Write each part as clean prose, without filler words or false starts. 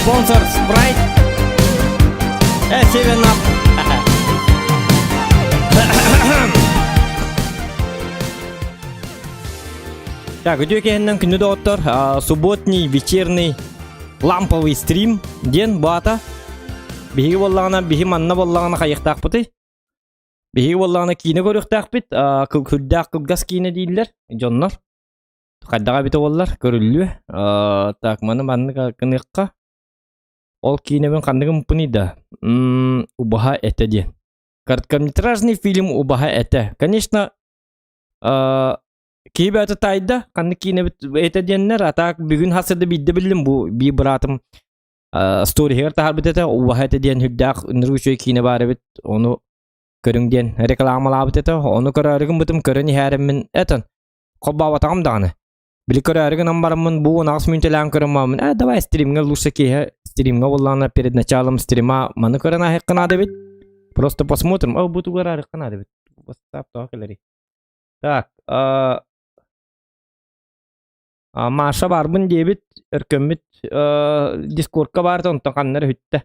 Спонсор Sprite. 7 Up. Так, үтүө киһиннэн күндү доҕоттор, субботний вечерний ламповый стрим диэн баата. Биһиги буоллаҕына, биһи манна буоллаҕына хайыахтаахпытый? Биһиги буоллаҕына киинэ көрүөхтээхпит, күрдээх кылгас киинэ дииллэр дьоннор. Хайдаҕа эбитэ буоллар, көрүллүө. Так, маны маннык гыныахха. Ол киинэбин ханнык ымпыный да? Убаһа этэ диэн. Короткометражный фильм Убаһа этэ. Конечно, киһи бэйэтэ таайда, ханнык киинэбит этэ диэннэр, а так бүгүн хасырда биирдэ биллим бу биир быраатым сториһыгар таһаарбыт этэ, убаһа этэ диэн үрдээх ынырык үчүгэй киинэ баар эбит, ону көрүҥ диэн рекламалаабыт этэ, ону көрөөрү гыммытым көрөн иһээриммин этэн холбообатаҕым даҕаны. Били көрөөрү гынан бараммын бу 18 мүнүүтэлээн көрөн бараммын, э, давай стримҥэ лучше киэһэ стримҥэ буоллаҕына перед началом стрима маны көрөн ааһыахха наада эбит. Просто посмотрим, о, бу тугу араарыахха наада эбит. WhatsApp тоҕо кэлэрий? Так, а, Маша баарбын диэбит, өркөммүт дискордка баарта, онтон ханна эрэ үһүттэ.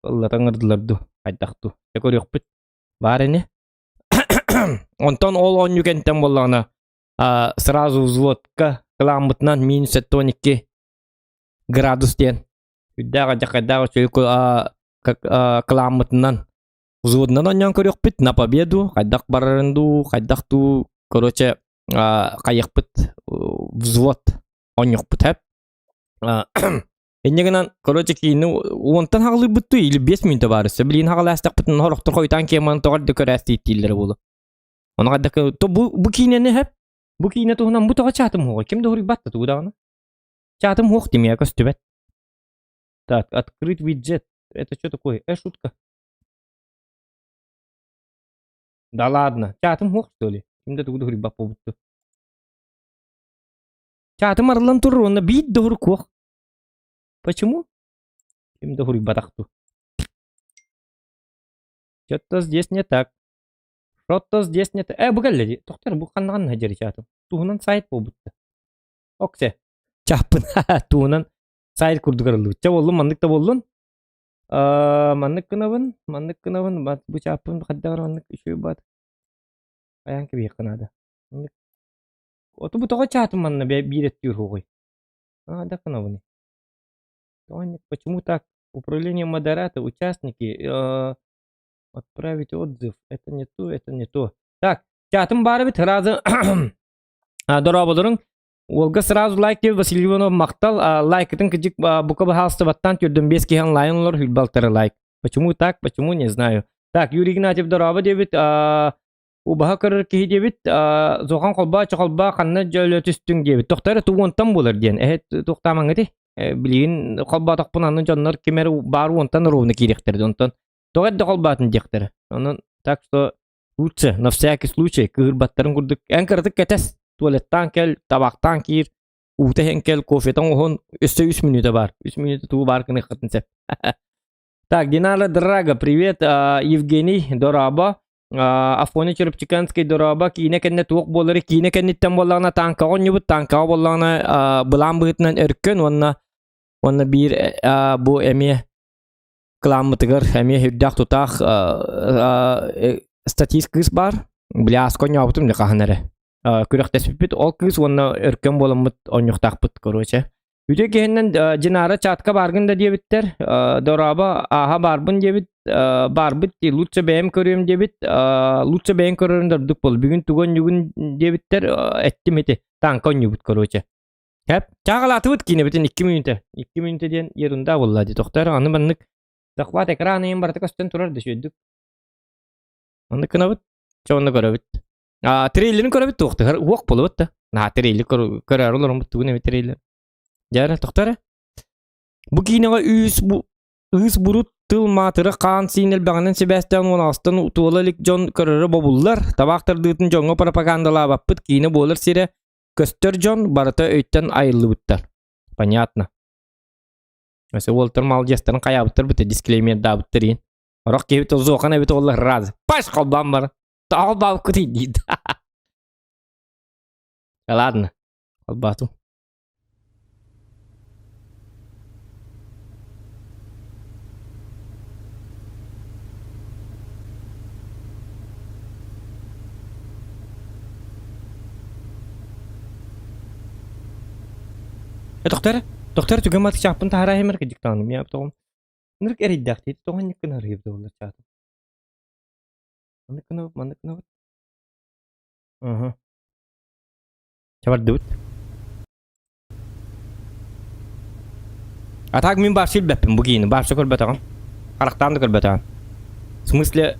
Ыллата ыҥырдылар дуу, хайдах дуу. Дьэ көрүөхпүт. Баар ини. Онтон ол оонньуу кэнтэн буоллаҕына, сразу взводка кылааммытынан минус 72 градус диэн үрдээх адьакайдаах үчүгэй кылааммытынан взводунан оонньоон көрүөхпүт на победу хайдах барарын дуу хайдах дуу короче хайыахпыт взвод оонньуохпут хэп Инньэ гынан, короче, киини уонтан хаҕылыырбыт дуу или 5 мүнүүтэ баар өссө. Билигин хаҕылаастахпытын хорохтор хойутаан киэман тоҕо эрдэ көрөөстииттииллэрэ буолуо. Ону хайдах то бу бу киинэни хэп бу киинэ туһунан бу тоҕо чаатым уоҕа ким да уруйбат да тугу даҕаны. Чаатым уох димиэ көстүбэт. Так, открыть виджет. Это что такое? Э, шутка. Да ладно. Чаатым уох что ли? Ким да тугу да уруйбат буолбутту. Чаатым арыллан турар уонна биир да урук уох. Почему? Ким да уруйбатах ту. Что-то здесь не так. Что-то здесь не так. Э, бу кэллэ дии. Тохтор, бу ханнаҕын дьэри чаатым. Туһунан сайт буолбутта. Оксе. Чааппын. Туһунан сайт курдук арыллыбыт. Чэ буоллун, маннык да буоллун. Маннык гынабын, маннык гынабын. Бу чааппын хайдах маннык үчүгэй баат. Хайаан кэбиһиэххэ наада. Оту бу тоҕо чаатым манна биир өттүүр хугуй. А, да гынабын. Почему так? Управление модератор, участники, отправить отзыв. Это не то, это не то. Так, чатым баар эбит, сразу дорооболоруҥ. Уолга сразу лайк диэбит Василий Иванов махтал. Лайкытын кыдьык бука баһаалыстыбаттан түрдүн бес киһи онлайн олор хүлбалтары лайк. Почему так, почему, не знаю. Так, Юрий Игнатьев дорообо диэбит. Убаһа көрөр киһи диэбит, Зохан холбоо чохолбоо ханна дьөлө түстүҥ диэбит. Тохтор тугунтан буолар диэн. Эһэ туохтаамаҥҥыты? Билигин холбоотохпун аны дьоннор ким эрэ баар уонтан ровно киириэхтэрэ онтон тоҕо эрдэ холбоотун диэхтэрэ. Онон так что лучше на всякий случай кыырбаттарын курдук эн кыратык кэтэс туалеттаан кэл табаахтаан киир уута иһэн кэл кофетан оһон өссө үс мүнүүтэ баар үс мүнүүтэ тугу баар гыныаххытын сөп так Динара Драго привет Евгений дорообо Афоня Чурапчиканский дорообо киинэ кэннэ туох буолары киинэ кэнниттэн буоллаҕына тааҥкаҕа оонньуубут тааҥкаҕа буоллаҕына былаан быһыытынан өркөн уонна уонна биир бу эмиэ кылааммытыгар эмиэ үрдээх тутаах статист кыыс баар бляска оонньообутум дьэ хаһан эрэ күрэхтэспиппит ол кыыс уонна өркөн буоламмыт оонньуохтаахпыт короче Үтүө киһиннэн Динара чатка бааргын да диэбиттэр, дорообо ааһа баарбын диэбит, баарбыт дии, лучше бэйэм көрүөм диэбит, лучше бэйэҥ көрөрүн да ордук буол. Бүгүн тугу онньугун диэбиттэр, эттим ити, тааҥка онньуубут короче. Хэп, чааҕалаатыбыт киинэбитин 2 мүнүүтэ. 2 мүнүүтэ диэн ерунда буолла дии. Тохтоор, аны маннык захват экран ыйын барыта көстөн турар да үчүгэйдик. Оннук гынабыт, чэ онно көрөбүт. А, трейлерин көрөбүт туохтыгар уох буолубут да. Наһаа трейлер көрөөр олороммут тугун эбит трейлер. Дьэ тохтор эрэ. Бу киинэҕэ үүс бу ыыс бурут тыл маатыра хаан сиин элбэҕинэн сибээстээн уонаҕастан туола илик дьон көрөрө бобуллар. Табаах тардыытын дьоҥҥо пропагандалаабаппыт киинэ буолар сирэ көстөр дьон барыта өйтөн айыллыбыттар. Понятно. Өсө уолтар маладьыастарын хайаабыттар бүтэ дисклеймердаабыттар иин. Орох киһи тозуохан эбит оллар раз. Паш холбаан бар. Холбаабыккытый диир. Ладно, холбаатым. Э тохтор, тохтор түгэн мат чааппын таһаараа хэмэр кыдьык таҕаным я тоҕум. Нырык эрийдээх диэт тоҕо анньык гына арыйып доллар чаатым. Маннык гынабыт, маннык гынабыт. Аха. Чабардыбыт. А так мин вообще билбэппин бу киини, вообще көрбөтөҕүм. Харахтаан да көрбөтөҕүм. В смысле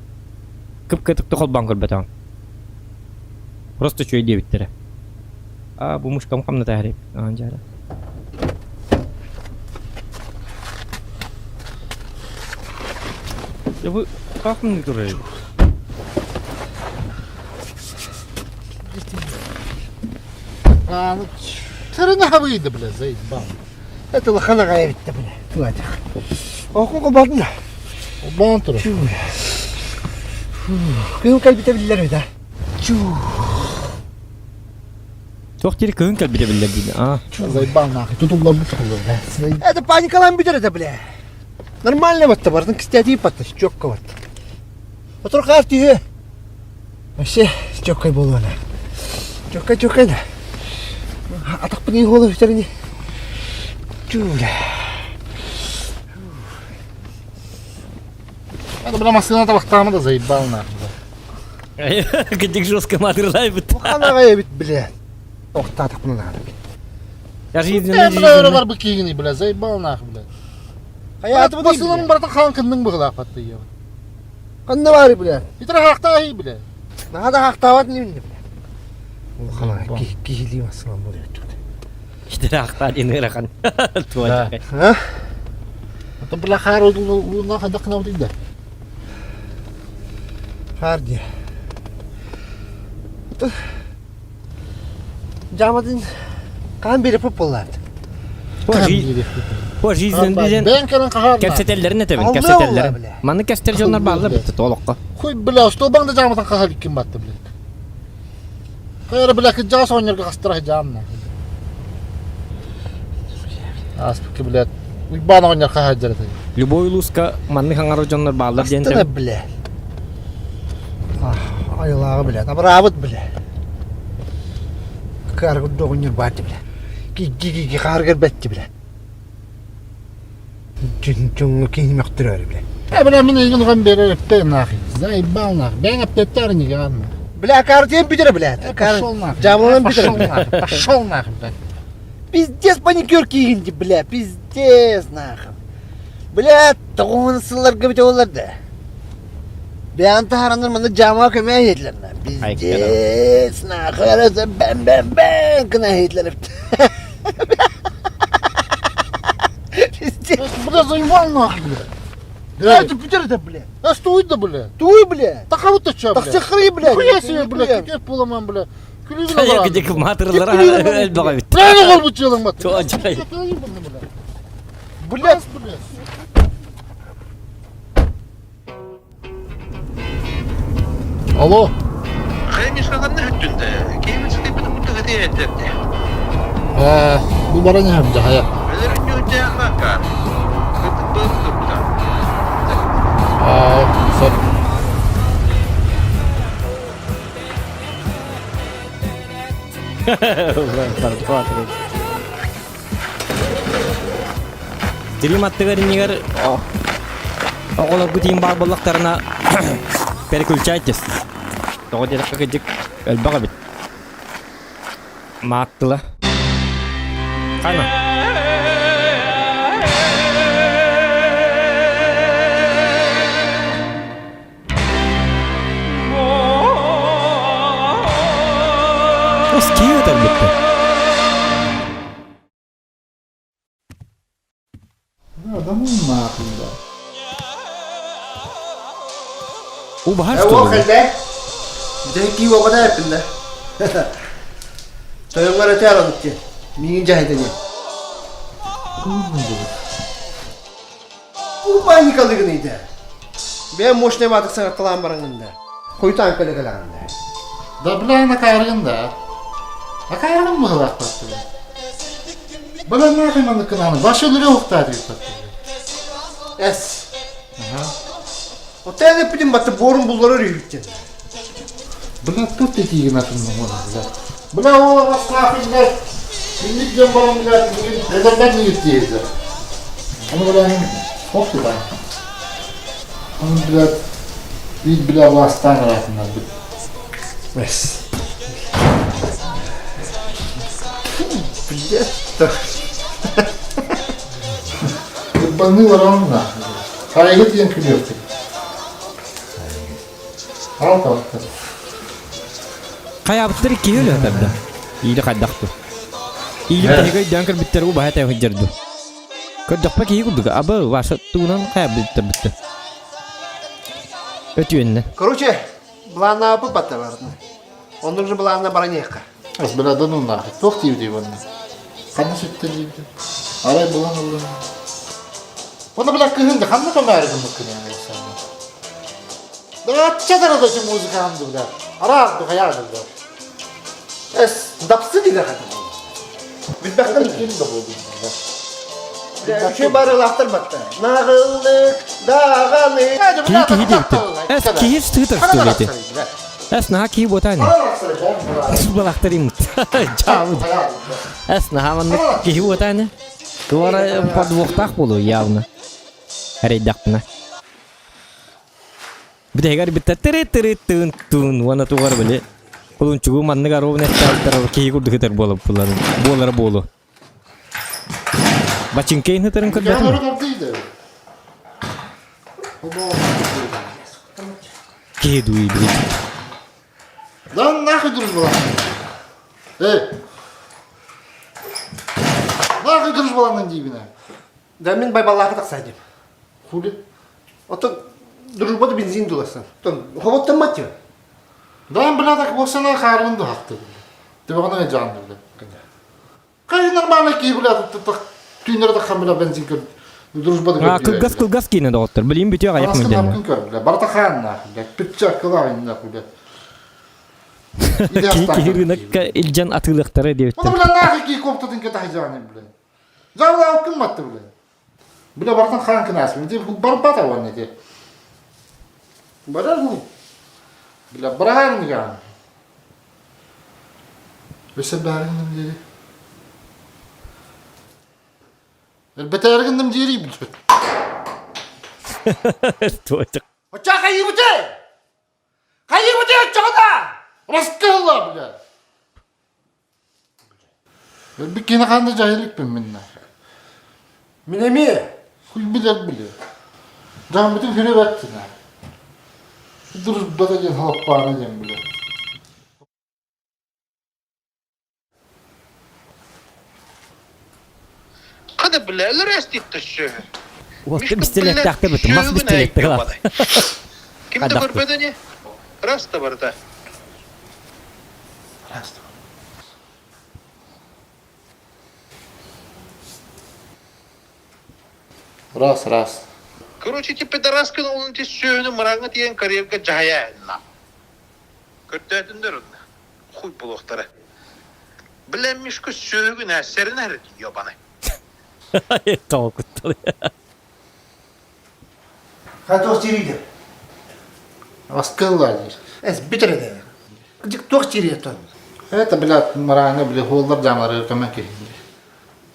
кып-кытыкты холбоон көрбөтөҕүм. Просто үчүгэй диэбиттэрэ. А, бу мушкам хамната иһэр аан дьаара. Я бу как мне турар? А, ну, Хреновые, бля, заебал. Это лохана эбиттэ бля. Туатах. Оку кубатын да. Обман турар. Күн кэлбитэ биллэр үтэ. Туох дири кыһын кэлбитэ биллэр диин. А. Заебал нахуй. Тут улларбыт сахалар, Это паникалаан бүтэр это бля. Нормально батта бардын кстати батта, четко батта. Отур хаар түһүө. Вообще чөккөй буолуона. Чөккөй чөккөй да. Атахпын ии буола бүтэрини. Түү бля. Это, бля, массыына табахтаама да заебал нахуй. Кыдьык жестко матырлайбыт. Ханаҕай эбит бля. Охтаатахпын наада. Я жизненно Э, бля, өрө барбыт киигини, бля, заебал нахуй, бля. Хайааты Массыынам барыта хаан кынныҥ быһылаахпатты ийэ. Ханна баары бля? Итара хаахтааһый бля. Наада хаахтаабат инибин бля. Улахана киһилии массыынам буолуо Итара хаахтаа диэн ыарахан. Туа А? Ото бля хаар улуна хайдах гынабытый да? Хаар дии. Жаматын хаан биэрэппит буоллаат. По жизненно диэн Бэйэн кэлэн хаһаар кэпсэтэллэрин этэбин, Аллаа кэпсэтэллэрин. бля. Маннык кэпсэтэр дьоннор бааллар битте олоххо. Хуй бля, столбаң да жааматан хаһар иккин батты бля. Хайара бля кыдьаҕас оҕонньорго хастара жаамна. Ааспыкка бля Уйбаан оҕонньор хаһаайдара этэ. Любой улууска маннык хаҥарар дьоннор бааллар диэн Астына бля. Айылааҕы бля, абыраабыт бля. Кааргырды оҕонньор баатты бля. Кигги-кигги хааргар бэтти бля. Дьоҥҥо киһини мөхтөрөөрү бля. Э, бля, мин эйигин уган берер эппэ нахуй. Заебал нахуй. Бэйэҥ эппиэттээр иннигэ анна. Бля, картиям бүтэрэ бля. Пошел нахуй. Жабыланан Пошел бүтэрэ. нахуй. Пошел нахуй, блядь. Пиздец паникер киигин бля, пиздец нахуй. Бля, тоҕуһун сылларга бүтэ олар да. Бэйэн таһараннар манна жамаа көмө иһитлэр на. Пиздец нахуй, араса бэм бэм бэм гына иһитлэр. Пиздец. Бля, заебал нахуй, бля. Бля, это бүтэр это, бля. А стой да, бля. Туй, бля. Да кого ты чё, бля? Тахсыхры, бля. Нихуя себе, бля, какие поломан, бля. Күлүгүн Кыдьык матырлара элбэҕэ бит. Бля, не голбут делаем, мат. Туа дьай. Бля, бля. Алло. Э, бу баран иһэм дьаһайа. Аа, сөп. Стрим аттыгар иннигэр оҕолоргут иин баар буоллахтарына переключайтесь. Тоҕо диэтэххэ кырдьык элбэх эбит. Маат тыла. Хана. Киһи ытар бүттэ. Убаһар Ол кэллэ. Дьэ уобата эппин да. Тойоҥҥор этээр оннук Миигин дьаһайда диэн. Бу паникалыгын ыйда. Бэйэм мощный маатык саҥарталаан бараҥын да. Хойутаан кэлэ кэлэҕин да. Да бля накаарыгын да. Накаарыгын быһылаахпаттыы. Бля нахуй маннык гынааны башы өлөрө уһуктаа диэппаттыы. Эс. Оттон эппитим батта буорун булларар үһүттэн. Бля тут этиигин атын бля. Бля ол нахуй блядь. Инник дьон баран билэр бүгүн эдэрдэр диир диэзэ. Ону билэһин хох тутан. Ону билэр биир билэ властаан ыраатыннарбыт. Эс. Блядь. Кырбаҥныы барамна. Хайыгы диэн күлүөхпүт. Ал таваттар. Хайаабыттар киһи өлө тарда. Иили хайдахту. Иили тэһигэ өйдөөн көрбүттэр убаһа тэһи сылдьарду. Көрдөхпө киһи курдук абы ваша тугунан хайабыттар бүтті. Өтүөннэ. Короче, былааннаабыт батта барытын. Оннук же былаанна баран иһиэххэ. Ас бырадан уннаах. Туох диибитий уонна? Ханна сүттэ диибитин? Арай булан ыллым. Уонна била кыһын да ханна көмөөрү гыммыккын яа Дачча дара музыкаан била. Араас духаяа била. Эс, дапсы диде хатым. Билбэхтэн Ким да буолдун. Үчү барылаахтар батта. Нағыллык, даҕаны. Киһи киһи диэбиттэр. Эс киһи сытыытар сытыылэти. Эс наһаа киһи буотааны. Балахтар имут. Чаабыт. Эс наһаа маннык киһи буотааны. Туора подвохтаах буолуо явно. Эрэйдэхпинэ. Бүтэһигэр бүттэ тыры-тыры тыын тыын уонна тугар били кулунчугу маннык аруобун эттээбиттэр киһи курдук ытар буолар буолара буолуо. Бачыҥкайын ытарын көрбөтүм. Киһи дуу били. Lan нахуй дружба Эй! Нахуй дружбаланан диибин Да мин байбаллаахы тахсаадим. Хули? Оттон дружбада бензин дуласан. Оттон хоботтаммат тиба. Да бля так болсана хаарын да хакты. Тебагана жаан бля. Кай нормально ки бля түүнөр да бля бензин көр дружбада А, кылгас кылгас киинэ доҕоттор. Билим бүтүө аҕыйах мөлдөннө. көр бля. Барта хаан нахуй бля. Пиччак кылаан нахуй бля. Киһи киһи рынокка илдьэн атыылыахтара диэбиттэр. Оны бля нахуй ки коптатын кэтахжааны бля. Жаалаа кымматты бля. Бля бартан хаан кынаас. Бля барбата уонна те. Барар ну. Бля бараан ниган. Өссө баарыҥным диэри. Бэтээргинным диэри билбит. Очча хайыбыты! Хайыбыты оччоҕуна! Раскылла, бля! Өлбүт киһини хаан да дьайылыкпын минна. Мин эмиэ. Хуй билэр билэр. Дьааммытын хүрэ бэттина. Дружбата диэн халаппаана диэн билэр. Хада билэлэр эститтэ Уотта бистэлэттээхтэ бытым, мас бистэлэттэ кылаат. Ким да көрбөтө не? Раз да барыта. Раз да. Раз, раз. Короче, ти пидораскын олун ти сүөһүнү мыраҥҥа тиийэн карьерга дьаһайа Көрдөөтүндөр онно. Хуй булуохтара. Билэн Мишка сүөһүгүн ээссэрин эрэ ёбаны. Тоҕо Хатох тириидэ. Раскылла диир. Эс бүтэр эдэ. Туох тириэ Это, блядь, мыраҥҥа, бля, хуоллар дьаамары көмө киһи.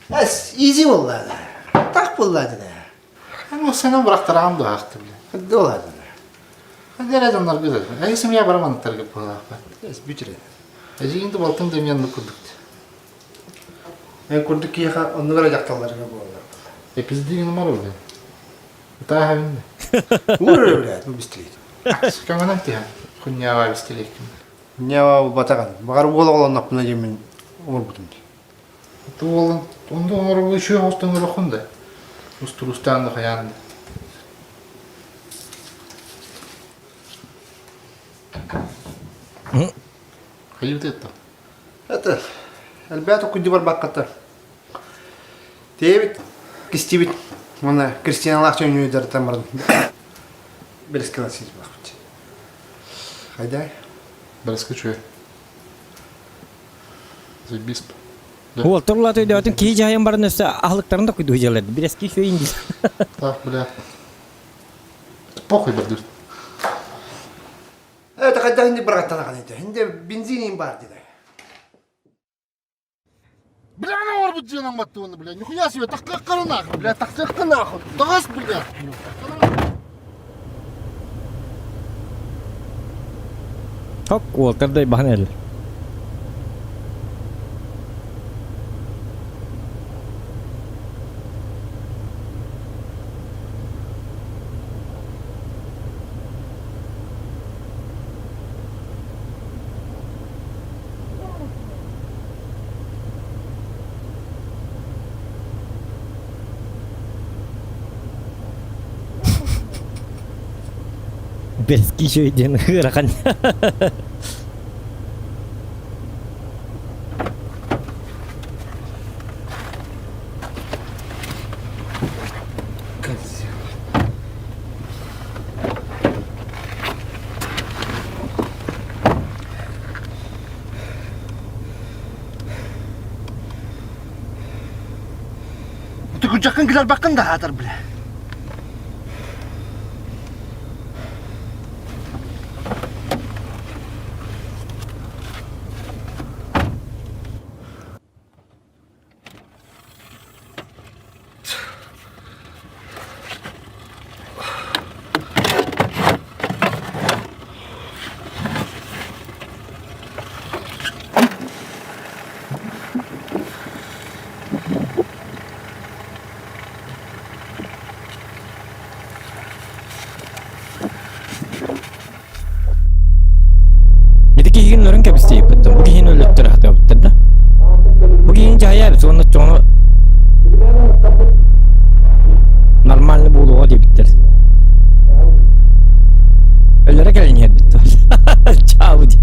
Эс, изи болла Так болла да. Ну, сенен бырахтараам дуһаахты, бля. Дола. Хадера дьоннор гызар. Эй, семья бараманнар буолаахпа. Эс бүтэр. Эжигинди балтын демьянны курдук. Эн курдук киһиэхэ оннугар дьахталларга буолла. Э, пиздигин мар бля. Тааһабин. Ур, блядь, ну быстрее. Көҥөнөн тиһэн. Хуньява бистилеккин. Ньява батаган. Багар уол оҕолоннохпуна диэммин оҥорбутум дии. Туолан, онда оҥоробу үчүгэй оҥостон оҥороххун да. Устурустаан да хайаан да. Хайыбыт это? Это, элбэт оккуйду барбакката. Тиэбит, кистибит. Уонна Кристиналаах чөҥнүүдэртэн баран бэлэскэлэр сиэбэхпит. Хайдай? Бэлэскэ үчүгэй. Заебись. Уол турлаат өйдөөтүн киһи дьаһайан баран өссө аһылыктарын да куйдуу дьалар. Бирэски үчүгэй индис. Так, бля. Похуй бардыр. Это хайдах инди бырагаттана канайда. Инде бензин им бар диде. Бля, она орбут дьиэнэн баттыбын, бля, нихуя себе, тахтыаххара нахуй, бля, тахтыахха нахуй, таҕас, бля. Хок, уолтар да баһан эрэллэр. Бэски үчүгэй диэн ыарахан. Тукучаккын кыларбаккын да аатар бля. Ити киһигин өлөрөн кэбистиэппиттэн бу киһини өлөттөр хатыабыттар да. Бу киһини дьаһайаабыт уонна чоҥону нормально буолуоҕа диэбиттэр. Өлөрө кэлэн иһэрбит Чаабы дии.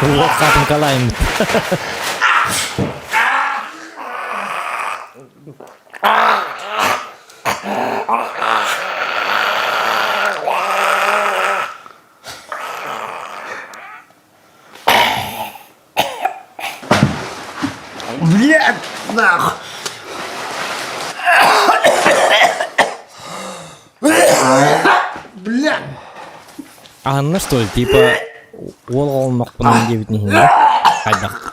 Уот хатыҥкалаайым. Блядь, нахуй! Бля! Аһынна что ли, типа уол оҕолоннохпунан диэбитин иһин хайдах?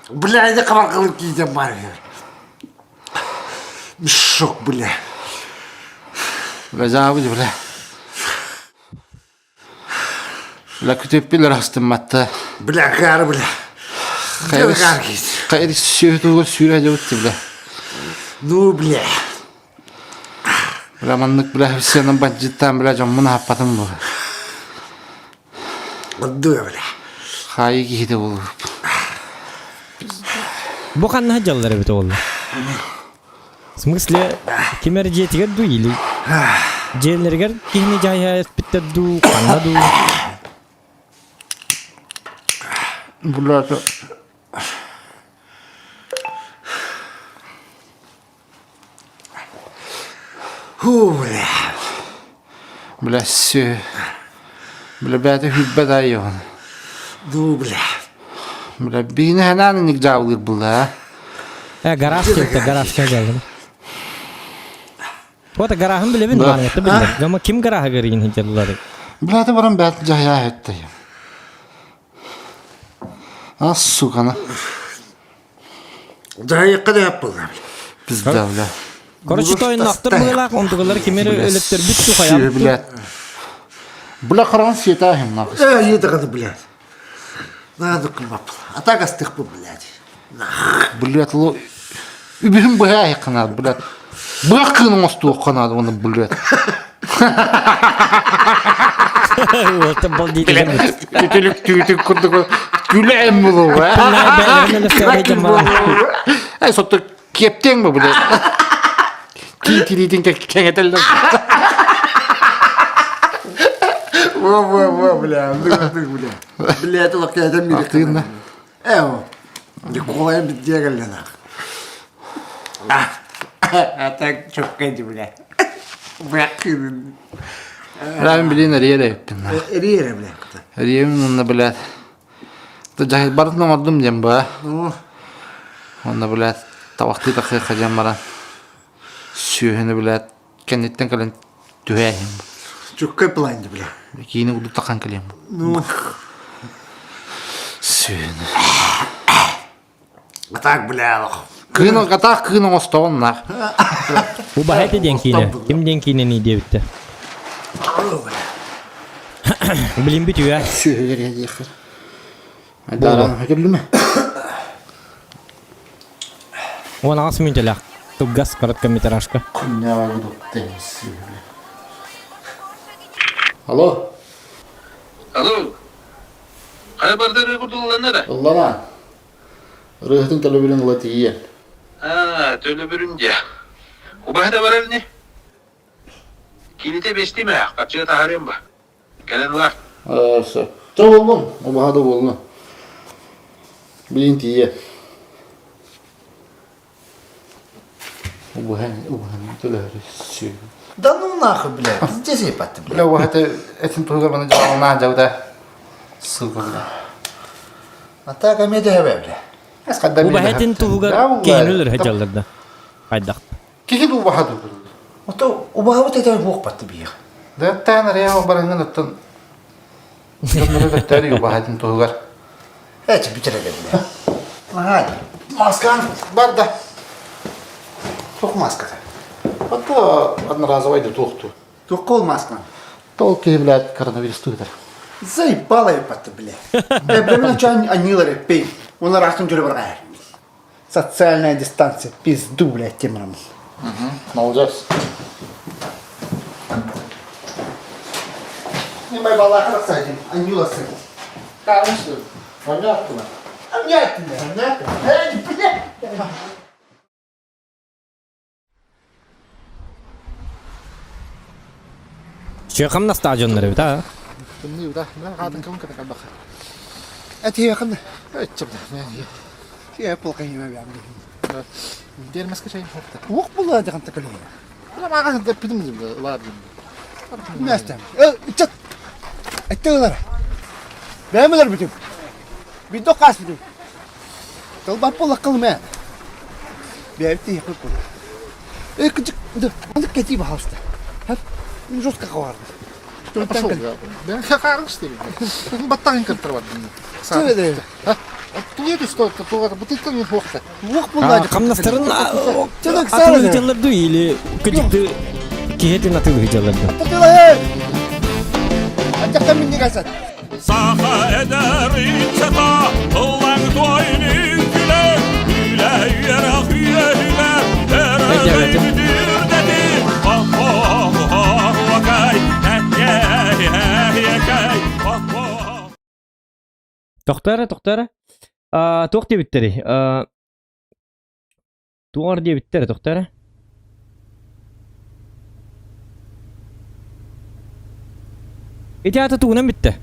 Бля, иди хабаркалык киитен бар. Мешок, бля. Бля, жаабы бля. Бля, күтүөппүлэр астымматта. Бля, каары, бля. Хайыр хайыр сүөһүтүгэр сүүрэ дьабытты, бля. Ну, бля. Бля, маннык, бля, сыанан бандьыттаан, бля, дьоммун аһаппатым бу. Отдуя, бля. Хаайы киһитэ буолуп. Бу ханна дьаллар эбит ол? В смысле, ким эрэ дьиэтигэр дуу или дьиэлэригэр киһини дьаһайа эппиттэр дуу, ханна дуу? Булата. Фу, бля. Бля, сү. Бля, бэйэтэ хүлбэт айыон. Ну, бля. Бля, биһини ханан иник дьаабылыыр булла, Э, гараж диэбитэ, гаражка дьаллым. Вот гаражын билэбин, Да. баарыгата биллэр. Гама ким гаражыгар иин сылдьаллар? Бля, это баран бэт дьаһайа этте. А, сука, на. Дьаһайыкка да яппыллар. Пизда, бля. Короче, тойонноохтор быһыылаах, онтугалар ким эрэ өлөттөрбүт Сүө, тухайабыт. блядь. Бля, хараҕын сиэтээһин, нахуй. Э, едаҕаны, блядь. Надо кылмаппыл. А так астыхпын, блядь. Блядь, ло... Үбүһүн быһа айыкканаат, блядь. Быах кыын оҥостуохха наада уонна, блядь. Уолтан бол диэтигин. Үтүлүк түүтүк курдук күлээн булуга. Эй, сотто кептең бу, блядь. Тиитилиитин кэҥэтэллэр. Во, во, во, бля, бля. Бля, это лакетен мире. Тыынна. Э, Николай битдиэгэллэнэх. А так чөккэди, бля. Бля, Райм билин эрийэр эбиппин. Эрийэр, бля. Эрийэбин уонна блядь. Барытын оҥордум диэн ба. Ну. Уонна блядь табахтыы тахыахха диэн баран сүөһүнү блядь кэнниттэн кэлэн түһээһин. Чуккай план бля. Киини курдук тахан кэлиэм. Ну. Сүөһүнү. А так, бля, ох. Кыын атаах кыын оҥостоҕун нах. Убаһа этэ диэн киинэ. Ким диэн киинэний диэбиттэ. Билин бүтүө. Сүөһүгэр диэххэ. Айдааран көтүллүмэ. 18 мүнүүтэлээх кылгас короткометражка. Алло. Алло. Хайа барда ырыа курдулланна да? Ыллана. Ырыаһытын төлөбүрүн ыла тиийэн. Аа, төлөбүрүн дьэ. Убаһа да барар ини. Киинитэ бэстим ээ, харчыга таһаарыам ба. Кэлэн ылаар. Сөп. Чэ буоллун, убаһа да буоллун. Билин тиийэ. Убаһа, убаһаны төлөһөрү сү. Да ну нахуй, блядь, пиздец ебать ты, блядь. Бля, убаһа этин туһугар маны дьаалнаа дьабыта. Сука, бля. А так комедия бля. Убаһа этин туһугар киһини өлөрө сылдьаллар да. Хайдах. Киһи да убаһа дуу. Ото убаһабыт этэ буохпатты биир. Дэттэн реал барыҥын оттон дьоннору дөттөрү убаһатын туһугар. Эчи бүтэрэ бля. Ага. Маскан Бар да. Туох маската? Ото одноразовый да туохту. Туох ол маскан? Тол киһи блядь коронавирус туһутар. Заебала ебать бля. Э, бля, мен чан анилар пей. Он растун жүрө баргар. Социальная дистанция, пизду, блядь, темам. Молодец. Не май балаха садим, анила сын. Конечно. Понятно. Понятно. Понятно. Эй, блядь. Чыхамна стадионнар эбит а. Тымныы да, мен хаатын кым ката калбаха. Эти ханна. Өтчөп да. Ти Apple кайма бям. Дермеске чай хопта. Уох була даган такале. Бля мага да пидим ладно. Настам. Э, чат. Эттелер. Бәмелер бүтүм. Бидо кас бүтүм. Тылбап була кылма. Бәбти якып кул. Э, кычык, да, аны кети бахалста. Хап, мен жестко каварды. Пошел. Да, харыш ты. Баттагын кыртыр бар. Сөйле. Тугет что, тугет бутылка не хохта. Уох була. Хамнастарын Чынак атылы ыыталлар дуу или кыдьыкты киһитин атылы ыыталлар дуу? Татылай. Аттактан минни касат. Саха эдэр ыччата ыллаҥ туойун үҥкүлэр, үлэ үөрэх үөһүгэр Өйдөөбөтүм. өрөйбүтүрдэти Оһуокай, эһиэкэй, Тохтоо эрэ, тохтоо эрэ. Туох диэбиттэрий? Туох диэбиттэрэ, тохтоо эрэ. Ити аата тугунан бүттэ?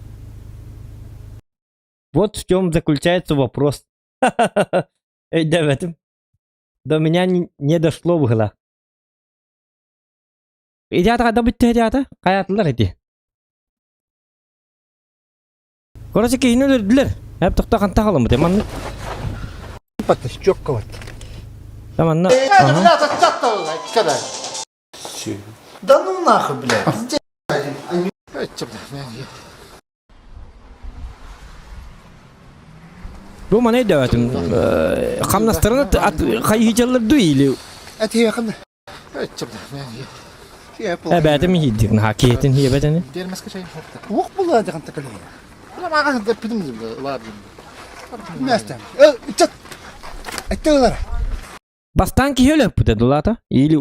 Вот в чем заключается вопрос. Өйдөөбөтүм. До меня не дошло было. Ити аата хайдах бүттэ ити аата? Хайаатылар ити? Короче, киһини өлөрдүлэр. Эп тохто ханта халаммыт. Манна Патта, чокко вот. манна. Ага. Да ну нахуй, блядь. Пиздец. Бу маны өйдөөбөтүм. Хамнастарын хайыһыдьаллар дуу или Эти ханна. Ти Apple. эбээтим иһийдик наһаа киһитин иһиэбэтини. Дермеске чай хопта. Уох була даган такале. Бля мага да пидим ладно. Настам. Э, чат. Эттелер. Бастаан киһи өлөппүтэ дулаата или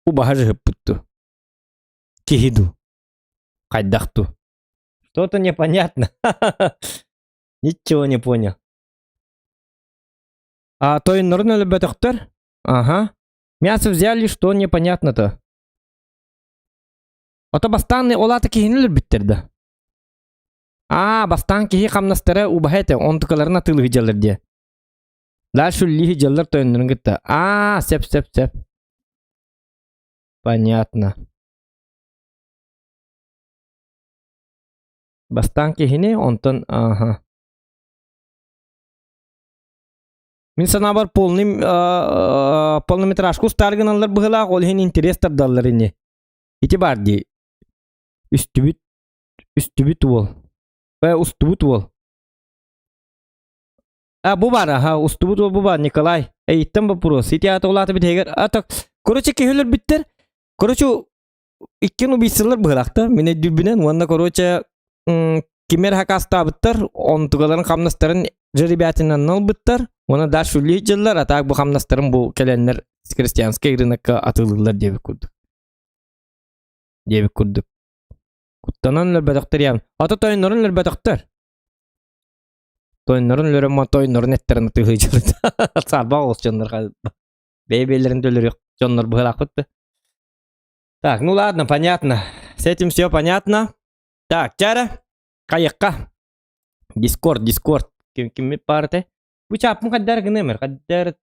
убаһа жыһыппытту. Киһи ду. Хайдах ту. Что-то непонятно. Ничего не понял. А тойоннорун өлбөтөхтөр? Ага. Мясо взяли, что непонятно-то? Ото бастаан ол аата киһини өлөрбүттэр да. Аа, бастаан киһи хамнастара убаһа этэ, онтукаларын атыылыы дьаллар диэ. Дальше үллии дьаллар тойоннорун кытта. Аа, сеп, сеп, сеп. Понятно. Бастаан киһини, онтон, ага. Мин санаабар полный полнометражку устаар гыналлар быһылаах, ол иһин интерес тардаллар ини. Ити баар дии. Үстүбүт үстүбүт уол. Э, устубут уол. А, бу баар, аха, устубут уол бу баар, Николай. Эйиттэн вопрос. Ити аата улаата бүтэһигэр. А, так, короче, киһи өлөрбүттэр. Короче, иккин убийцалар быһылаахта. Мин өйдүүрбүнэн. Уонна, короче, кимер хакастаабыттар, онтугаларын хамнастарын жеребятинан ылбыттар. Уонна дальше үллүү дьыллар, а так бу хамнастарын бу кэлэннэр крестьянскай рынокка атыылыыллар диэбит курдук. Диэбит курдук. Куттанан өлөрбөтөхтөр яам. Ата тойоннорун өлөрбөтөхтөр. Тойоннорун өлөрөн тойоннорун эттерин атыылыы дьылыт. Сарба оҕус дьоннор бэйэ-бэйэлэрин өлөрүөх дьоннор быһылаахпыт да. Так, ну ладно, понятно. С этим все понятно. Так, чара, хайыққа. Дискорд, Дискорд. Ким киммит баар этэ? Бу чааппын хайдаар гыныамыр, хайдаар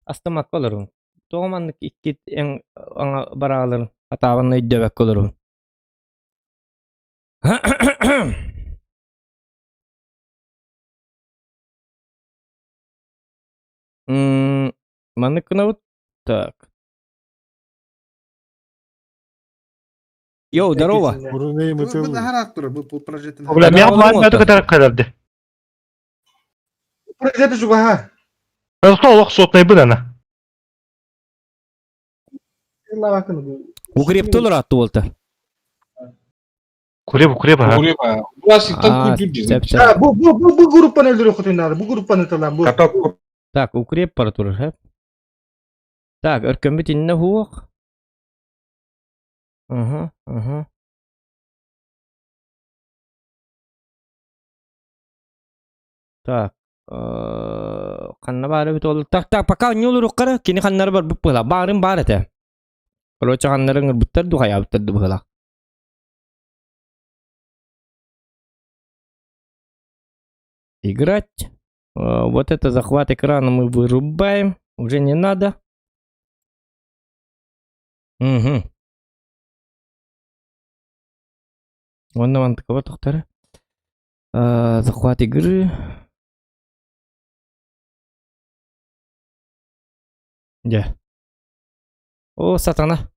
астамакка олорун. Тоҕо маннык икки эҥ аҥа барааларын атаабын өйдөбөккө олорун. Маннык гынабыт. Так. Йоу, здорово. Бля, меня план кытары кэлэрди. Олох сотнайбын ана. Укрепті олар атты болта. Куреп, укреп, ага. Укреп, а. Бу бу бу бу группаны өлдүрү хотун бу группаны талан бу. Так, укреп бара турар, Так, өркөмбүт инне хуох. Угу, угу. Так, ханна баара эбит ол. Так, так, пока ньулуруккара кини ханнары барбыт быһыла. Баарын баар этэ. Короче, ханнары ыҥырбыттар ду хайаабыттар ду быһыла. Играть. Вот это захват экрана мы вырубаем. Уже не надо. Угу. Уонна мантыкаба тохтара. Захват игры. Дьэ. О, сатана.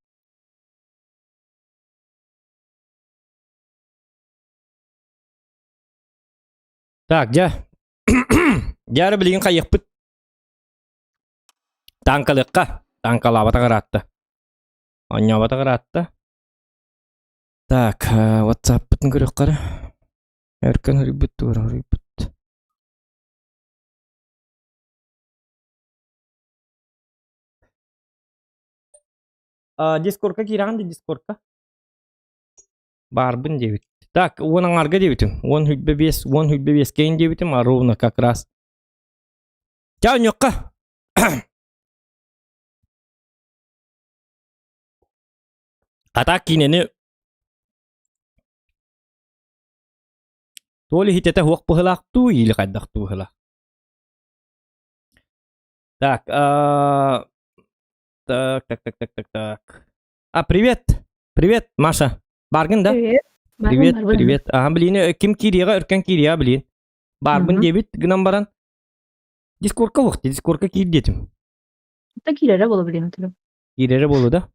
Так, дьэ. Дьэ, эрэ билигин хайыахпыт. Таанкалыахха. Таанкалаабатах ыраатта. Оонньооботох ыраатта. Так, WhatsApp-пытын көрүөххэ эрэ. Өркөн хоруйбут туора хоруйбут. Дискордка киирэҕин дии Дискордка? Баарбын диэбит. Так, уон аҥаарга диэбитим. Уон хүлбэ биэс, уон хүлбэ биэскэйин диэбитим, а ровно как раз. Чао, ньукка! Хата киинэни Туол иһитэтэ суох быһыылаах дуу или хайдах дуу быһыылаах. Так, а, так, так, так, так, так, так. А, привет. Привет, Маша. Баргын да? Привет. Привет, привет. Ага, блин, ким кириэҕэ өркөн кириэҕэ, блин. Барбын диэбит гынан баран. Дискорка уохти, дискорка киир диэтим. Та киирэрэ буолу блин отурум. Киирэрэ буолу да?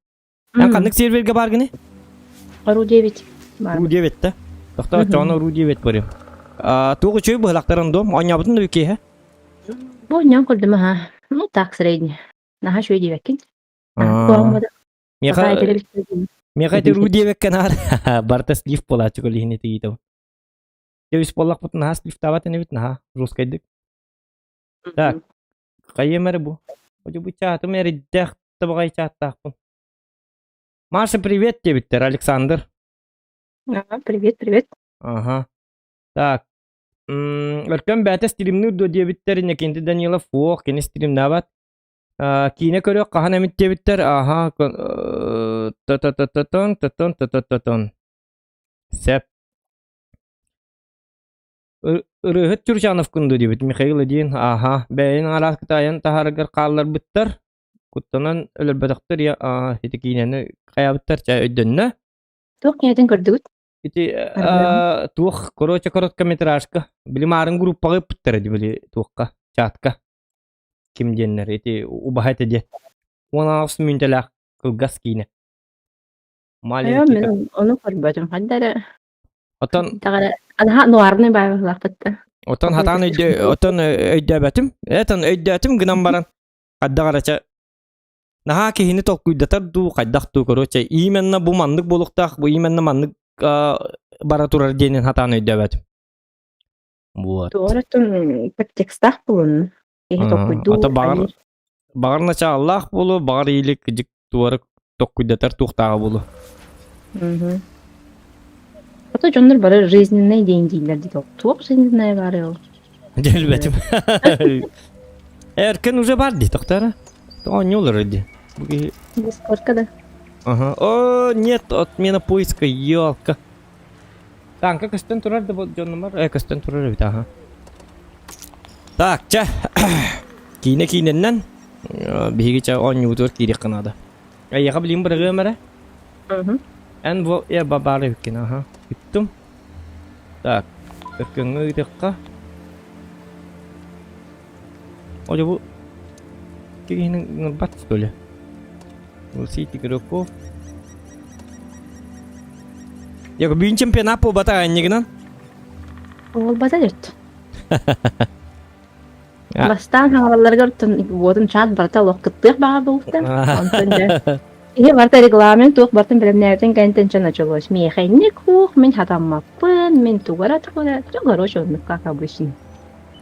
Эн ханнык сервергэ бааргыный? Ру 9. Ру 9 да? Тохтоо оччоҕуна Ру 9 барыам. Туох үчүгэй быһылахтарын дом? Оонньообутун да киэһэ? Бу оонньоон көрдүм аха. Ну так средний. Наһаа үчүгэй диэбэккин. Миэхэ Миэхэ ити Ру диэбэккэ наар барыта слив буолааччы көлүһүн итигиитэ. Дьэ үс буоллахпытын наһаа сливтаабат инибит наһаа жесткайдык. Так, хайыам эрэ бу? Одьу бу чаатым эрийдээх табаҕай чааттаахпын. Маша, привет диэбиттэр, Александр. Ага, привет, привет. Ага. Так. Өркөн бээтэ стримнүүр дуо диэбиттэр, Иннокентий Данилов суох, кини стримнаабат. Киинэ көрүөх хаһан эмит диэбиттэр, аха, та-та-та-та-тон, та-тон, та-та-та-тон. Сөп. Ырыаһыт Чурчанов күндү диэбит Михаил Ильин ааһа бэйэн араас кытайан таһаарыгар хаалларбыттар куттанан өлөрбөтөхтөр я ити киинэни хайаабыттар чэ өйдөннө Туох киинэтин көрдүгүт? Ити туох короче короткометражка били маарын группаҕа ыппыттара ди били туохха чатка. ким диэннэр ити убаһа этэ диэн. 16 мүнүүтэлээх кылгас киинэ. Айа Маленький мин ону көрбөтүм. Ханна эрэ Оттон даҕаны анаһа нуарный баайбалаахпытта. Оттон хатаан өйдө оттон өйдөөбөтүм. Этон өйдөөтүм гынан баран хайдах эрэ чэ наһаа киһини толкуйдатар дуу, хайдах дуу, короче, именно бу маннык буолуохтаах, бу именно маннык бара турар диэнин хатаан өйдөөбөтүм. Вот. Туораттан подтекстаах булун. Киһи толкуйдуу. Ата баҕар баҕар начааллаах буолуо, баҕар или кыдьык туора токкуйдатар туохтааҕа буолуо. Мгм. Ото дьоннор бары жизненный день дииллэр дии туох жизненное баары ол? Дьэ билбэтим. Эркен уже бар дии тохтара. Оонньуулар дии. Бу киһи Дискордка да. Ага. О, нет, отмена поиска, елка. Танка көстөн турар да дьоннумар э көстөн турар эбит аха. Так, чэ. Киинэ киинэннэн биһиги чэ оонньуутугар киириэххэ наада. Эйиэхэ билигин бырагыам эрэ. Эн бу э бабаары эбиккин аха. Ыттым. Так, өркөҥҥө ыытыахха. О, бу киһини ыҥырбат что ли? Сити игроков. Я бүгүн чемпионат буолбата анньыгынан. Буолбата дьөт. Бастаан хаҥалаларыгар уотун чаат барыта олох кыттыах баҕа буолта. Онтон дьэ Киһи барыта регламент туох барытын бэлэмнээбитин кэнниттэн чэ началось. Миэхэ инник хуох, мин хатаммаппын, мин тугара тугара, все короче оннук как обычно.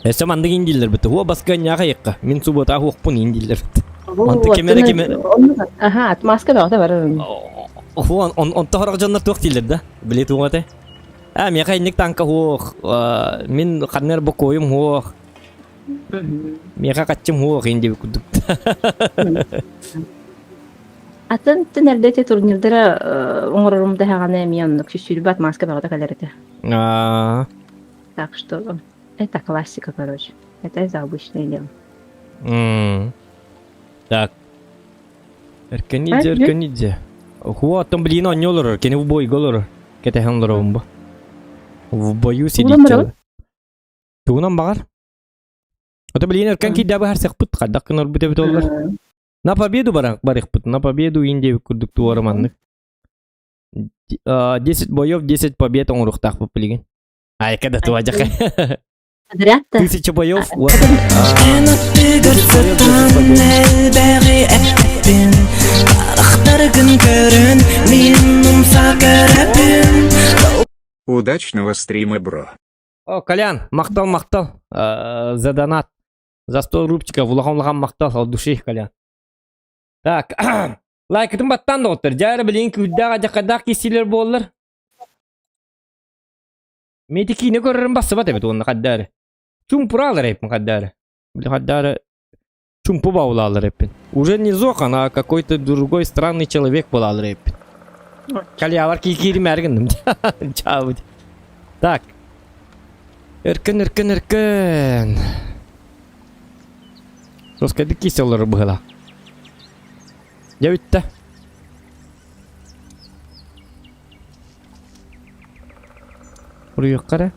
Өссө маннык индииллэр бит. Хуо баска ньаха якка. Мин суббота хуохпун индииллэр бит. Онто ким эрэ ким Аха, отмазка бөҕөтө барар. Хуо онто хорох дьоннор туох дииллэр да? Билет уҥате. А, миэхэ инник танка хуох, мин ханнар бокуойум хуох. Миэхэ хаччым хуох инди курдук. Атын тин эрдэ ити турнирдара оҥорорум даһаҕаны эмиэ оннук сүсүүрбэ отмазка бөҕөтө кэлэр этэ. Аа. Так что это классика, короче. Это за обычное дело. Так. Эркенидзе, Эркенидзе. Хуа, оттон блин, онньо олорор, кини в бойга олорор. Кэтэһэн олоробун бу. В бою сидит. Тугунан баҕар? Ото билигин өркөн киирдэ быһарсыахпыт, хайдах гынарбыт эбит оллар. На победу барыахпыт, на победу Индия курдук туора маннык. 10 боев, 10 побед оҥоруохтаахпыт билигин. Айка да туадьака. Подряд-то. Тысяча боев. Удачного стрима, бро. О, Колян, махтал, махтал за донат. За 100 рубчиков, улахан-улахан махтал, от души, Колян. Так, лайкытын баттан доҕоттор. Дьэ эрэ билигин күүрдээх адьаккадаах киирсиилэр буоллар. Мити киинэ көрөрүм бассыбат эбит уонна хайда эрэ. Чумпураалар эппин хайда эрэ. Били хайда эрэ чумпу баулаалар эппин. Уже не Зохан, а какой-то другой странный человек буолаалар эппин. Калиалар киирмээр гынным. Чаабыт. Так. Өркөн, өркөн, өркөн. Соскайдык кисе олорор быһыла. Дьэ бүттэ. Уруйуохха эрэ.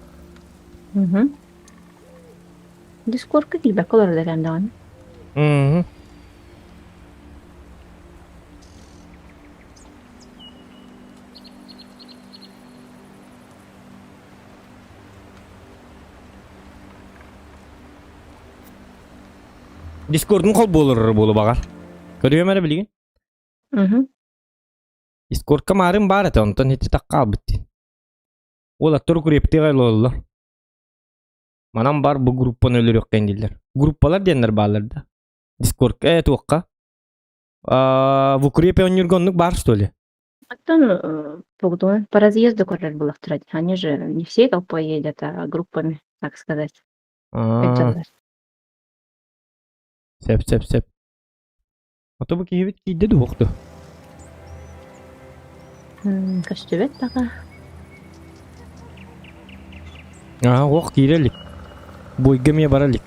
Мгм. Дискордка киирбэккэ олорор эбээм даҕаны. Мгм. Дискордун холбуулар буолу баҕар. Көрүөм эрэ билигин. Мгм. Дискордка маарым баар этэ, онтон ити хаалбыт дии. Уолаттар укрептыга олороллор. Манан бар бу группаны өлөрүөххэ дииллэр. Группалар диэннэр бааллар да. Дискордка э туохха? А, в укрепе оонньуурга оннук баар что ли? Оттон Богдан по разъезду көрөр буоллахтара дии. Они же не всей толпой едят, а группами, так сказать. А, Сөп, сөп, сөп. Ото бу киһибит киирдэ дуу охту? Көстүбэт даҕа. Аа, ох киирэ илик. Бойга эмиэ бара илик.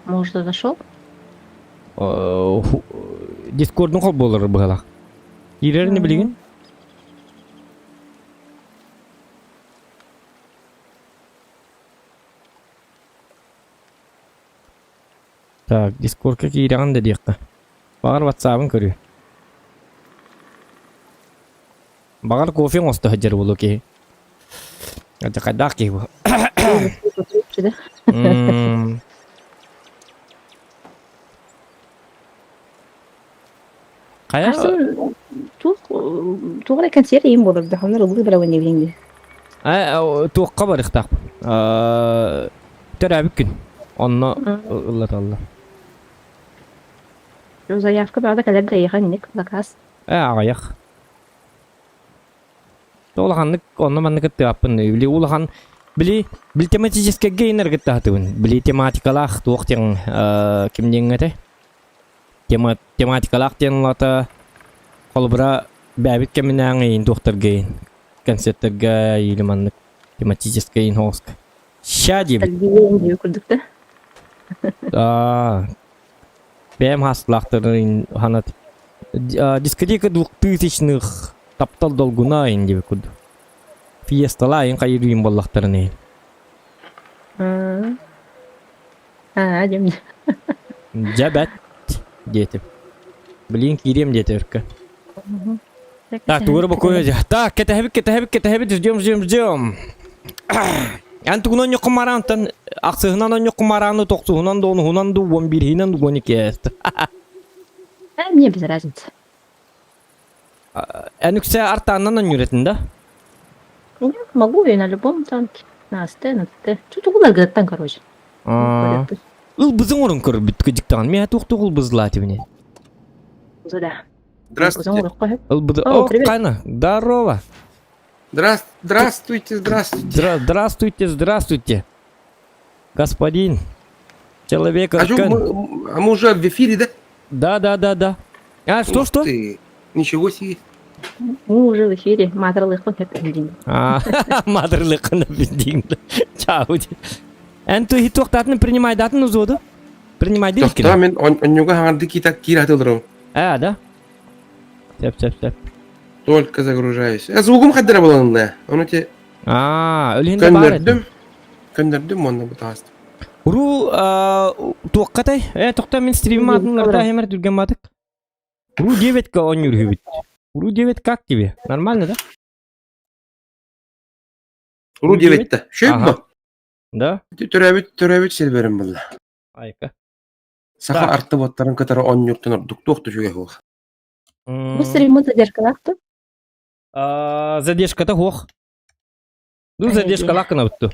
Может, зашел? Дискордун холбуулар быһалаах. Киирэр ини билигин? Так, дискордка киирэҕин да диэххэ. Баҕар ватсабын көрүө. Баҕар кофе оҥосто сылдьар буолуо киһи. Хайдаах киһи бу? Хайа? Арсын туох туох эрэ кэнсиэр иһин буолар да, онно ыллыы барабын диэбитиҥ дии. Туохха барыахтаахпын? Төрөөбүт күн. Онно ыллаталлар. Заявка баҕада кэлэр да эйиэхэ инник заказ. Аҕыйах. Улаханнык онно маннык кыттыаппын. Били улахан били били тематическайга иннэр кыттаатыбын. Били тематикалаах туох диэн ким диэҥ этэй? Тема тематикалаах диэн улата холобура бэйэбит кэминээҥ эйин туохтарга эйин концерттарга или маннык тематическай эйин хоҕуска. Ща диэбит. Диэн курдук да. Аа бэйэм хаастылаахтарын ханат дискотека двухтысячных таптал долгуна ин диэбит курдук. Фиестала ин хайырыын боллахтарын эйин. Аа, дьэм. Дьэ бэт диэтим. Блин киириэм диэтэ өркө. Так, тугу бокуй. Так, кэтэһэбит, кэтэһэбит, кэтэһэбит, ждем, ждем, ждем. Эн тугунан онньукку мараантан, ахсыһынан онньукку марааны, тохсуһунан да, онуһунан да, уон биирһинэн да, уон икки. А, мне без разницы. Эн үксэ артааннан онньур да? Я могу я на любом танке. На СТ, на ТТ. Что тугуларгыттан, короче. Ылбызың орун көрбүт кыдьыктаҕын. Миэхэ туох-туох ылбызлаа тибини. Да. Здравствуйте. Ылбызы. О, О, привет. Кайна, здорово. Здравствуйте, здравствуйте. Здравствуйте, здравствуйте. Господин. Человек А, что, мы, а мы уже в эфире, да? Да, да, да, да. А, что, Ух что? Ты, ничего себе. Мы уже в эфире. Матерлыкпын хэп А, мадырлыкын билдиң. Чау. Эн ты туохтаатын принимайдатын узуоду? Принимайды Тохтоо мен онньуга хаҥарды кита киир атылырым. А, да? Сеп, сеп, сеп. Только загружаюсь. Э, звугум хаддара буланна. Ону те А, өлүһүн да баар көннөрдүм. Көннөрдүм онно бу тааст. Ру туоххатай? Э, тохтоо мин стримим атын ырта хемер түргэн батык. Ру 9-ка онньур үһүбүт. Ру 9 как тебе? Нормально, да? Ру 9-те. Шөп Ага. бу. Да? Төрөбүт төрөбүт силберим булла. Айка. Саха Так. арты боттарын кытары онньуртан ордук туох түшүгэ хуох. Бу стримы задержкалаах Задержката хуох. Ну, задержкалаах гына бутту.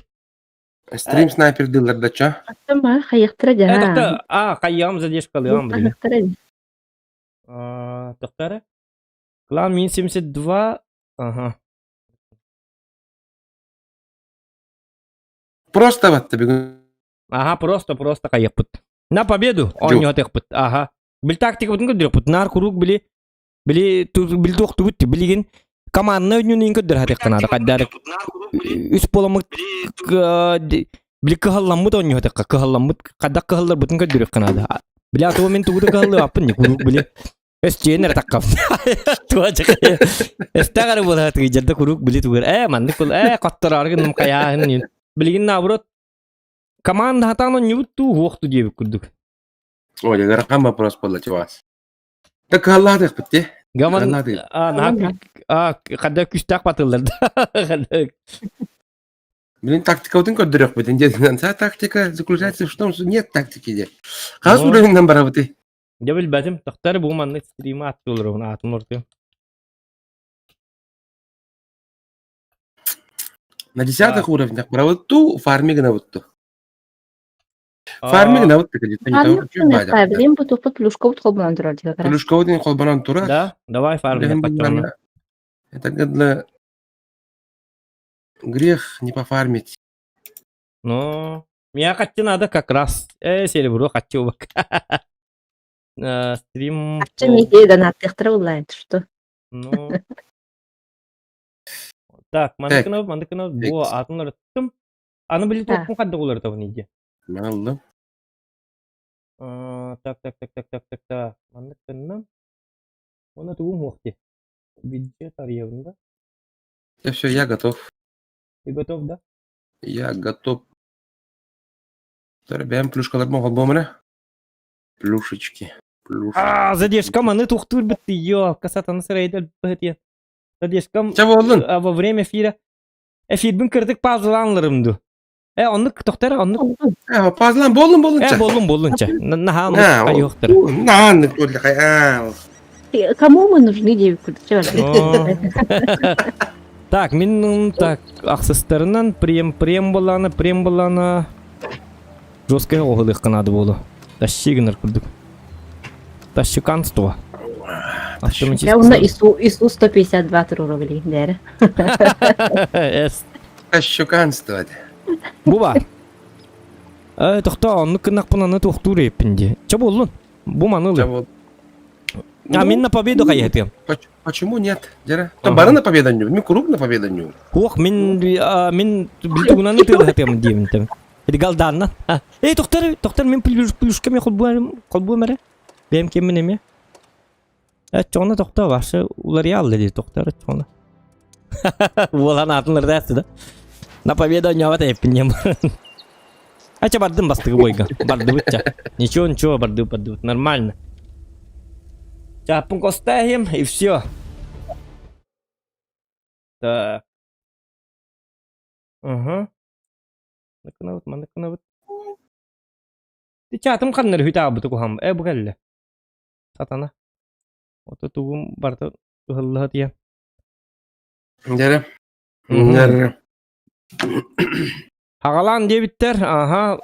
Стрим снайпер дыллар дача. Аттама хайыктыра Э, жаа. тохто, а, хайыам задержкалыам биле. Хайыктыра. Тохтары. Клан мин 72. Ага. Просто батты бүгүн. Ага, просто, просто хайыппыт. На победу оонньоотехпыт. Ага. Бил тактикабытын көрдөрөхпүт. Нар куруук били били били туохтубут билигин командна өнүнүн көрдөр хатык Каддар үс поламыт били кыһалламмыт оонньоотехха кыһалламмыт кадак кыһалларбытын көрдөрөх канада. Били атуа мен тугу да кыһаллыбаппын куруук били Өстүөн эрэ таккам. Туа чакай. Эстагары була тыгыжарда куруук били тугар. Э, маннык бул. Э, коттороору гынным хайааһын. Билигин наоборот команда хатаан онньубут туу хуохту диэбит курдук. Ой, ыарахан вопрос буолла чувас. Да кыһаллаатыахпыт дии. Гаман а наһаа а хадда күстээх батыллар да. Блин, тактикабытын көрдөрүөхпүт. Дьэ, тактика заключается в том, что нет тактики дии. Хас уровеньнан барабытый? Дьэ билбэтим. Тохтор бу маннык стрима аттылар аатын ортуйум. На десятых уровнях барабытту, фарминг гынабытту. Фарминг гынабыт где-то. Билим бу туппут плюшковут холбонон турар диye Плюшковут холбонон турар. Да, давай фарминг Это для грех не пофармить. Ну, меня хатчы надо как раз. Э, серебро хочу. Стрим... Хатчы неге донаттыктыр буллайн что? Ну... Так, мандыкына, мандыкына, бу атын ырыттым. Аны били тоқпун қадды олар табын иде. Аллым. Так, так, так, так, так, так, так. Мандыкына. Оны тугум уақте. Бюджет арьевында. Все, я готов. Ты готов, да? Я готов. Бэм плюшкалар моғол бомына. Плюшечки. Плюшечки. А, задержка маны тухтуур битти, ёлка, сатана сырайда быһытыйан. Задержкам Ча боллун? во время эфира. Эфирбин кырдык паузалаан ду. Э, оннук тохтор, оннук. Э, паузалаан боллун боллун Э, ча. боллун боллун ча. Наһаа оннук А, айуохтар. Нааннык боллахай. А. Кому мы нужны девку? Так, мин так, ахсыстарынан прем прем болана, прем болана. Жесткая оҕылыахха наада буолуо. Тащи гынар курдук. Тащиканство. Я уна ИСУ, ИСУ 152 рублей, дәрі. Эс. Тащиканство. Бу бар. Э, тохто, оннук гыннахпын аны туохтуур эппин дии. Чэ буоллун. Бу маны ылы. А мин на победу хайыһытыам. Почему нет? Дера. Там бары на победу ню, мин круг на победу ню. Ох, мин мин билтугунан тыылыһытыам диэбин тэм. Эти галданна. Эй, тохтор, тохтор мин плюшками холбуом эрэ. Бэйэм киммин эмиэ. Э, чоҕуна тохтоо, вообще уларыйаалла дии тохтор, чоҕуна. Уолан атын ырдаасы да. На победу ньоҕот эппин Ача бардым бастыгы бойга. Бардыбыт ча. Ничего, ничего, бардыбыт, бардыбыт. Нормально. Чаппын костаем и все. Так. Угу. Маныкынабыт, маныкынабыт. Ти чатым ханнар хүтэ аабыты куһам. Э, бу кэллэ. Сатана. Ото тугум барта туһаллаһа тиэ. Дьэрэ. Дьэрэ. Хагалаан диэбиттэр, аха.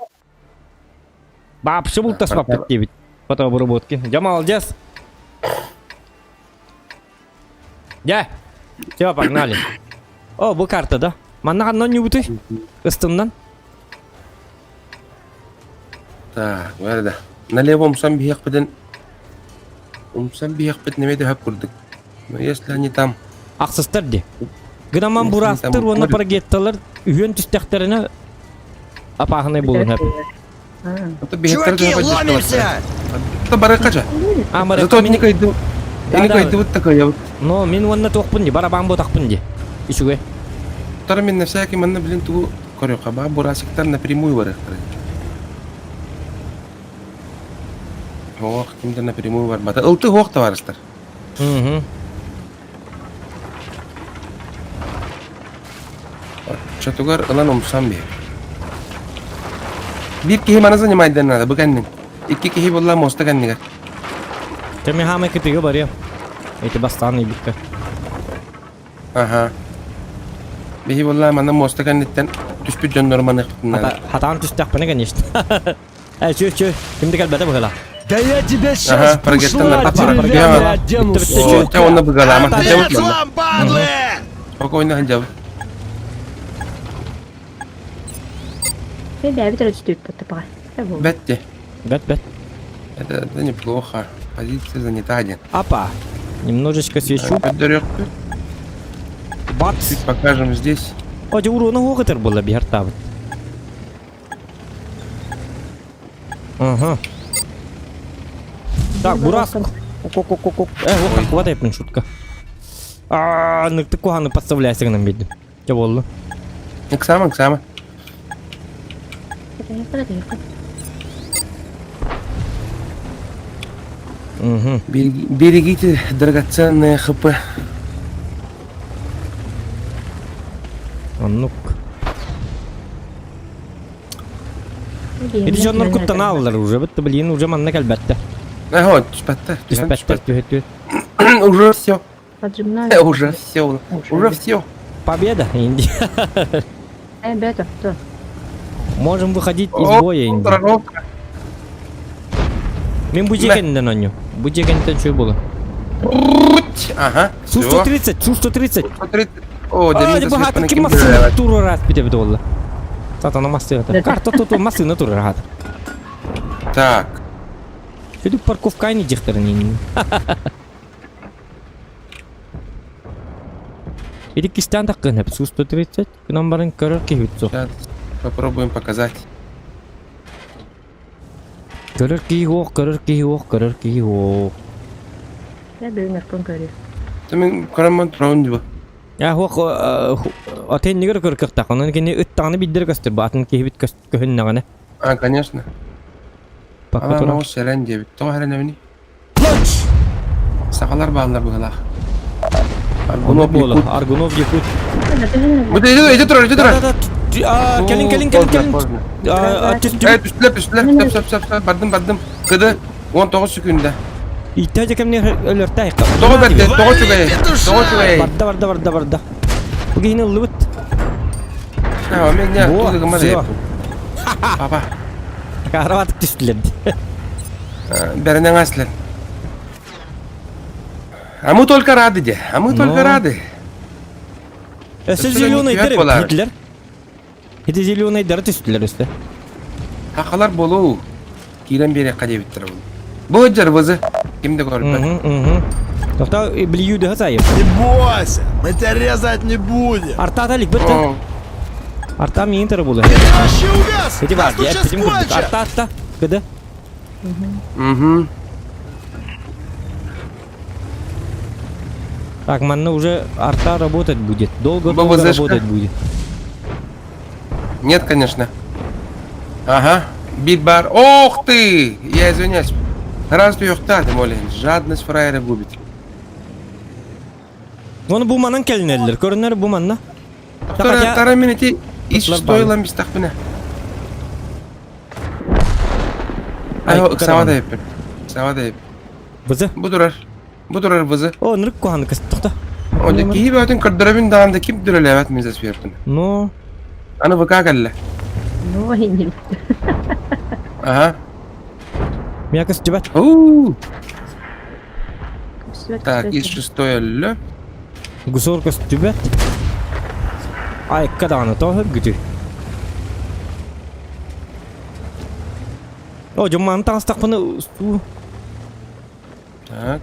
Баапшы бултаспаппыт диэбит. Фотообработки. Дьэ, молодец. Дьэ, все, погнали. О, бу карта, да? Манна ханна оонньуубутуй? Ыстымнан. Так, да. Налево умсан биһиэхпитин умсан биһиэхпит немэ дөһөп курдук. Но если они там Ахсыстар ди. Гынаман бураастар уонна парагетталар үһүөн түстэхтэринэ апааһынай буолун хөп. Чуваки, ломимся! Барыкача. Зато не кайду. Не кайду вот такая. Но мин уонна туохпун ди, барабан ботахпын ди. Үчүгэй. Тар мин на всякий манна блин тугу көрүөххэ баа бурасиктар напрямую барыахтара. Ох, кимдер напрямую барбата. Ылты хуох товарыстар. Угу. Оччотугар ылан умсан биһи. Биир киһи маны занимайдан надо, бу кэннин. Икки киһи буолла муоста кэннигэр. Кэми хаамай кытыга барыам. Эти бастаан ыйбыкка. Аха. Биһи буолла манна муоста кэнниттэн түспүт дьоннору маныахпытын надо. Хатаан түстэхпинэ, конечно. Э, чү, чү, ким да кэлбэтэ быһыла. Да я тебя сейчас Ага, пушла деревянный одену, сука! Онно быгалаама. Конец вам, падлы! Спокойно ханжабы. Бэбит өрөчтүүппүт тапаҕа. Бетти. Бет, бет. Это, это неплохо. Позиция занята один. Апа. Немножечко свечу. Бац. Чуть покажем здесь. О, дьэ, уруона хуохытар буолла биһартаабыт. Ага. Так, бураск. Ок-ок-ок-ок. Э, вот хватает мне шутка. А, ну ты куханы подставляйся нам видно. Че болду? Ыксама, ыксама. Угу. Берегите драгоценные хп. Оннук. Ити дьоннор куттана аллар уже, бытты блин, уже манна кэлбэттэ. Ага, түспэттэр. Түспэттэр, түһэ Уже все. Поджимную. Уже все. Уже все. Победа, Индия. Э, бета, кто? Можем выходить из боя, Индия. Мин бу дьиэ онньу. Бу дьиэ кэнниттэн үчүгэй буолар. Ага. Су-130, Су-130. 130. О, А, бу ким массыына туруораат бите бите болла. Сатана массыына. Карта туту массыына туруораат. Так. Сүдүк парковка не дихтерин. Ити кистан таккын хеп Су-130. Күнан барын көрөр киһи Сейчас попробуем показать. Көрөр киһи ох, көрөр киһи ох, көрөр киһи ох. Я бүгүн көрү. Мен көрөммөн турабын дии. Я хуох атын нигер көр кыхтак. Онон кини ыттаҕаны биддер көстөр. Батын киһи бит көһүннэҕинэ. А, конечно. Быыппакка Алаан туран. оҕус сэрэн диэбит. Тоҕо сэрэнэбиний? Сахалар бааллар быһыылаах. Аргунов Оннук буола. Якут. Аргунов Якут. Бу ити ити турар, ити турар. Да, да, да. Кэлин, кэлин, кэлин, кэлин. Э, түстүлэр, түстүлэр. Сөп, сөп, сөп, сөп. Бардым, бардым. Кыды 19 секунда. Иттэ же кэмне өлөртө айка. Тоҕо бэрдэ, тоҕо үчүгэй, тоҕо үчүгэй. Барда, барда, барда, барда. Бу киһини ыллыбыт. А, меня Во, тулыгыма всё. Папа. Караватык түстүлэр. Бэринэн аслар. А мы только рады, де. А мы только рады. Өссө зеленый дыр Гитлер. Ити зеленый дыр түстүлэр өстө. Хахалар болу. Киирэн биэриэххэ диэбиттэрэ бу. Бу ыдьар бызы. Ким да көрбөт. Тоқта блию да сайып. Не бойся, мы тебя резать не будем. Артата лик бітті. Арта миин тары булы. Вообще увяз! Эти бар, Нас тут я сейчас этим курдук. кончат! Арта атта. Кыды. Угу. Так, манна уже арта работать будет. Долго-долго БВЗшка. работать будет. Нет, конечно. Ага. Бит-бар. Ох ты! Я извиняюсь. Раз ты тем более. Жадность фраера губит. Оны бу манан кэлинэллэр. Көрүнэр бу манна. Вторая, вторая минути и Тутлар стоило местах меня. Ай, сава да еппин. Сава да еппин. Бызы. Бу турар. Бу турар бызы. О, нырык куһаны кыс тоқта. О, киһи бөтүн көрдөрөбүн даҕаны да ким дүрэлээбэт мин сверху. Ну. Аны ВК кэллэ. Ну, не. Ага. Меня көстүбэт. Уу. Так, из шестой өллө. Гусор көстүбэт. Айыкка даҕаны тоҕо күтү. О, дьоммааны таҥастахпына устуу. Так.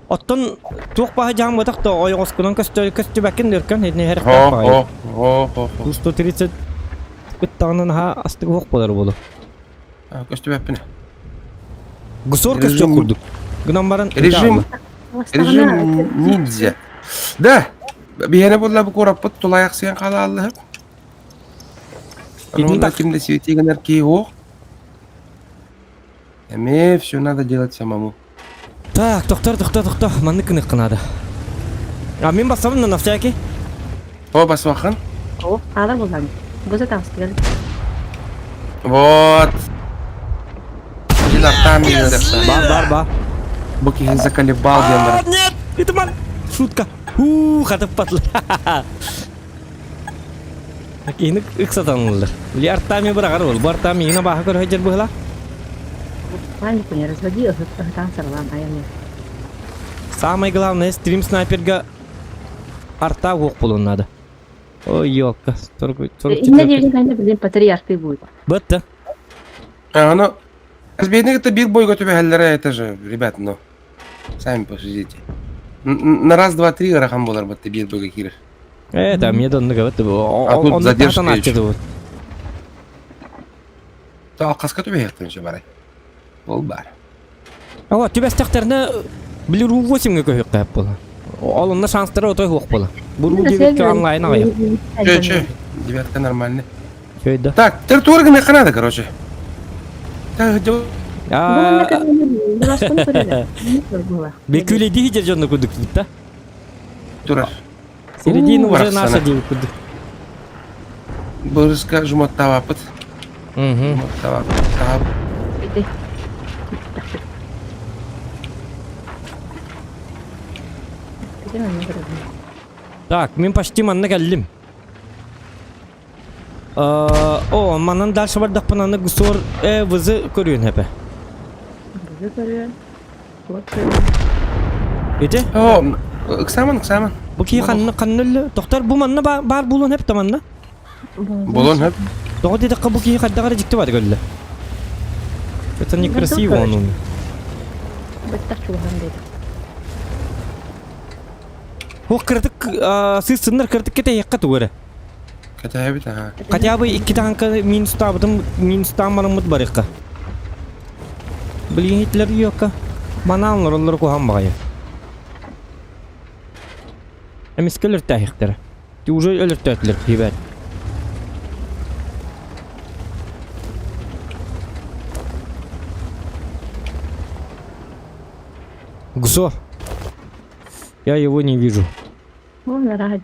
Оттон туох баһа дьаамматах да ойоҕоскунан көстө көстүбэккин өркөн итини Хо, хэрхтаах баҕайы. хо, хо, хо, хо. 130 кыттаҕынан аһа астык уох буолар буолу. Көстүбэппин. Гусор көстүөх курдук. Гынан баран Режим режим ниндзя. Да. Биһиэнэ буолла бу куораппыт тулаайахсыйан хаалааллыһы. Онно ким да свети гынар киһи суох. Эмиэ все надо делать самому. Так, тохтор, тохтор, тохтор. Маннык гыныахха наада. А мин бассабын на всякий. О, басвахан. О, хаалар буллаҥ. Бу сатаастыгар. Вот. Бар, бар, бар. Бу киһи заколебал диэн барар. Нет, это ман. Шутка. Хуу, хатып патлы. Киһини ыксатанылар. Били артами быраҕар ол. Бу артами иҥэ бааһа көрө сылдьар быһыла. Панику не разводи, ыһытан сарылаан айан. Самое главное, стрим снайперга арта уох буолуон наада. Ой, ёлка. 44. Инна диэбитин кэннэ билин патриархы будет. Бытты. А, ну, разбейник это биг бойга түбэһэллэрэ, это же, ребят, ну, сами посудите. На раз, два, три ыарахан буолар бытты биир бойга киирэр. Это мне да оннук эбит. А тут задержка еще. То алқаска түбэһиэхтэн еще барай. Ол бар. Ава, түбэстэхтэринэ били ру 8-ге көһүөххэ буола. Ол онно шанстара отой суох буола. Бу ру 9-ке онлайн аҕайах. Че, че, девятка нормальный. Чөй да. Так, территория гына надо, короче. Так, где... Бекүлейди хидер дьонно курдук да? Турар. Середина уже наша диэбит курдук. Бырыска жуматтаабаппыт. Угу. Жуматтаабаппыт. Так, мин почти манна кэллим. О, манан дальше бардахпын аны гусор э вызы көрүөн хэпэ. Вызы көрүөн. Ити? О, ыксаман, ыксаман. Бу кии ханна ханна Тохтор бу манна баар булуон хэп таманна. Булуон хэп. Тоҕо диэтэххэ бу киһи хайдах эрэ дьикти баар көрүллэ. Это некрасиво он умер. Баттах чугаһан диэтэ. Ох, кыратык сыыс сыннар кыратык кэтэһиэххэ тугу эрэ. Кэтэһэбит аха. Хотя бы икки танка минустаабытым минустаан бараммыт барыахха. Блин, Гитлер йокка. Манаан олороллор куһаҕан баҕайы. Эмискэ өлөртөөһүөхтэрэ. Ти уже өлөртөөтүлэр, ребят. Гусо. Я его не вижу. Вон арааһа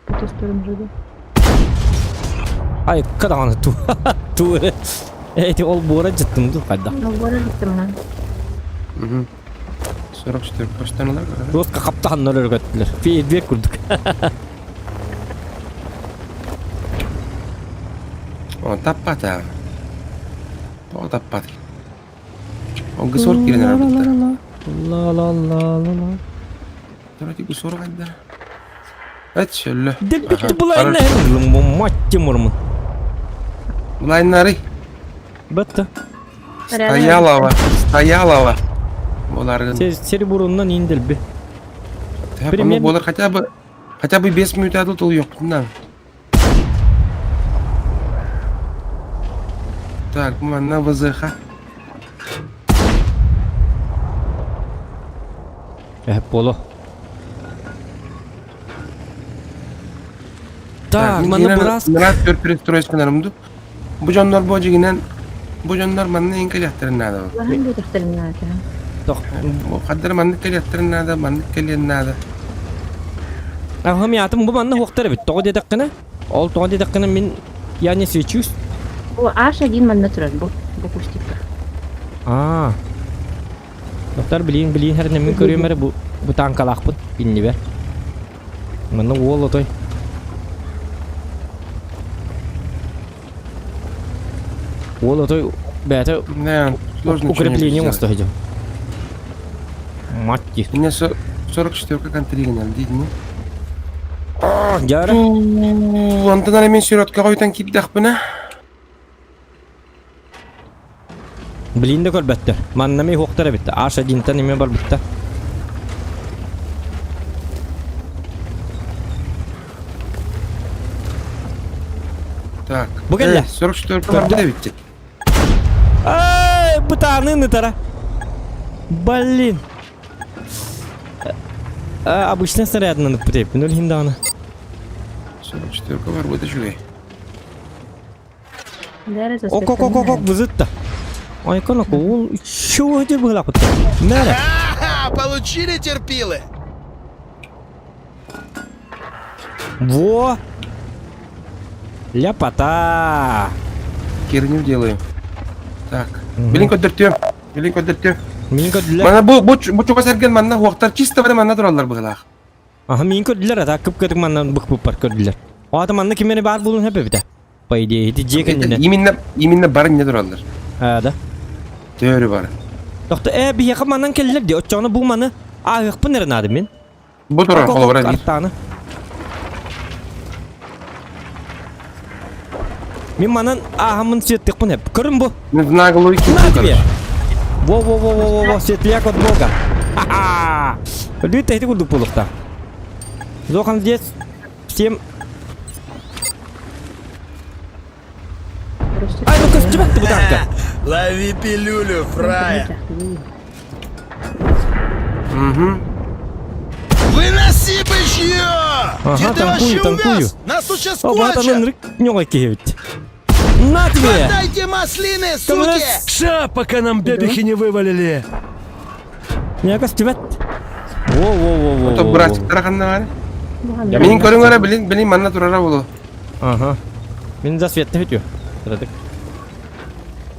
по ту сторону живу. Ай, кадаҕаны ту ту Эти ол буора жыттым ду хайда. Ол буора жыттым ха. Угу. 44 көстөн Жестко хаптаһаннар өргөттүлэр. Фейерверк курдук. О, таппата. Тоҕо таппат? Ол гысор киирэн эрэр бытта. Ла-ла-ла-ла-ла. Давайте гысор кайда. Эт шөллө. Деббит булайна мать Тимурмун. Булайнары. Бетте. Стоялова, стоялова. Боларгын. Сери буруннан индерби. Примерно болар хотя бы хотя бы 5 минут адыл тол yok bundan. Так, манна ВЗХ. Э, боло. Так, манна бырас. Мына төрт перестройкаларымды. Бу дьоннор бу дьигинэн бу дьоннор манна эн кэлиэхтэрин наада. Лаһан диэтэхтэрин наада. Бу хаддара маннык кэлиэхтэрин наада, маннык кэлиэн наада. Аһым ятым бу манна хуохтар эбит. Тоҕо диэтэххинэ, ол тоҕо диэтэххинэ мин я не свечусь. Бу Аша один манна турар бу бу кустикка. Аа. Доктор билиин билиин хэрнэ мин көрүөм эрэ бу бу таанкалаахпыт иннибэр. Манна уол отой. Уол отой бэйэтэ Да, сложно укрепление оҥосто сылдьар. Мать У меня 44 контригнал, дидни. Дьара. Онтон ары мен сүрөткө койтан киирдэхпинэ. Блин да көрбөттөр. Манна ми хуохтар эбит. Аша динтан эме барбытта. Так. Бу кэллэ. 44 барбыт эбит. Ай, бытаанын ытара. Блин. А, обычно снарядынан ыппыт Нөл хин даҕаны. 44 барбыт үчүгэй. Ок ок ок ок ок бызытта. Ой, коноку, ол чего где было кутта? Мэра. Получили терпилы. Во! Ляпота! Херню делаю. Так. Билин көдөртүөм. Билин көдөртүөм. Мин көдүлэр. Мана бу бу бу чугас эрген манна хуактар чисто бары манна тураллар быһылаах. Аха мин көрдүлэр ата кып-кытык манна бык-быппар көрдүлэр. Ата манна кимери бар булун хэп эбитэ. По идее, ити дьиэ кэннинэ. Именно именно бары не тураллар. А, да. Төөрү бары. Тохто э биһиэхэ манан кэллэр дии. Оччоҕуна бу маны ааһыахпын эрэ наада мин. Бу турар холобура биир. Артааны. Мин манан ааһаммын сиэттихпин эп. Көрүн бу. В наглую На тебе. Во-во-во-во-во, светляк от бога. Ха-ха! Өлүү тэһити курдук буолуохтаах. Зохан здесь всем... Ай, ну көстүбэт бу танка. Лови пилюлю, фрая. Угу. Выноси бычье! Ага, Где ты танкую, вообще танкую. увяз? Нас тут сейчас О, баатанын кончат! рык ньоҕой киһибит. На тебе! Хватайте маслины, суки! Ша, пока нам бебехи не вывалили! Не көстүбэт. Во-во-во-во. Ото братиктара ханна баар? Мин көрүҥ эрэ билин билин манна турара буолуо. Ага. Мин за светте бүтүө. Тыратык.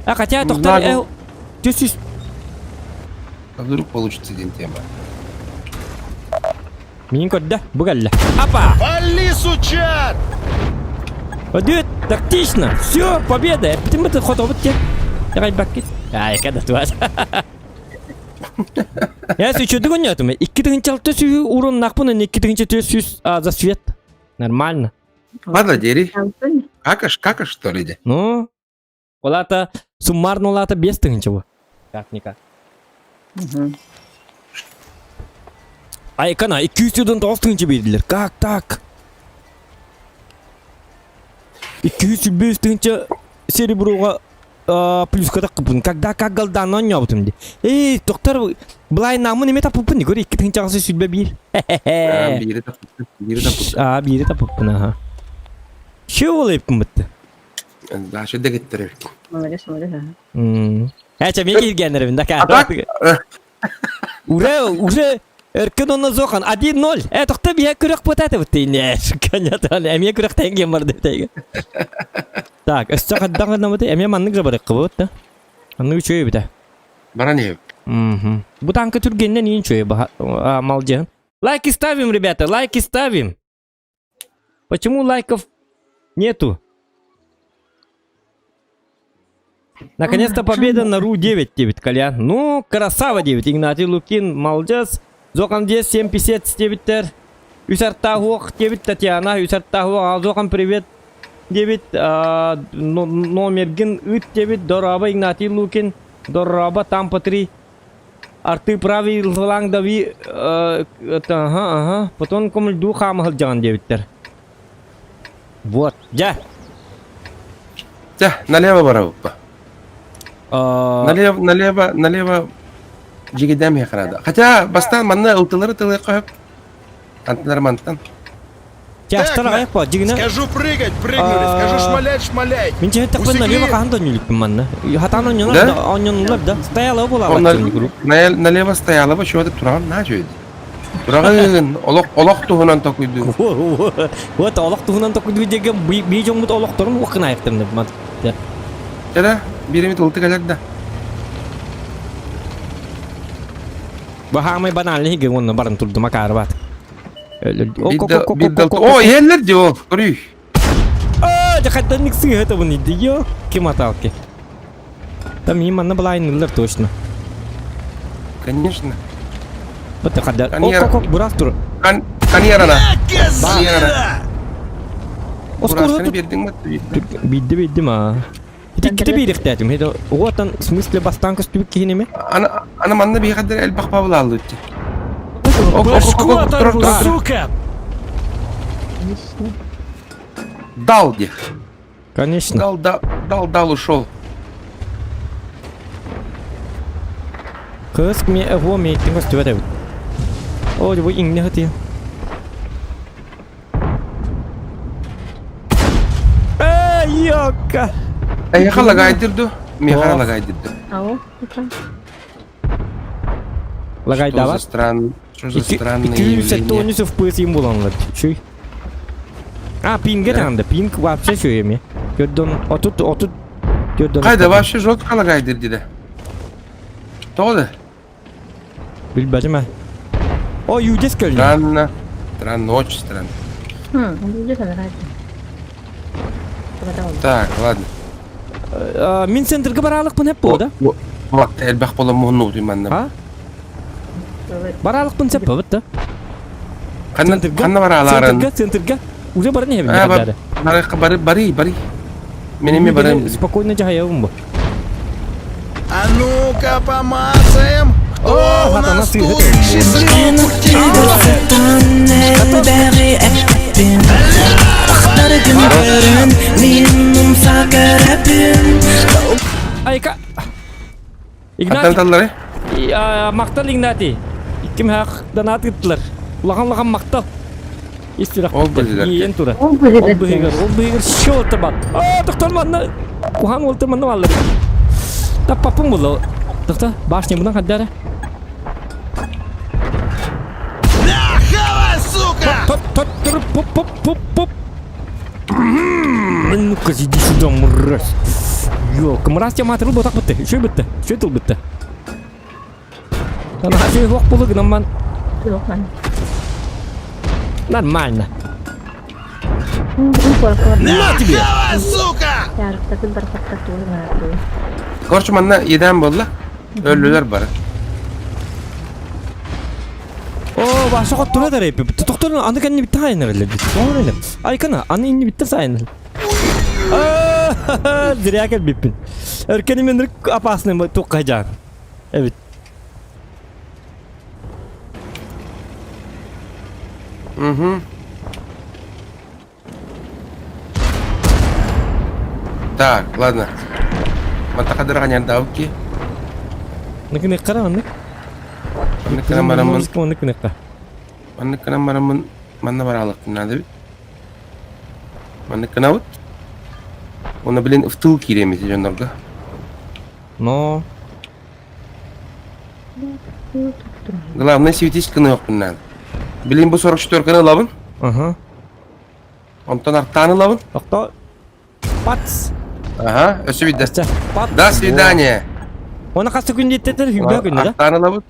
А хотя тохтор э түс А вдруг получится день тема. Мин көрдө, бу кэллэ. Апа! Вали, сучат! Өдүт, тактично. Все, победа. Эппитин быты хотобут те. Давай баккит. Ай, когда туас. Я сүчөдү гөннөтүм. 2 тыһынча сүүһү уруннахпын, 2 тыһынча 400 за свет. Нормально. Ладно, дери. Какаш, какаш, что ли, де? Ну, олата суммарно олата 5 тыһынча бу. Как никак. Ай, кана, 209 тыһынча бердилер. Как так? 205 тыһынча сереброға плюска таққыппын. Когда как голдан онньообутум ди. Эй, тоқтар, былай намын эме таппыппын. Көр, 2 тыһынчаҕасы сүүрбэ биир. Биири таппыт, биири таппыт. А, биири таппыппын, аха. Че ол эппин бытты? Да, что дегеттер. Молодец, молодец. Эче, мен келгенербин, да, А так? Ура, уже Өркөн онно зохан 1-0. Э, тохто биһэ күрэх потата бутейне. Конечно, эмиэ күрэхтэн кем барды теге. Так, өссө хаддан гынамыты эмиэ маннык же барыккыбыт да. Аннык үчүгэй битэ. Баран иһэбит. Мгм. Бу танка түргэннен иин үчүгэй малдьаһын. Лайки ставим, ребята, лайки ставим. Почему лайков нету? Наконец-то победа на Ру-9, 9, Колян. Ну, красава 9. Игнатий Лукин, молодец. Зохан 10, 7, 59 Үс артаах 9, Татьяна. Үс артаах Зохан, привет. 9, номерген ыт 9, Дораба Игнатий Лукин. Дораба, там по 3. Арты правый фланг дави, это, ага, ага. Потом комульду хаамахыл жаган диэбиттэр. Вот, дьэ. Чэ, налево барабыппа. Налево, налево, налево дьигидэм хехрада. Хотя бастаан манна ылтылары тылыахха сөп. Антылар мантан. Тяжтар аҕайах по дьигинэ. Скажу прыгать, прыгнули, скажу шмалять, шмаляй. Мин чэһэттэхпин налево хаһан да онньулукпун манна. Хатаан онньонор да онньонуллар да. Стояла буолаабат Налево стояла бы, чего ты тураҕын наа чөйдү. Тураҕын олох олох туһунан токуйдуу. Вот олох туһунан токуйдуу диэгэ бии дьоммут олохторун уохкынаайыктым Чэ биремит ылты кэлэр да. Баһаамай банальный хиге уонна баран турдум акаарбат. О, иһэллэр дии ол, көрүй. Аа, дьахаттан сыыһа табын иди, ё, ким аталки. Там им манна былайынылар точно. Конечно. Вот хадда. О, ок, бурас тур. Кан каньерана. Козлина! Бурасканы бердиң бе? Бидди бидди ма. Ити биирихтээтим. Хейде уотан в смысле бастаан көстүбүт киһиними? Ана ана манна биһиэхэ элбэх Павел аллыытчы. Башку оторву, сука! Дал где? Конечно. Дал, дал, дал, дал, ушел. Кыз ме эго мейттин көстүбэт эбит. О, бу иҥне хытыйа. Эй, ёкка! Эйиэхэ лагайдыр ду? Миэхэ лагайдыр ду? Ау, Лагайдава? Что за стран... Что за странные 270 FPS им буланлар. Чүй. А, пинге танда. Пинг вообще чүй эми. Көрдөн, отут, отут. Көрдөн. Кайда вообще жестко лагайдыр диде. Тоҕо да? Билбэтим ээ. О, юдес кэллэ. Странно. Странно, очень странно. Так, ладно. Мин центрга бараалыкпын эп буо да? Вот, элбэх бола муһунну манна. А? Бараалыкпын сеп бабыт да? Ханна ханна барааларын? Центрга, центрга. Уже бары не били. Бары бары бары бары. Мен эми барым. Спокойно жаһайабын бу. А ну-ка помацаем, кто у нас тут счастливый Айка. Игнатий. Таллары? Мактал Игнатий. Икким хақ донат ыттылар. Улахан-улахан мактал. Истирах. Ол быһыгар. Иен тура. Ол быһыгар. Ол быһыгар шо табат. А, тоқтор манна. Кухан ол манна баллар. Таппаппын була. Тоқта, башня бунан хаддара. Нахавай, сука! Топ, топ, топ, поп, поп, поп, поп. Ну-ка, иди сюда, мразь. Ёлка, мразь я материл ботак бітті. Үшей бітті. Үшей тыл бітті. Ана үшей оқ болы гынаман. Нормально. На тебе! Сука! Короче, манна еден болла. Өллүлэр бары. О, баша хоттура да репи. Тохтор аны кэнни битте хайнар эле. Тоңор эле. Айкана, аны инни битте сайнар. Зря кэлбиппин. Өркени мен опасный туққа жан. Эбит. Угу. Так, ладно. Матахадыр даабыт Ныкыныккара маннык. Маннык бараммын. Маннык Маннык гынан бараммын манна бараалыкпын наада эбит. Маннык гынабыт. Уонна блин в тыл киириэм ити дьоннорго. Но. Главное светись гыныахпын наада. Билин бу 44-каны ылабын. Ага. Онтон артаан ылабын. Тохто. Пац. Ага, өссө бидде. Пац. До свидания. Оны хас күн диэттетер хүббэ күннэ да? Артаан ылабын.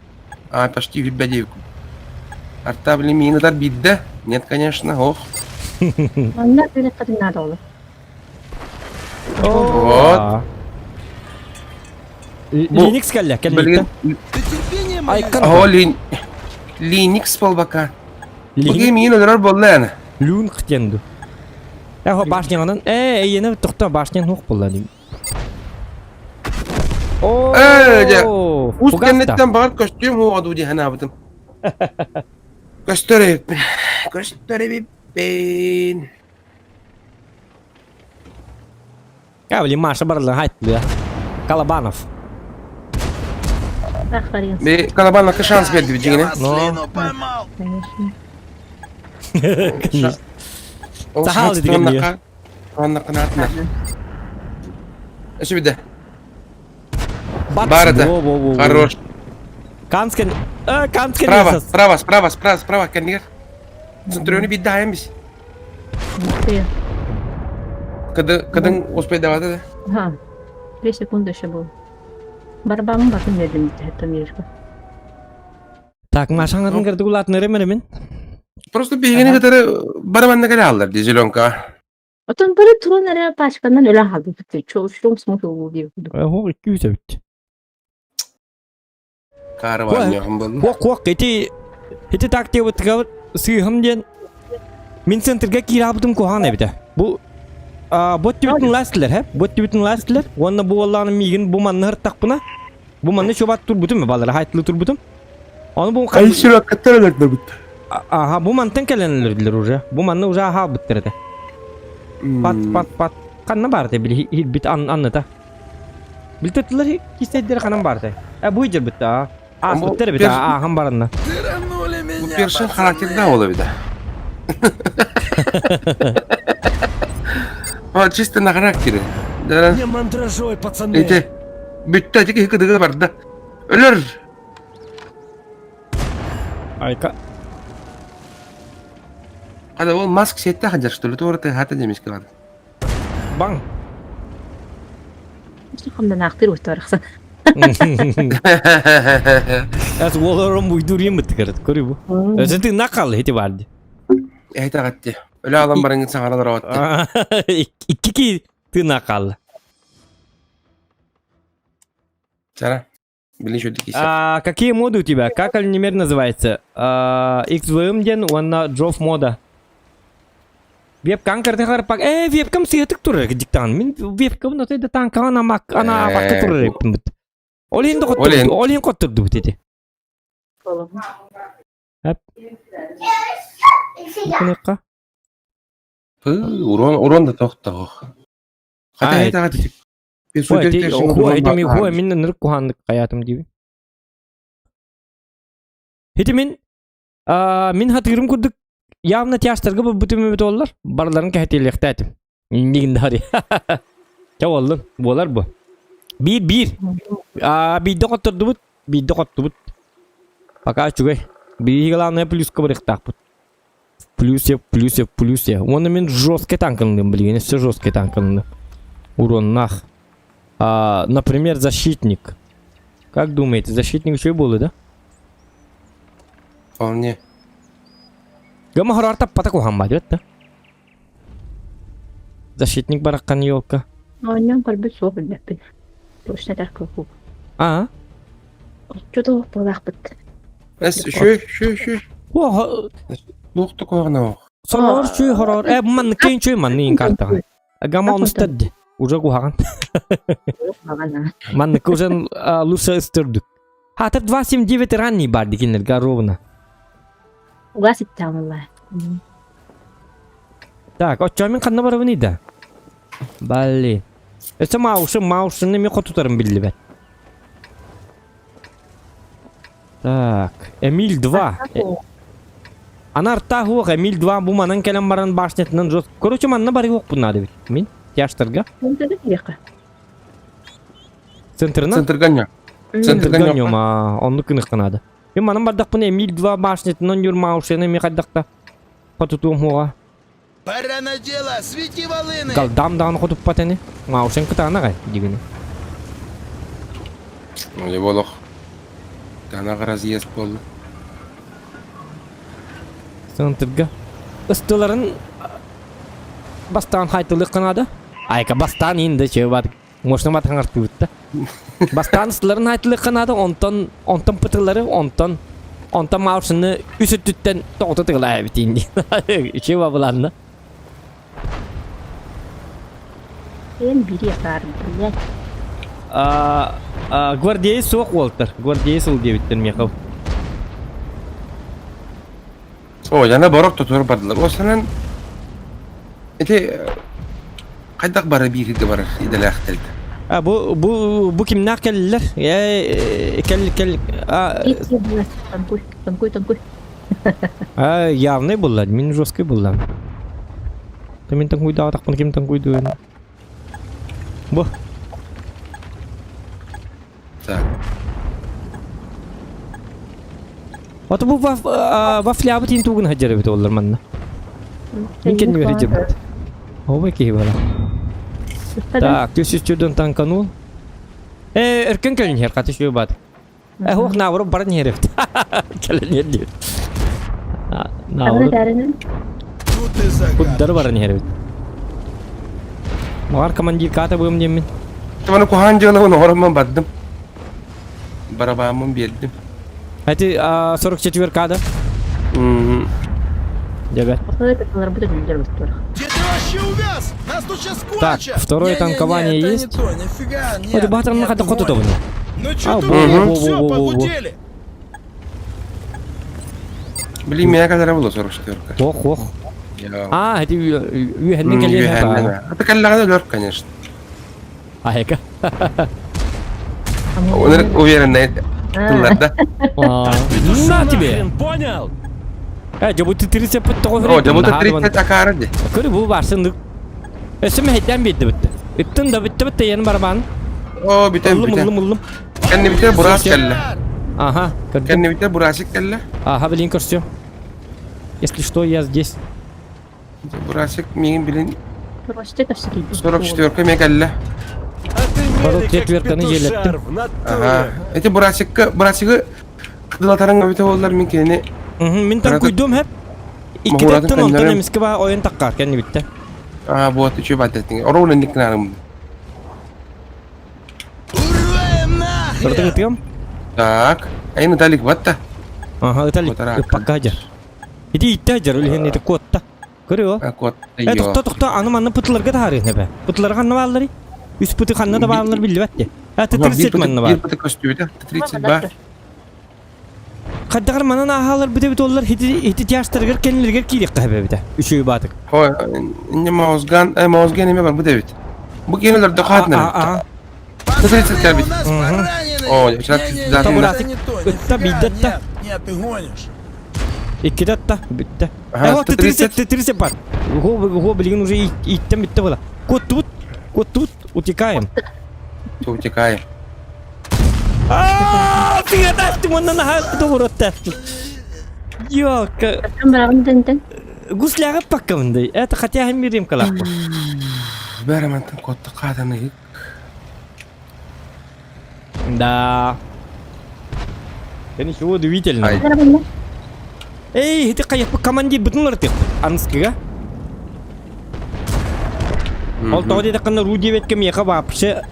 А, почти хүббэ диэбиккин. Арта билин миин ытар бидде. Нет, конечно, ох. Онна билэххитин наада олор. Вот. Linux кэллэ, кэллэ. Айкан. О, Лин... Linux болбака. Бу миин өлөрөр болла аны. Лун хтенду. Эхо башнянан, э, эйене тохто башнян хук болла дим. О, Э, дьэ. Ус кэнниттэн баҕар көстүөм уоҕа дуу дии санаабытым. Көстөр эбиппин. Көстөр эбиппин. Я, блин, Маша барла, хайт, Колобанов. Би Колобановка шанс берди дьиҥинэ. Но... Конечно. Ол Сахал шанс деген туоннакка туоннакка Өсө бидэ. Бар это. Хорош. Канцкен. Канцкен. Справа, справа, справа, справа, справа, кэннигэр. Центрионы биддаайым бис. Кыды, кыдың успейдаваты да? Ага. 2 секунды еще было. Барабамын батын бердим там ешка. Так, Машаңатын кырдык улаатынары мен. Просто биһигини кытары барабанна кэлэ аллар ди зеленка. Отон бары туран эрэ пачканан өлө хаалбыт. Чоң смысл диир курдук. Оһох 200 эбит. Караван был. Куок куок ити ити так диэбит сыыһым диэн мин центрга киирабытым куһаҕан эбитэ. Бу бот түбүтүн ластилер хэ? Бот түбүтүн ластилер. Уонна бу уоллааны миигин бу манна ыртахпына бу манна чубат турбутум балары хайтылы турбутум. Ону бу Ай сүрөккөттөр өлөрдө Аха, бу мантан кэлэн өлөрдүлэр уже. Бу манна уже аха быттар этэ. Пат пат пат ханна баар этэ били хирбит анныта. Билтеттилер кистейдер ханан баар этэ. Э бу жер битте а. Ааспыттар бит аахан баранна. Бу першин характерда ола бит. А чисто на характере. Да. Не мандражой, пацаны. Эти бүттэ тики кыдыгы барда. Өлөр. Айка. Хада ол маск сетте хадjar что ли туора тыһаата демеске барды. Баң. Хамнанаахтыр уттарахсан. Эс уолором буйдурим быттыкарат көрү бу. Өзү тыынна калды хити барды. Эйт агатти. Өлө алан барыңын саңаралар оҕотти. Икки ки тыынна калды. Сара. Билин шөдүк исэ. А, какие моды у тебя? Как альнемер называется? А, XVM ден, уонна Джоф мода. Вебкам картахар пак. Э, вебкам сыятык турар диктан. Мин вебкам но ты танка ана мак ана апакка турар эппин бит. Олин да Олин. коттурду, олин коттурду бит эти. Хап. Букунекка. Пы, урон урон да тохтоох. Хата Ай. эйт агатти. Хуа, ти хуа, ити ми хуа мин нырык куханнык каятым диби. Хити мин а, мин хатырым курдук явно тяжтарга бу бүтүмү бит оллар. Барларын кәһетелехтәтим. Иннигин дари. Ча боллун, болар бу. Бир бир. А, бидде коттордубут, бидде коттубут. Пока үчүгэй. Биһиги главное плюска барыктаахпыт. Плюс я, плюс я, плюс я. Уонна мин жесткий танканным билигин, все жесткий танканным. Урон нах. А, например, защитник. Как думаете, защитник еще и был, да? Вполне. Гама хорарта патаку хаммадет, да? Защитник бараккан елка. Оонньоон көрбүт суох билбэппин. Точно так курдук. А? Оччото буолаахпыт. Эс шү шү шү. О, Лух такого Сонор чүй хорор. Э, манны кейн чүй манны ин картага. Гама он стадди. Уже кухаган. Манны уже лучше истердүк. Хатыр 279 ранний бар дигенлерге ровно. Угас иттаамалла. Так, оччо мен ханна барабын ида. Балли. Өсө маушы, маушыны мен хотутарым билли Так, Эмиль 2. Анар тахуох Эмиль 2 бу манан кэлэн баран башнятынан жос. Короче, манна бары yok bunlar бит. Мин тяштырга. Центрна? Центрганя. Центрга ньома, оннук гыныхха наада. Мин манан бардахпына Эмиль 2 башнятынан Юрмаушена эми хайдахта хотутуом хуоҕа. Пора на дело, свети волыны! Галдам даҕаны хотуппат ини. Маушен кытаанах дигини. Ну, болох. Танаҕа разъезд буолла. Центрга. Ыстыларын бастаан хайтылык наада. Айка бастаан инде че бар. Мощно мат хаңартыбытта. Бастаан ыстыларын хайтылык наада, онтон онтон пытылары, онтон онтон маушыны үс өттүттэн тоҕото тыгылаа эбитин дии. Че бабыланна. Эн бири баар, блядь. Гвардеец суох уолтар. Гвардеец ыл диэбиттэр миэхэ. О, яна борок тотур бардылар. О, санан ити хайдах бары бииргэ барар идэлээхтэрит. А бу бу бу кимнээх кэллилэр? Э кэл кэл а Танкуй, танкуй, танкуй. А явный булла, мин жесткий булла. Ты мин танкуйдаатахпын ким танкуйдуун. Бу. Так. Ото бу вафлябыт ин тугун хаджар эбит оллар манна. Мин кэннигэр сылдьыбыт. Оба киһи бара. Так, түс үс танканул. Э, өркөн кэлин хер хаты шү бат. Э, хуох наоборот баран иһэр эбит. Кэлэн иһэр диэбит. Наоборот. Куддары баран иһэр эбит. Маар командир ката быым диэммин. Маны куһаан дьыалабын оҥороммун бардым. Барабааммын биэрдим. Эти 44 када. Дебет. Где ты вообще увяз? Нас тут сейчас Так, кончат! второе танкование это есть? не то, нифига, нет, Ой, батыр нет, хата ты хоту гонишь. тобуну. Ну А, чё ты, во, блин, во, всё, во, во, во. погудели! Блин, меня когда было 44 Ох, ох. А, эти үһэннен кэлиэн Это кэллэҕинэ өлөр, конечно. Айка. Уверенный тылларда. На тебе! Понял? Э, дьобу 30 пыттоҕо О, дьобу 30 акаары ди. Көрү бу барсын. Өссө мэһэйдээн биэрдэ бүтте. Ыттын да бүтте бүтте яны барабан. О, бүтэн Ыллым, бүтэн. ыллым, ыллым. Кэннибитэ бурас кэллэ. Ага, көрдүм. Кэннибитэ бурасик кэллэ. Ага, блин, көрсүм. Если что, я здесь. Бурасик миигин билин Просто 44 ме кэллэ. Барыл четверканы елеттим. Ага. Эти бурасикка бурасигы кыдылатарың өбүтэ боллар мин кинини. Мин там куйдум хеп. Иккитеттен онтон эмиске ба ойын таккар кэнни битте. А, вот үчү баттеттиң. Ороун энник нарым. Ырдың ытыам? Так. Айн ыталик батта. Ага, ыталик. Ыппакка жар. Ити итте жар, үлген ити куотта. Көрү о. Куотта. Э, тохто, тохто, аны манны пытыларга тахары небе. Пытыларга ханна бааллары? Үс пыты ханна да бааллар билбэт де. А, Т-30 манна бар. Бир пыты көстүбүтэ. Т-30 бар. Хайдагар манан аһаалар бүтэ бит оллар хити хити тяштаргар кенилергер киирек каһабэбитэ. Үчүгэй баатык. Ой, не маузган, э, маузган эме бар бу дебит. Бу кенелер дохатна. Т-30 кэлбит. О, сейчас Ытта биидэтта. Нет, ты гонишь. Иккитэ атта, бүттэ. Э, Т-30, Т-30 бар. Го, го, билигин уже иттен бүтте була. Куттубут, куттубут, утекаем. Утекаем. Аа, тыгатастым, оннан аха добуротта. Ёлка. Гусляга паккамындай. Это хотя мирим калаппы. Бәрі мантан котты қаданы Да. Это ничего удивительного. Эй, ты каяк командир бүтүн ыртык. Анскыга. Ол тоҕо диэтэххинэ Ру диэбэткэ миэхэ вообще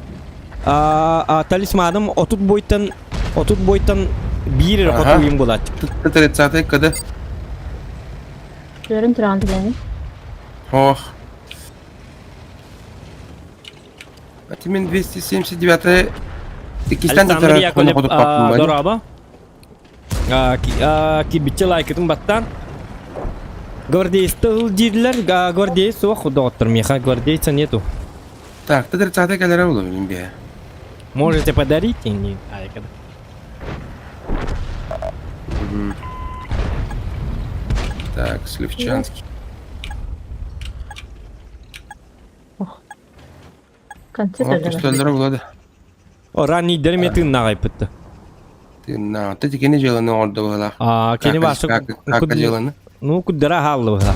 талисманым 30 бойтан 30 бойтан биир эрэ хотуйум буолааччы. 30 кд. Көрөн туран билэни. Ох. А ты мен 279 иккистен Александр Яковлев дорообо. Кибитче лайкытын баттан. Гвардейцы дииллэр, гвардеец суох доҕоттор миэхэ гвардейца нету. Так, ты 30 кэлэрэ буолуо билин бие. Можете подарить? Не, айка. Так, Сливчанский. Концерт Көстөллөрө булады. О, раннийдер ме тыыннаҕайпытты. Тыыннаах. Ты кини дьыаланы оҥордо быһалаах. А, кини башы Кака дьыаланы? Ну, куддара хааллы быһа.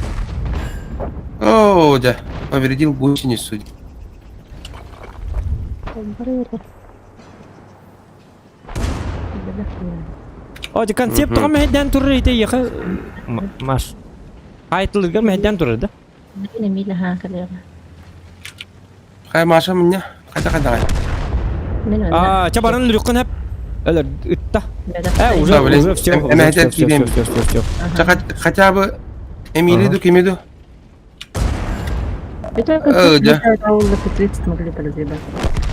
О, да, повредил гусеницу. О, ди концепт тоҕо мэһэйдээн турар ити яха Маш. Айтылыгар мэһэйдээн турар да? Хай Маша мне хайда хайда. А, ча баран лүрүккүн хеп. Өлөр ытта. Э, уже уже все, все, все, все, все, все. Хотя бы Эмили ду кими ду?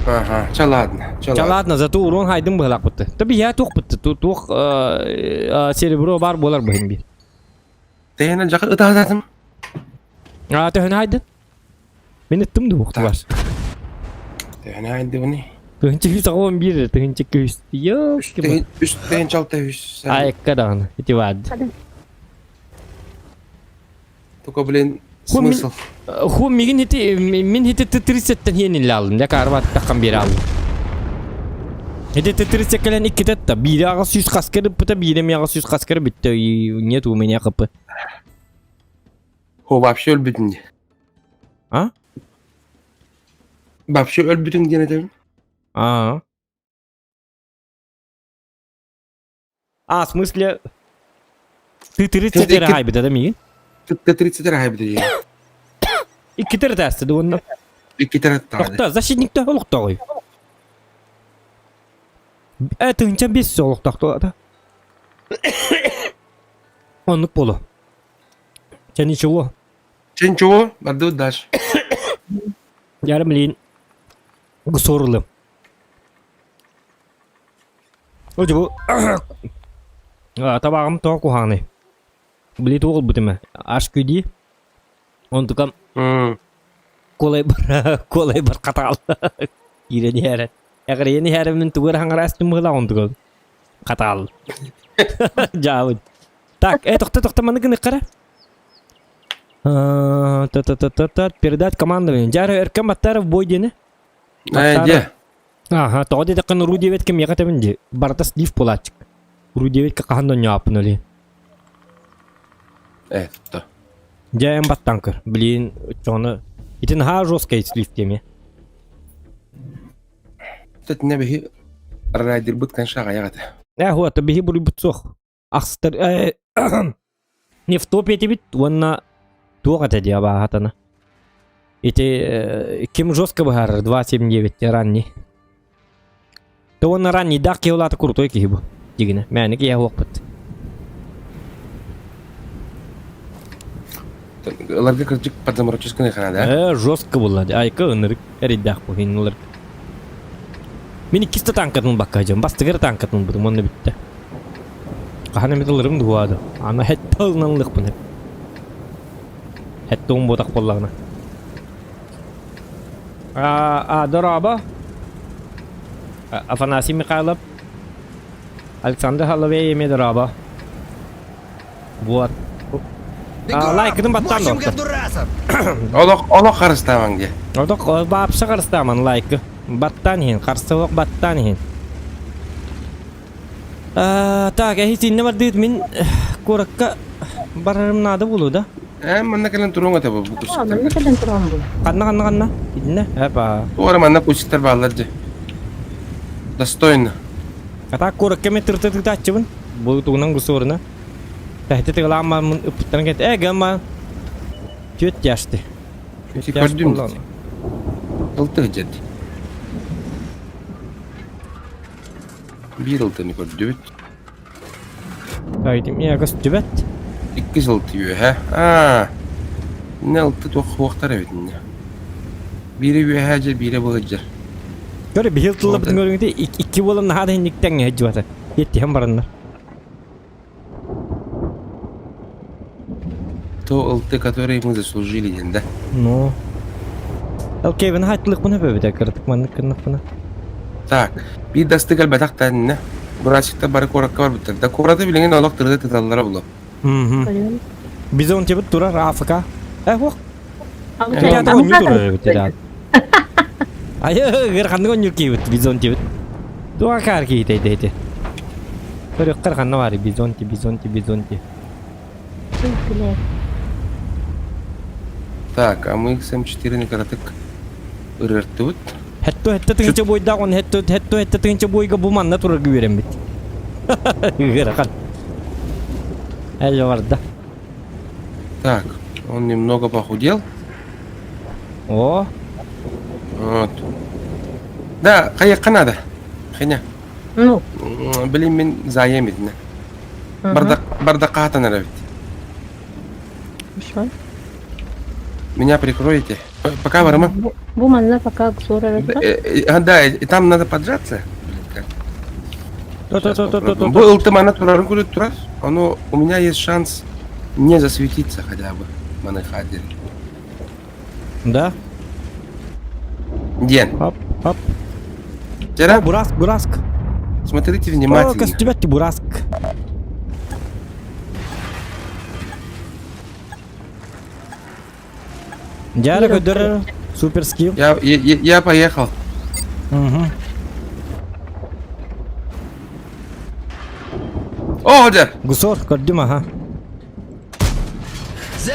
Ага, ча ладно, ча ладно, зато урон хайдын быһылаах бытты. Таби я туох бытты, туох серебро бар болар быһын би. Тэһэнэ жакы ытаататым. А, төһөнө хайдын? Мин ыттым да буохтубар. Төһөнө хайдыбыный? Тыһынча үс аҕа биир, тыһынча үс. Ёлки. Үс тыһынча алта үс. Айыкка даҕаны, ити баар. Только, блин, смысл. Ху мигин хити мин хити 37-тен хиэниллэ аллым. Дя карва таххан биэрэ аллым. Хити 37 кэлэн иккитэ биири аҕа сүүс хаскар ыппыта, биири эмиэ аҕа сүүс хаскар бүттэ. Нет у меня хп. Хо вообще өлбүтүн дии. А? Вообще өлбүтүн диэн этэбин. А. А, в смысле... Ты 30 эрэ хаайбыта да миигин? Ты 30 эрэ хаайбыта дии. Иккитэ эрэ тээсти да уонна. Иккитэ эрэ Тохто, защитникта олохтооҕуй. Э, тыһынча бес олохтоохто. Оннук болу. Чэ, ничего. Чэ, ничего, бардыбыт дальше. Ярым блин. Гусорлым. Ожу бу табаҕым тоҕо куһаҕаный? Били туох ылбытым ээ? HQD. Онтукам куолайбар куолайбар хатаал киирэн иһээрэ. Эҕирийэн иһээрэ мин тугу эрэ хаҥараастым быһыылаах онтукам хатаал. Дьаабын. Так, тохто тохто маны гыныххара. Та-та-та-та-та передать командование. Дьара Өркөн Баттаров бой диэни. Дьэ. Аха, тоҕо диэтэххин Ру диэбэт ким этэбин дии. Барыта слив буолааччык. Ру диэбит хаһан да онньооппун оли. Э, то. Дьэ, эн баттаан көр. Блин, оччоҕуна ити наһаа жесткай слив диэми. Тэтинэ биһи райдербыт конечно аҕайах этэ. Э, вот, биһи буруйбут суох. Ахстар э, не в топе этибит уонна туох этэ диэ абааһатана. Ити э, ким жестко быһаарар 2.79 ранний. То уонна раннийдаах киһи улаата крутой киһи бу. Дигинэ. Мээнэ киһи уохпут. Ыларга кырдьык подзамороческаны хана да? Э, жестко булла. Айка ынырык эрийдээх бу хин ылар. Мин иккис танкатын бакка дьон. Бастыгыр танкатын бутум онно бүттэ. Хаһан эмит ыларым дуо Аны хэтте ылынан ылыахпын Хэтте уун буотах буоллаҕына. А, дорообо. Афанасий Михайлов. Александр Халовей эмиэ дорообо. Вот. Лайкытын баттаан доктор. Олох, олох харыстаамаҥ дии. Олох баапса харыстааман лайкы. Баттаан иһин, харыстабах баттаан иһин. Так, эһи синне бардыыт мин куоракка барарым наада буолуо да? Ээ, манна кэлэн туруоҥ этэ бу кусиктар. Манна кэлэн туруом бу. Ханна ханна ханна? Итиннэ? Эпа. Туора манна кусиктар бааллар дьэ. Достойно. А так куоракка мен тырта тыытааччыбын. Бу тугунан гусуорuna. Тэхти тыгалааммын ыппыттан кэт. Э, гамма. Түөт тяшты. Көрдүм. Ылтых дьэт. Биир ылтыны көрдүбүт. Айдым я көстүбэт. Иккис ылты үөһэ. Аа. Инне ылты туох хуохтар эбит инне. Биири үөһэ дьэ, биирэ былыдьыр. Көрө биһил тыллабытын көрүҥүтэ икки буолан наһаа да инниктэн эһэдьибата. Еттиһэн бараннар. То ылты, которые мы заслужили, диэн да. Ну. Ол Кевин хаттылыкпын өбөбүтэ кырдык маннык гыннахпына. Так, биир дастык элбэтэх тэннэ. Бурасиктар бары куоракка барбыттар. Да куораты билигин олох тырыта тыталлара було. Бизон тебит турар АФК. Э, ох. Театр онню турар эбит театр. Айы, гыр ханнык онню киибит бизон тебит. Туох акаар киһитэй дэти. Көрүөххэр ханна баар бизонти, бизонти, бизонти. Блядь. Так, а мы XM4 на кыратык ырыартыбыт. Хетто хетто тыгынча бойдаах он хетто хетто хетто тыгынча бойга бу манна турарга үөрэммит. Ыарахан. Әлі барда. Так, он немного похудел. О. Вот. Да, хайыққа надо. Хеня. Ну. Блин, мен заем едіне. Бардак, бардакка атанар эбит. Что? Меня прикроете? Пока барыма. Бу манна пока ксора Да, да, и там надо поджаться. Бу ылтымана турарын көрүт турар. Оно у меня есть шанс не засветиться хотя бы. Маныхадер. Да? Ден. Хоп, хоп. Вчера... Бураск, Бураск. Смотрите внимательно. О, костюмет Бураск. Дяра көдөр супер скилл. Я, я, я поехал. Угу. О, дер. Гусор, көрдүм, ага.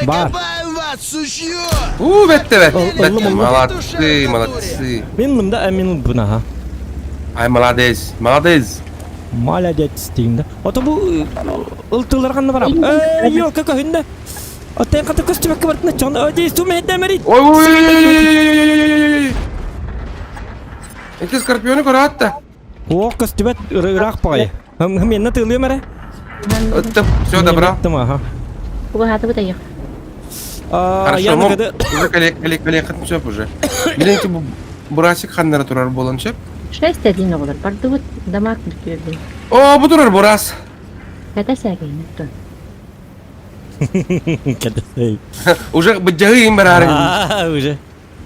Бар. Закопаем вас, сучье! У, бетте бет. Бетте, молодцы, молодцы. Мин лымда, мин лымбын, ага. Ай, молодец, молодец. Молодец дейм да. Ото бу ылтылар ханна барам. Эй, йо, как хүнде. Отен ката көстүбәккә бартына чон. Өдей су мехдемери. Ой, ой, ой, ой, ой, ой, Эти скорпионы көрәтті. О, көстүбәт ыраак баҕайы. Менне тыылыам эрэ. Все, добро. Ага. Угаһаты бытайых. Хорошо, уже коллекхатын сөп уже. Билен ки бурасик ханнара турар болан сөп. 6-1 оҕолор бардыбыт дамаак бүтүөрдүн. О, бу турар бурас. Ката сээкэйнэттон. Ката Уже быдьаһы им барарын. Уже.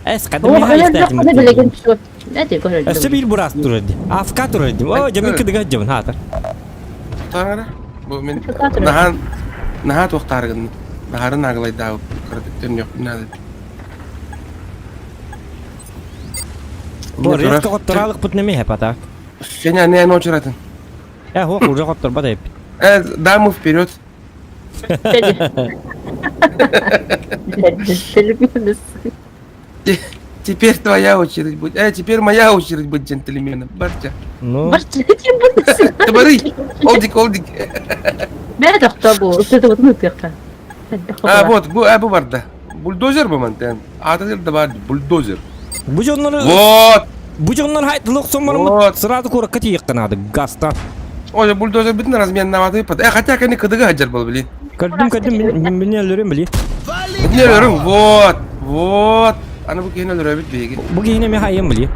Эс О, билеген түсөт. Эти көрөлдүм. Өссө биир бураас турар ди. Афка турар ди. О, дьэ мин кыдыга дьэбин хаатар. Таңара. Бу мин наһаа наһаа туохтааргын. Наһарын агылайдаабыт кыратык төннүөхпүн наада. Бу резко хотторалыкпыт неме хепатак. Сеня не ночуратын. Э, хуох уже хотторбат эппит. Э, даму вперед. Теперь твоя очередь будет. Э, теперь моя очередь быть джентльменом. Барча. Ну. Барча, Табары. Олдик, олдик. Бәрі тоқта бу. Үстеді отын өтіққа. А, вот, бу, а, бу барда. Бульдозер бу мантен. Аты да бар, бульдозер. Бу дьоннору... Вот. Бу дьоннор хайтылык соммарымыт сразу куракка тиийэххэ наада гаста. Ой, бульдозер бүтүн размен наваты под. Э, хотя кани кыдыга хаджар был, блин. Көрдүм, көрдүм, мен мен өлөрөм били. Мен өлөрөм, вот, вот. Аны бу киһини өлөрөбүт биһиги. Бу киһини мен хайым били.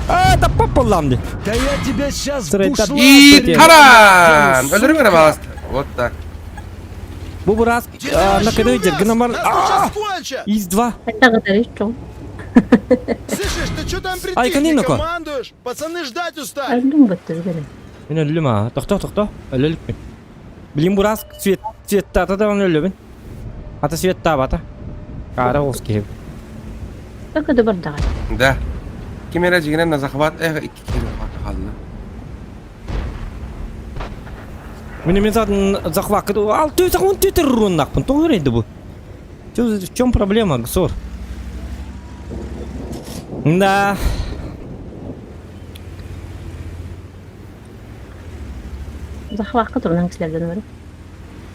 А, таппап боллам ди. Да я тебя сейчас И таран! Өлөрүм эрэ баҕаста. Вот так. Бу быраас накыды жергин бар. Из два. Слышишь, ты что там Ай, притих, не Каниноко. командуешь? Пацаны ждать устали. Өлдүм быттыр Мен өллүм а. Тохто, тохто. Өлөлүкпүн. Билин бураас свет светтата да оны өлөбүн. Ата светтаабата. Кара оҕус киһи. Только бардаҕай. Да. Ким эрэ дьиҥинэн на захват эх икки киһи хаалла. Мин мен затын захват ал төй захват төтер руннакпын. Тоҕо эрейди бу? В чем проблема, Гсор? Да. Захватка турунан кисилерден бар.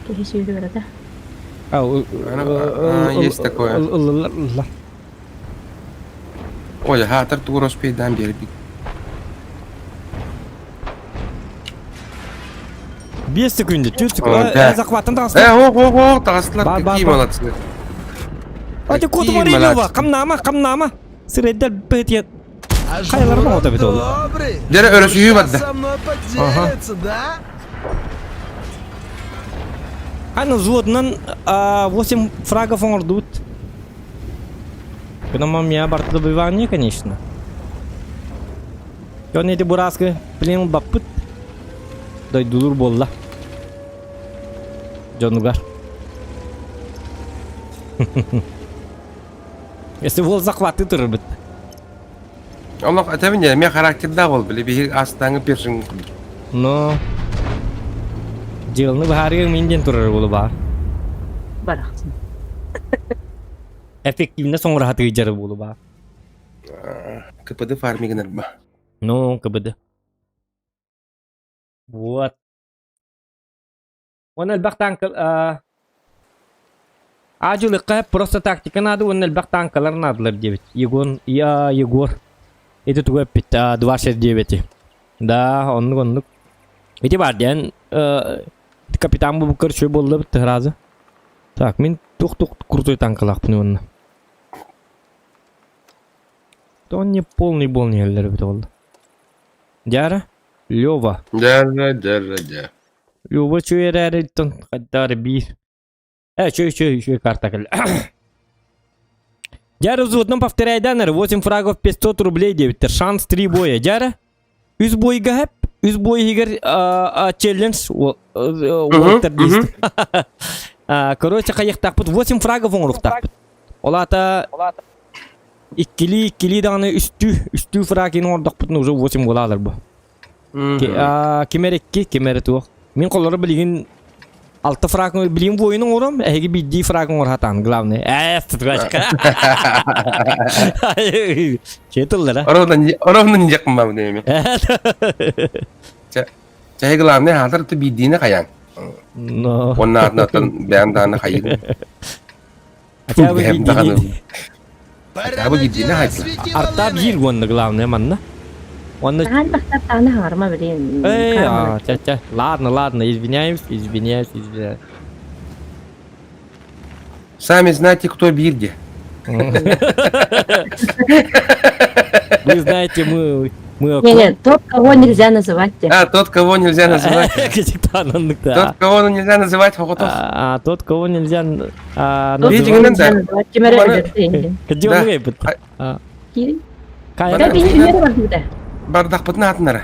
Киһи сүүрү барата. А, есть такое. Ой, хаатар тугур успейдаан биэрбит. 5 секунда, 4 секунда. Да. Захваттан таҕыста. Э, ох, ох, ох, таҕыстылар. Какие молодцы. Ати кот Маринова, камнама, камнама. Сирэйдэр бэт Хайлар ма бит ол. Дere өрөсүһүү барда. Со мной поделится, да? Аны взводынан 8 фрагов оҥордубут. Гынама меня барты добивание, конечно. Дьон эти бураскы плен баппыт. Дойдулур буолла. Дьонугар. Если бол захваты турбут. Олох этэбин дьэ, эмиэ характердаах ол били биһи астааҥы першин курдук. Но дьыаланы быһаарыгар мин диэн турар буолу баар. Барахсан. Эффективно соҥураһатыы дьары буолу баар. КПД фармигын арба. Ну, КПД. Вот. Уонна элбэх танка Аадьылыкка просто тактика наада уонна элбэх танкалар наадалар диэбит. Егор, я Егор. Ити тугу эппит, 269. Да, оннук оннук. Ити бар диэн капитан бу көрсүү буолла бит сразу. Так, мин тух-тух крутой танкалаахпын уонна. То не полный бол неллер бит ол. Дяра? Лева. Дяра, дяра, дя. Люба үчүгэй эрээри оттон хайдах эрэ биир Э, үчүгэй үчүгэй үчүгэй карта кэллэ. Дьара взводном повторяйдан эрэ 8 фрагов 500 рублей диэбиттэр. Шанс 3 боя. Дьара үс бойга хэп, үс бой иһигэр челлендж уолаттар диэстим. Короче, хайыахтаахпыт 8 фрагов оҥоруохтаахпыт. Ол аата иккилии иккилии даҕаны үстүү үстүү фрагин оҥордохпутуна уже 8 буолаалар бу. Ким эрэ икки, ким эрэ туох. Мин холоро билигин алта фраг билигин воин оҥором, эһиги биирдии фраг оҥор хатаан, главное. Ээ, тутугачка. Че тыллара? Ровно не жакмам деме. Чэ, главное, хатыр ты биирдиини хайаан. Но. Онна атнаттан бэйэм дааны хайыгын. Хотя бы биирдиини. Хотя бы биирдиини хайдылар. Арта биир уонна главное манна. Уонна Хаан тахсар тааны хаҥарма билин. Эй, а, ча ча. Ладно, ладно, извиняюсь, извиняюсь, извиняюсь. Сами знаете, кто бирде. Вы знаете, мы мы Не, не, тот, кого нельзя называть. А, тот, кого нельзя называть. Тот, кого нельзя называть, Хохотов. А, тот, кого нельзя называть. Бардахпытын атынара.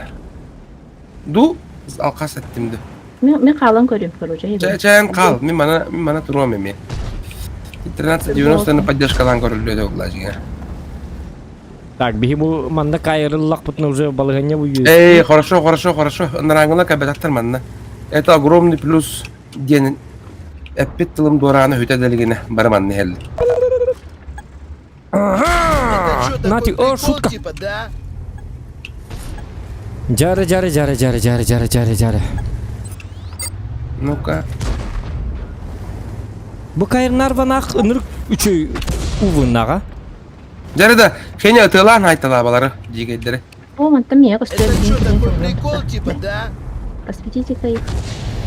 Ду, алқас аттимди. Мен қалан көрем, короче. Чайын қал, мен мана, мен мана туруам эми. 1390 на поддержкалан көрүллүө оглажыга. Так, биһи бу манна кайырыллахпытына уже балыгanya бу Эй, хорошо, хорошо, хорошо. Ыныраңына кабетаттар манна. Это огромный плюс диэн эппит тылым дуораана хүтэ дэлигинэ бары манна иһэллэр. Нати, о, шутка. Типа, да? Жары, жары, жары, жары, жары, жары, жары, жары. Ну-ка. Бу кайырнар ванах ынырык үчүй увыннаға. Дьэ да, Феня ытыалаан айталаабалары дьигэйдэри. О, мантан мия Это что, такой прикол, типа, да? Посветите-ка их.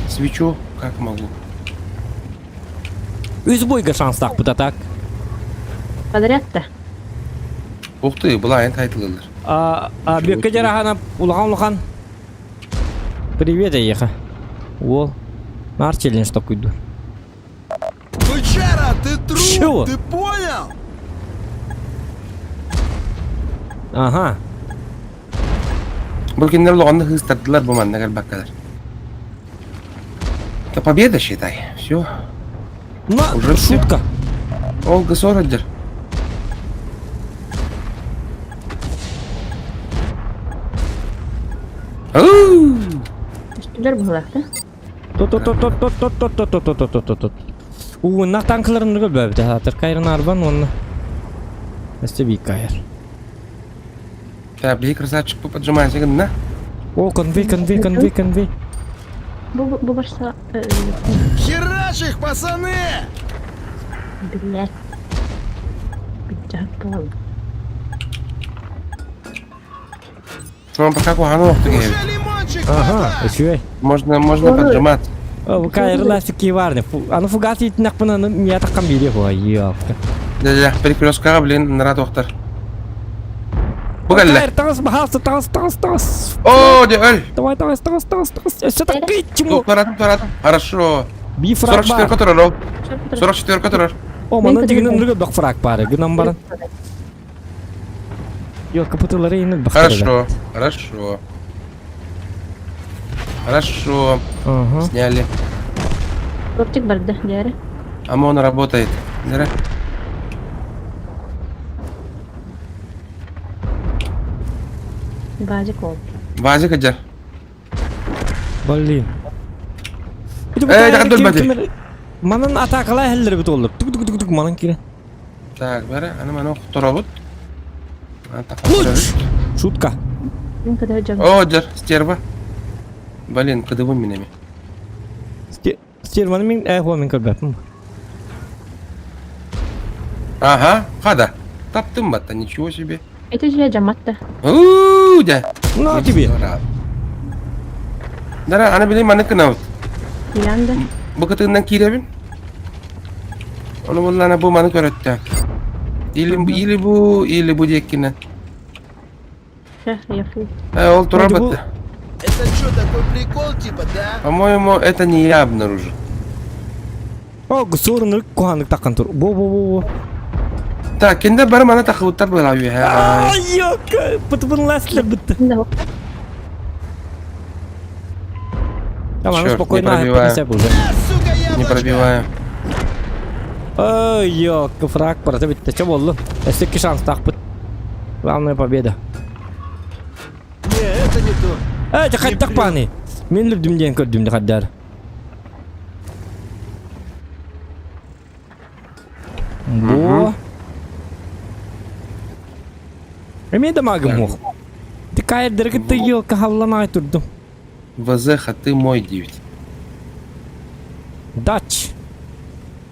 Свечу как могу. Үс бойга шанстаахпыт а так. Подряд-то. Ух ты, былайын тайтылылар. А, а Бүөккэ дьараһана улахан-улахан. Привет, эйиэхэ. Уол. Наар челлендж токуйду. Бычара, ты труп, Чего? ты понял? Ага. Бу кинилэр улаханнык ыыстардылар бу манна кэлбэккэлэр. Это победа, считай. Все. На, Уже всё. шутка. Ол госородер. Ау! Үстүлэр быһылаах да? То-то-то-то-то-то-то-то-то-то-то. Ууннах танкаларын көрбөбүтэ хатыр кайрын арбан уонна Өстө биир кайр. Так, биһи красавчик поджимайся гынна. О, конвей, конвей, конвей, конвей. Бу бу барса Херачь их, пацаны! Блядь. Бүттэ буол. Ну, пока куһаҕан олохтук Уже лимончик, Ага, папа! үчүгэй. Можно, можно поджимать. Кайрылаасы варны. Аны фугас итиннэхпин аны мия таххан биириэх уа, ёпта. Да-да, перекресткаҕа, блин, нара тохтар. Бу кэллэ. Кайр, таҥас, баһаалыста, таҥас, таҥас, таҥас. О, дьэ, өл. Давай, таҥас, таҥас, таҥас, таҥас. Өссө таккый, чему? Туратым, туратым. Хорошо. Би фраг 44 бар. турар ол. 44 турар. О, манан дигинен ныргы бак фраг бары. Гынан баран. Yok капытылары инен Хорошо, хорошо. Хорошо. Ага. Сняли. Тортик барда, дьээрэ. ОМОН работает. Дьэрэ. Базик ол. Базик ыдьар. Блин. Э, дьахан дөлбөтү. Манан атаакалаа иһэллэр эбит уоллар. Тук тук тук тук манан киирэн. Так, бары, аны маны охторобут. Луч! Шутка. Мин кыда дьон. О, дьар, стерва. Блин, кыдыбын мин эми. Стерваны мин э мин көрбөппүн. Ага, хада. Таптым батта, ничего себе. Это же я жаматта. Уу, да. На тебе. Дара, аны билим маны кынабыт. Янда. Бу кытыгынан киирэбин. Ону буллана бу маны көрөттө. Или, или бу, или бу диэккинэн. Э, ол турар бытты. Это что, такой прикол, типа, да? По-моему, это не я обнаружил. О, гусурын куханнык таккан тур. Бу бу бу бу. Так, кинде бары мана тахыбыттар была үһэ. Ай, ёк, пытыбын ласлар бытты. Там, Черт, не пробиваю. Не пробиваю. Ой, ёк, фраг барата битте. Че болду? Эсекки шанс тахпыт. Главная победа. Не, это не то. Э, хайдах паны. Мен үрдүм диэн көрдүм де хаддар. Бу. Эмиэ да магым мух. Ты кайдыргы ты елка халланай турдум. ВЗ, ты мой 9. Дач.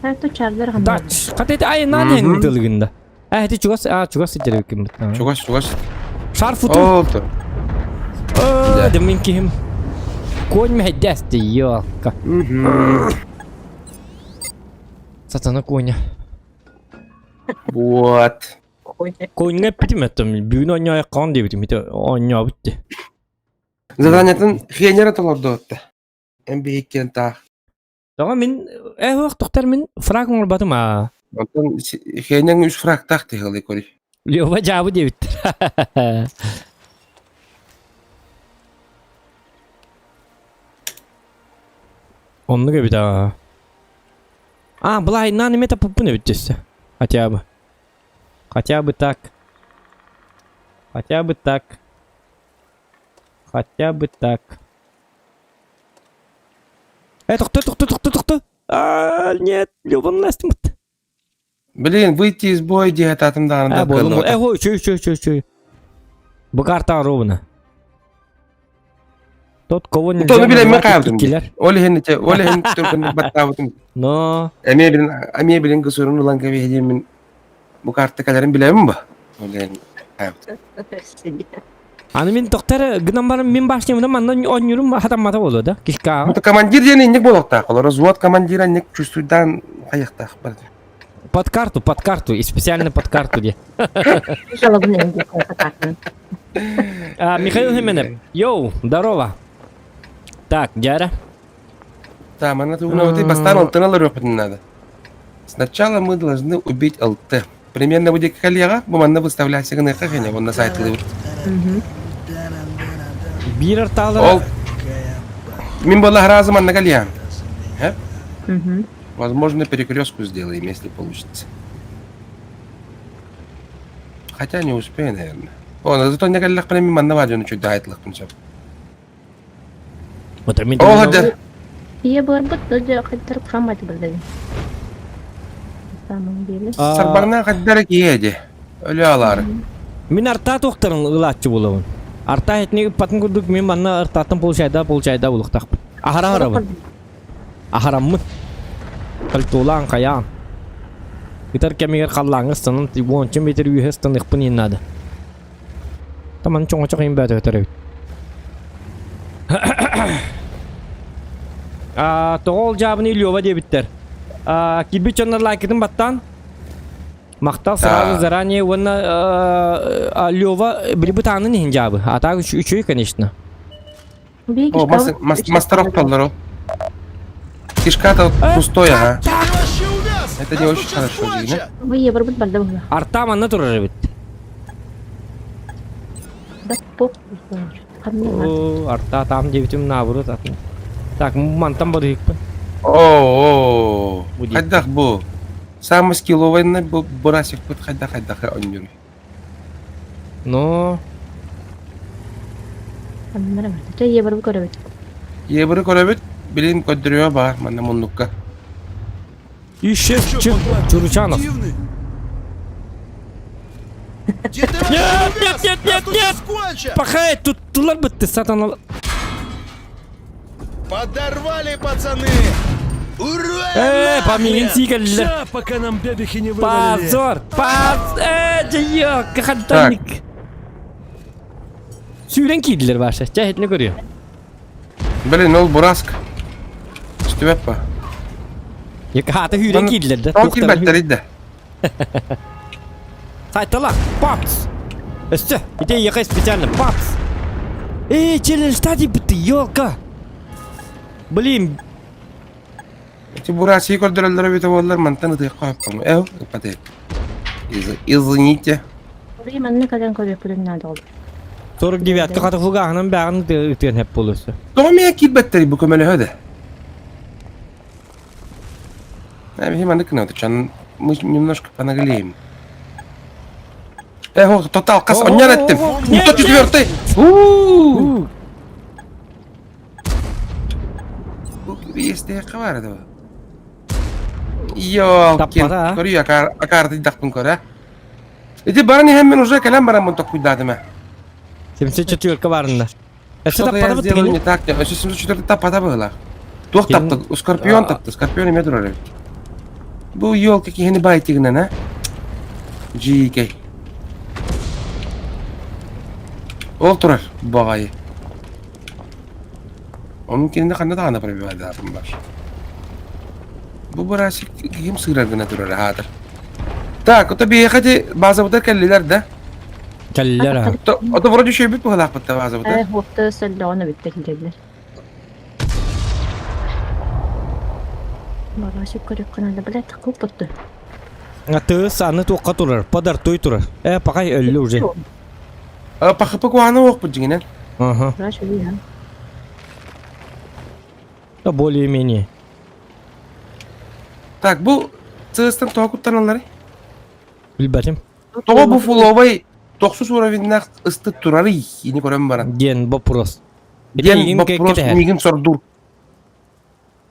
Это чардар Дач. Хата ай нан тылыгында. Э, эти чугас, а, чугас сидер ким. Чугас, чугас. Шарф уту. Олту. Да мин ким. Конь мэдэсти, ёлка. Сатана коня. Вот. Коньга питим эттим. Бүгүн оñоy кон дебитим. Ите оñо битти. Заданиятын хенера толорду отта. Эн таах. Тоҕо мин э хуох тохтар мин фраг оҥорботум аа. Онтон хенең үс фраг таах тыһылый кори. Лёва жаабы диэбиттэр. Оннук эбит аа. А, былайынан эме таппыппын эбит өссө. Хотя бы. Хотя бы так. Хотя бы так. Хотя бы так. Э, тохто, тохто, тохто, тохто. А, нет, Лёва настымыт. Блин, выйти из боя диэтатым даҕаны Э, болум. да Э, хой, чөй, чөй, чөй, чөй. Бу карта ровно. Тот, кого нельзя Тону билен мен назвать каабытым. иккилер. Ол иһин ите, ол иһин түркүн баттаабытым. Но Эмиэ билин, эмиэ билин кысырын улан кэбиһэ мин бу карта кэлэрин билэбин ба. Ол иһин каабытым. Аны мин тохтар гынан баран мин башнямда манна онньурум хатаммата болу да. Кишка. Это командир диэн инник буолуохтаах. Олор взвод командира инник чувствуйдан хайыахтаах бар. Под карту, под карту, и специально под карту де. А, Михаил Хименев. Йоу, здорово. Так, Дяра. Да, мы надо вот бастан ЛТ надо. Сначала мы должны убить ЛТ. Примерно будет коллега, бу манна выставлять сигнал хахеня, вон на сайт лыбыт. Биир артаалара. Ол мин была разом манна кальян. Возможно, перекрестку сделаем, если получится. Хотя не успею, наверное. О, но зато не каллах прям манна вадю, чуть дает лахпын чап. Вот мин О, да. Ийэ буорбут да хаттар хамат билдин. Самом деле. Сарбагна хаддар киеде. Өлө алар. Мин арта туохтарын ылааччы буолабын. Арта этни патын курдук мин манна артаттан получайда получайда булуктахпын. Ахара харабын. Ахараммын. Кальтулаан каяан. Ытар кэмигэр халлааҥҥа ыстанан уонча метр үөһэ ыстаныахпын иһин наада. Таман чоҥочох иһин бөөтө өтөр эбит. А, тоҕо ол дьаабыны Лёва диэбиттэр. А, кирбит дьоннор лайкытын баттаан. Махтал сразу заранее уонна Лёва билбит аанын иһин дьаабы. А так үчүгэй, конечно. О, мастеров толлару. Кишка-то пустой, ага. Это не очень хорошо, да? Вы барбыт барда була. Арта манна турар эбит. Да поп. О, арта там девятым наоборот. Так, мантан барыйыкпын. О, о, хайдах бу. Самый скилловый на бурасик пыт хайдах хайдах оннюр. Но. Ханнара барда. Чэ, Евробу көрөбүт. Евро көрөбүт, билин көрдөрүө баар манна муннукка. Ищет Чуручанов. Где ты Нет, вообще нет, увяз? нет, Нас нет, тут нет! скотча! Пахай, тут тулар бытты сатанал. Подорвали, пацаны! Ура! Э, помилин нахрен! сикаллер. Ща, пока нам бебехи не вывалили. Позор! Паз! Э, дьайо, кахантанник. Сүүрэн киирдилэр Ваша. Чэ, не көрүө. Блин, ол бураск. Үстүбэт па. Хаата хүүрэн киирдилэр да. Ол киирбэттэр да. Сайтала, папс! Өссө, ити эйиэхэ специально, папс! Эй, челлендж диэбит, елка! Блин, Ити бурасии көрдөрөллөрө эбитэ буоллар мантан ытыахха хөппөҥ. Эу, ыппатык. Извините. Блин, манна кэлэн көрүөхпүтүн наада ол. 49-ка хата фугаһынан бэҕин ытыан хэп буолуосу. Тоҕо миэ киирбэттэрий бу көмөлөһө да? Э, маннык гына чан мы немножко понаглеем. Э, тотал кас онньон эттим. 104-й. У! Бу биэстээх баар да. Ёлкин. Көрүй акаардыйдахпын көр, а. Ити баран иһэн мен уже кэлэн бараммын токкуйдаатым э. 74 барында. Что-то я сделал не так. Өссө 74 таппата быһыылаах. Туох тапты? Скорпион тапты. Скорпион эмиэ турар эбит. Бу елка киһини байтигынан, а? Дьиикэй. Ол турар баҕайы. Onun кинини ханна даҕаны пробивайдаатым бар. Бу бырасик ким сыырар гына турар аатыр. Так, ото биһиэхэ ити базабытар кэллилэр да? Кэллилэр а. Ото, ото вроде үчүгэйбит быһыылаахпыт да базабытар. Э, хуопта сөллөҕүн эбиттэ килдьэллэр. Барасик көрүөххэ наада, блядь, куппутту. Тыыс аны туохха турар, подартуй турар. Э, пахай өллү уже. Пахыпы куһаҕаны уохпут дьиҥинэн. Ага. Да более-менее. Так, бу сыыстан тоҕо куттаналларый? Билбэтим. Тоҕо бу фуловай тохсус уровеннаах ыстыт турарый ини көрөн баран. Диэн вопрос. Диэн вопрос миигин сордуур.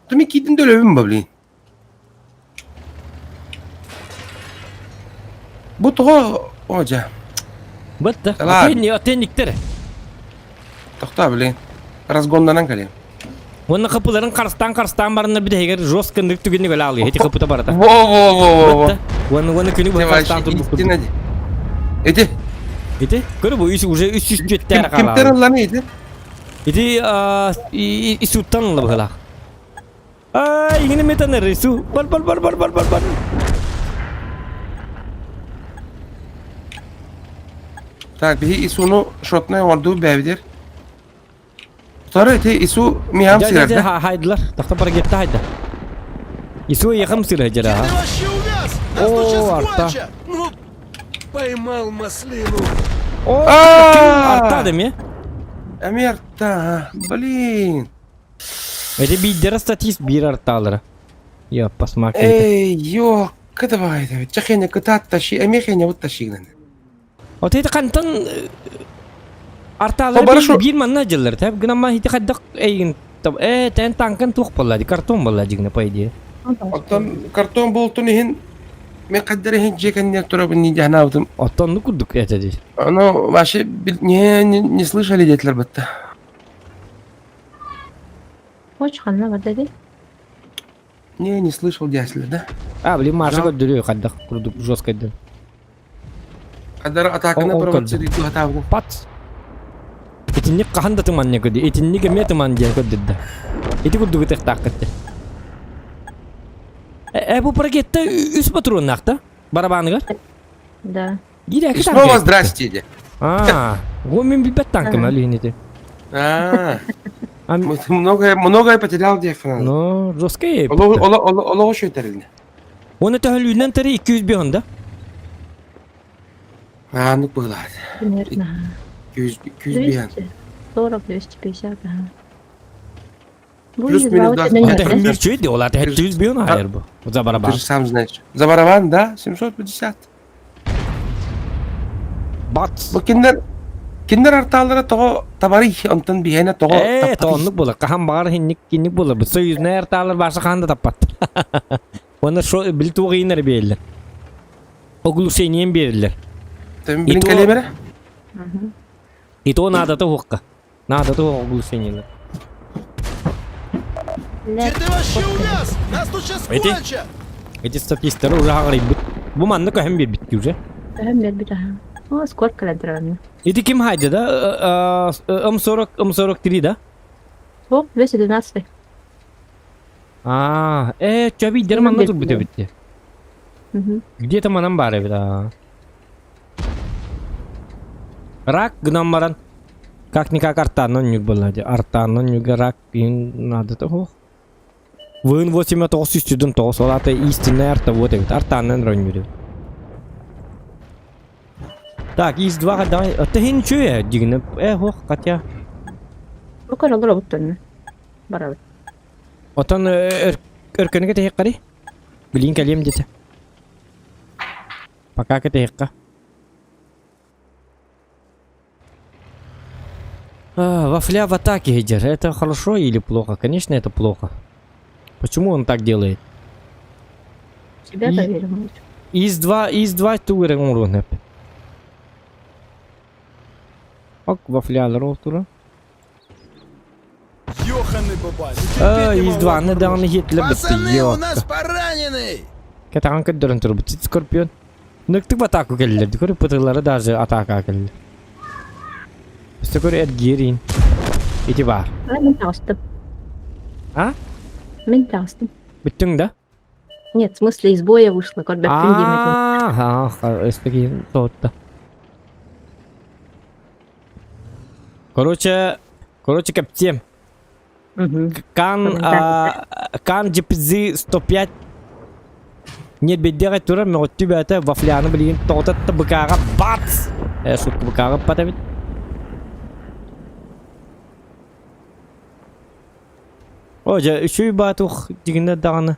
Туми киитин төлөбүм ба, блин. Бу тоҕо о дьэ. Бытта. Отенниктер. Тохтоо блин. Разгоннанан кэлиэм. Уонна хапыларын харыстаан харыстаан бараннар бүтэһигэр жестко ынырык түгэнник өлө аалыы. Эти хапыта барата. Во-во-во-во. Уонна уонна күнү быһа харыстаан турбуккут. Ити. Ити? Көрө бу үс уже үс үс түөттээр хаалаа. Кимтэн ылланы ити? Ити исуттан ылла быһылаах. Ай, иҥини метанер Ису. Бар бар бар бар бар бар бар. Так, биһи Исуну шотнай оҥордуу бэбидир. Второй ити Ису миам сырарда. Хайдылар. Тахта парагетта хайда. Ису ехам сыра жара. Ты вообще увяз! Нас тут сейчас скотча! Ну, поймал маслину. О, арта да ми? Амерта, блин. Эти биирдэрэ статист биир артаалара. Я посмак. Эй, ё, кытабай, чахене кытаат таши, эмехене вот ташигнан. Вот это хантан артаалара биир манна дьыллар, тэп гынамма хити хайдах эйгин э тэн танкан туох болла ди, картон болла дигне по идее. Оттон картон болтун иһин мен каддар иһин дьиэ кэннигэр турабын дии санаабытым. Оттон ну курдук это ди. Ону вообще не, не, не слышали диэтилэр батта. Хоч ханна барда ди? Не, не слышал дясли, да? А, блин, Маша көрдөрүө хайдах курдук жестко дэн. Хаддар атаканы провоцировать хатаабын. Пац. Итинник хаһан да тыман не көрдө. Итинник эмиэ тыман диэн көрдөрдө. Ити курдук ытыахтааххыт. Э, бу ракетта үс патроннаах да? Барабаныгар? Да. И снова здрасте, де. А, го мен билбэт танкым алиин ити. А, многое, многое потерял диэххин. Ну, жесткая. Олоҕу шөйтэрилнэ. Оны төһөлүүнэн тэри 200 да? А, ну быһылаат. Примерно. 200 биһэн. 40, 250, ага. Плюс минус 20. Это мир чует, ол аты 200 биһэн хайыр бу. За барабан. Ты же сам знаешь. За барабан, да, 750. Бац. Бу кинилэр... Кинилэр артааллара тоҕо табарый, онтон биһиэнэ тоҕо Ээ, таппатый? тооннук буолар. Хаһан баҕар инник инник буолар. Союзнай артаалар бааса хаһан да таппат. Уонна шо били туох ииннэри биэрэллэр. Оглушением биэрэллэр. Билин кэлиэмэрэ? И то наадата уһукка. Наадата уһук оглушениелар. Ты вообще увяз! Нас тут сейчас Эти, эти статистары уже хаҕарыйбыт. Бу манна көһөн биэрбит уже. Көһөн биэрбит аха. О, скор кэлэн Ити ким хайда да? М40, М43 да? О, 212. Аа, э, чөбүйдер манна турбут эбит. Где-то манан баар эбит аа. Рак гынан баран, как-никак артааннан ньүг буолла дии. Артааннан ньүгэ рак надо того. Вын 89 ол ата истинная арта вот эбит. Артааннан ронньүр эбит. Так, ИС-2 давай. Это хин чүе дигинэ. Э, хох, хотя. Бу көрөлөр обуттан. Барабыт. Отон өркөнүгэ тэһиэххэри? Билин кэлиэм диэтэ. Пока кэтэһиэххэ. А, вафля в атаке идет. Это хорошо или плохо? Конечно, это плохо. Почему он так делает? Себя поверим. Из 2, из 2 тугерен урун Ок, вафлялар ол тура. Ёханый бабай, ну Из 2 даҕаны хитлер Пацаны, у нас пораненный! Кэтаҕан көрдөрөн турбут Скорпион. Ныктык атаку кэллэр. Көрү пытылары даже атака кэллэр. Өстө көр эргиэрин. Ити бар. Мин таҕыстым. А? Мин таҕыстым. Бүттүҥ да? Нет, в смысле из боя вышла, көрбөппүн диэмэтим. Аа, өстө киһин тоҕутта. Короче, короче, кэпсиэм. Кан, Кан GPZ 105 не беддеҕэ турар мөҕүттү бээтэ вафляны билигин тоҕутатта быкааҕа бац! Э, шутка быкааҕа ыппат эбит. О, дьэ, үчүгэй баатух дигинэ даҕаны.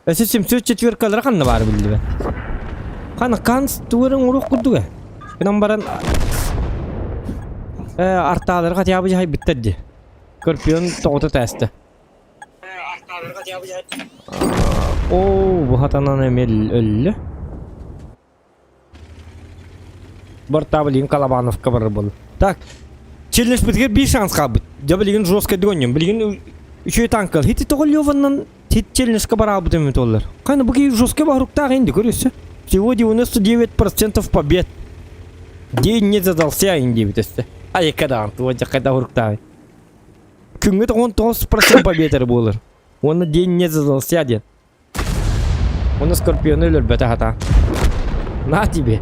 Өссө 700 четверкалара ханна баара биллибэт. Хана канс тугарын урух курдуга. Гынан баран э артаалары хотя бы дьаһайбыттар дии. Скорпион тоҕото тээстэ. Оо, бу хатанан эмиэ өллө. Бортаа билигин Колобановка барар буолла. Так, челленджпытыгар биир шанс хаалбыт. Дьэ билигин жестко дегонньум. Билигин үчүгэй танкал. Хити тоҕо Леваннан хит челленджка бараабыт эмит оллар. Кайна бу киһи жестко баһыруктаах инди көрүсө. Всего 99% побед. День не задался инди бит Айка даҕан туга дьаккайда хуруктаах. Күҥҥэ 99% побед эрэ буолар. Уонна день не задался диэн. Уонна Скорпиону өлөрбөтө хата. На тебе.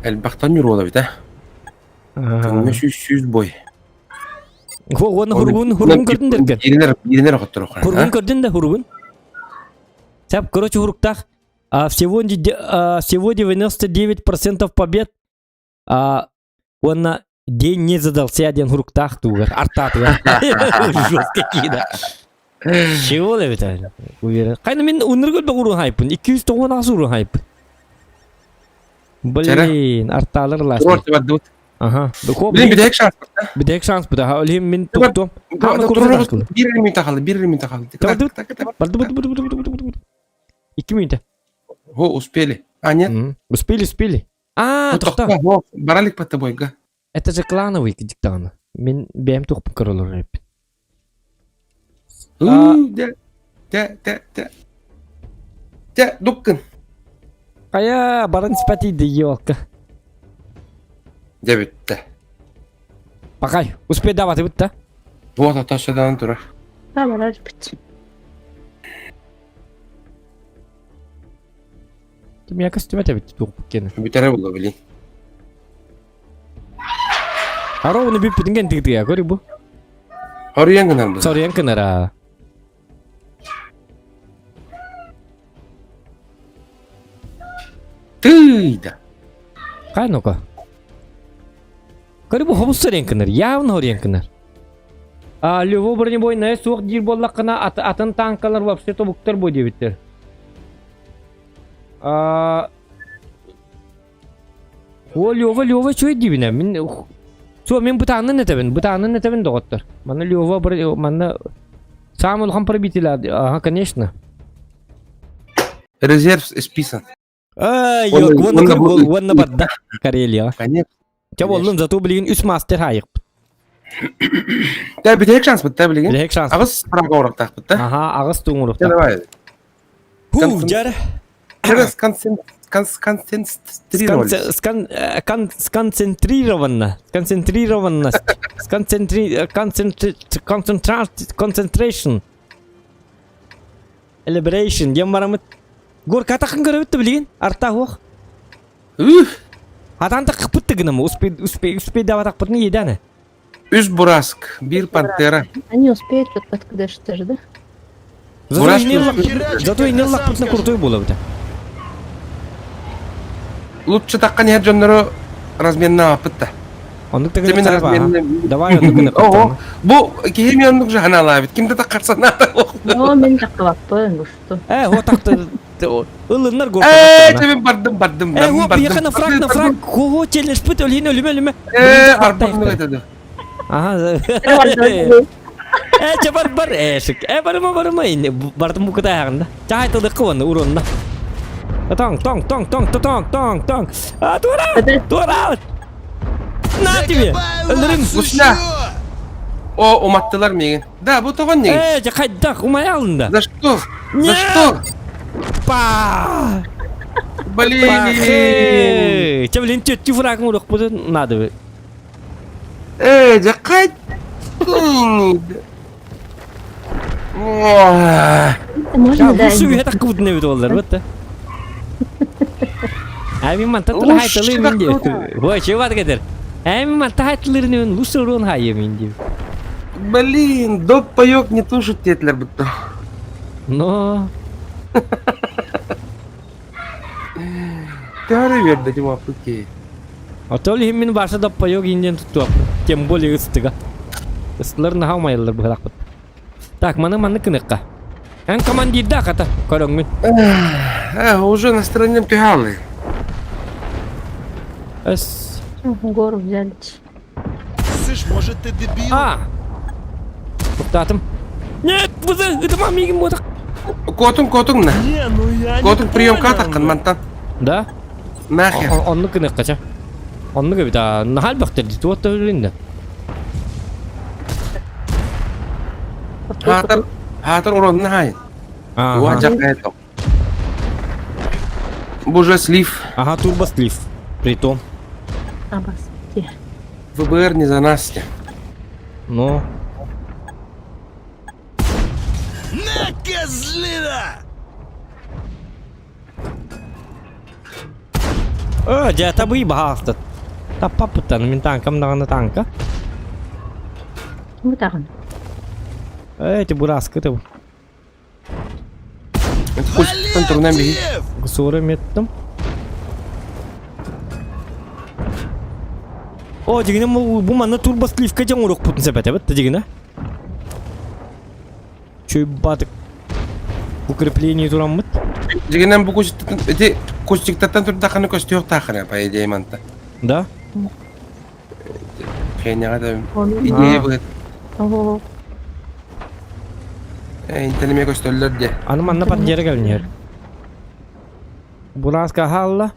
Элбэхтэн ньуруола эбит э. Күҥҥэ сүүс сүүс бой. Уонна хуругун хуругун көрдүн дэрген. Бииринер бииринер хотторох. Хуругун көрдүн да хуругун. Сап, короче, хуруктах а, всего, а, всего 99% побед а, Уонна день не задался диэн хуруктаах туугар, артаатыгар. Жестко кида. Чего ли это? Уверен. Хайна мин уннар көрбө урун хайпын. 298 урун хайпын. Блин, артаалар ласта. Ага. Блин, бүтэһик шанс. Бүтэһик шанс бу да. Олим мин туктум. Бир минута қалды, бир минута қалды. Барды, барды, барды, барды, барды. 2 минута. О, успели. А, нет? Успели, успели. А, тоқта. Баралик под тобой, га. Это же клановый диктан. Мен бэйэм туохпун көрөлөр эбиппин. Дэ, дэ, дэ, дэ. Дэ, дуккын. Хайа, баран спати елка. Дэ бүтті. Пакай, успей давати бутта. Вот, аташадан турар. Да, барар бит. Ким костюм эбит туох кені. Бүтэрэ була блин. Ароуну бүппүтүн кентигитигэ көрү бу. Хоруйан гынар бу. Соруйан кынара. Тыйда. Кай ну-ка. Көрү бу хобус соруйан кынар. Явно хоруйан кынар. А любой бронебойная суох диир буоллаххына атын танкалар вообще тобуктар бу диэбиттэр. А... О, Лёва, Лёва чуй дибинэ. Мин Суо, мин бытааннын этэбин, бытааннын этэбин доҕоттор. Манна Лёва, манна самый улахан пробитель, ага, конечно. Резерв списан. Ай, уонна барда Карелия. Конечно. Чэ боллун, зато билигин үс мастер хаайыкпыт. Тэ бүтэһик шанспыт та билигин. Бүтэһик шанс. Аҕыс фраг оҥоруохтаахпыт та. Аха, аҕыс туҥуруохтаах. Давай. Ху, дьэр. Сконцентрированно. Сконцентрированность. Сконцентри... Concentration. Elaboration. Диэн барамыт. Горка тахын көрөбүт билигин. Арта хуох. Үх. Хатан тахпыт гынам. Успей успей успей даватахпытын еданы. Үс бураск, бир пантера. Они успеют откуда что же, да? Зато и не лаппытна крутой было бы. Лучше такка не дьоннору разменна аппытта. Оннук тегин Давай оннук Ого, бу киһи мен оннук жаһаналаабит. Ким да таккарсанаата. Но мен таккабаппын густу. Э, вот так ылыннар горка. Э, мен бардым, бардым. Э, вот бияхана фраг на фраг. Кого челлендж пыт өлүн өлүмө өлүмө. Э, арбам өтөдү. Ага. Э, чэ бар бар эшик. Э, барыма барыма инне бардым бу кытай агында. Чай тылдыккы оны уронна. Тоң, тоң, тоң, тоң, тоң, тоң, тоң. А, тура! Тура! На тебе! Өлөрүм. Лучна. О, уматтылар миигин. Да, бу тоҕон нигин. Э, дьэ хайдах умай алында. За что? За что? Па! Блин! Че, блин, тетю фраг урок надо. Э, дьэ хайдах? Можно, да. Лучше это кудны бит олар, вот. Ами манта тула хайтылы мин ди. Ой, че бар кетер. Ами манта хайтылырны мен лучше урон хайы мин ди. Блин, доп паёк не тушит тетлер будто. Но... Тары берді Тима Пыки. А то ли мин башы доп паёк инден туттуап. Тем более ыстыга. Ыстылар нахамайылар быһалакпыт. Так, маны маны кыныкка. Эн командирда ката көрөҥмүн. Э, уже настроением түһалый. Эс. Гору взяли. Слышь, может ты дебил? А! Туктатым. Нет, бузы, ытыма мигин бодак. Котун котун на. Не, ну я не Котун приемка понял. таққын мантан. Да? Нахер. Онну кыныкка ча. Онну кебит, а нахал бактыр ди, туотта үлүндө. Хаатар, хаатар уронна хайын. Ага. Бу уже слив. Ага, турбослив. Притом. Абасти. ВБР не за нас. Ну. На, козлина! Э, дьэ, табый баһаахтыт. Таппаппыттан, мин танкам даҕаны танка. Бу тагын. Э, эти бураскы ты. Кустан турнан биһи. Гусура меттим. О, дигине бу манна турбосливка дьон урукпутун сэбэтэ бит дигине. Чөй батык укрепление тураммыт. Дигинен бу кустиктан эти кустиктан турдаханы көстүөх таахана по идее манта. Да? Хеняга да идея быт. Ого. Интелеме көстөллөр де. Аны манна поддержка кэлинер. Бураска халла.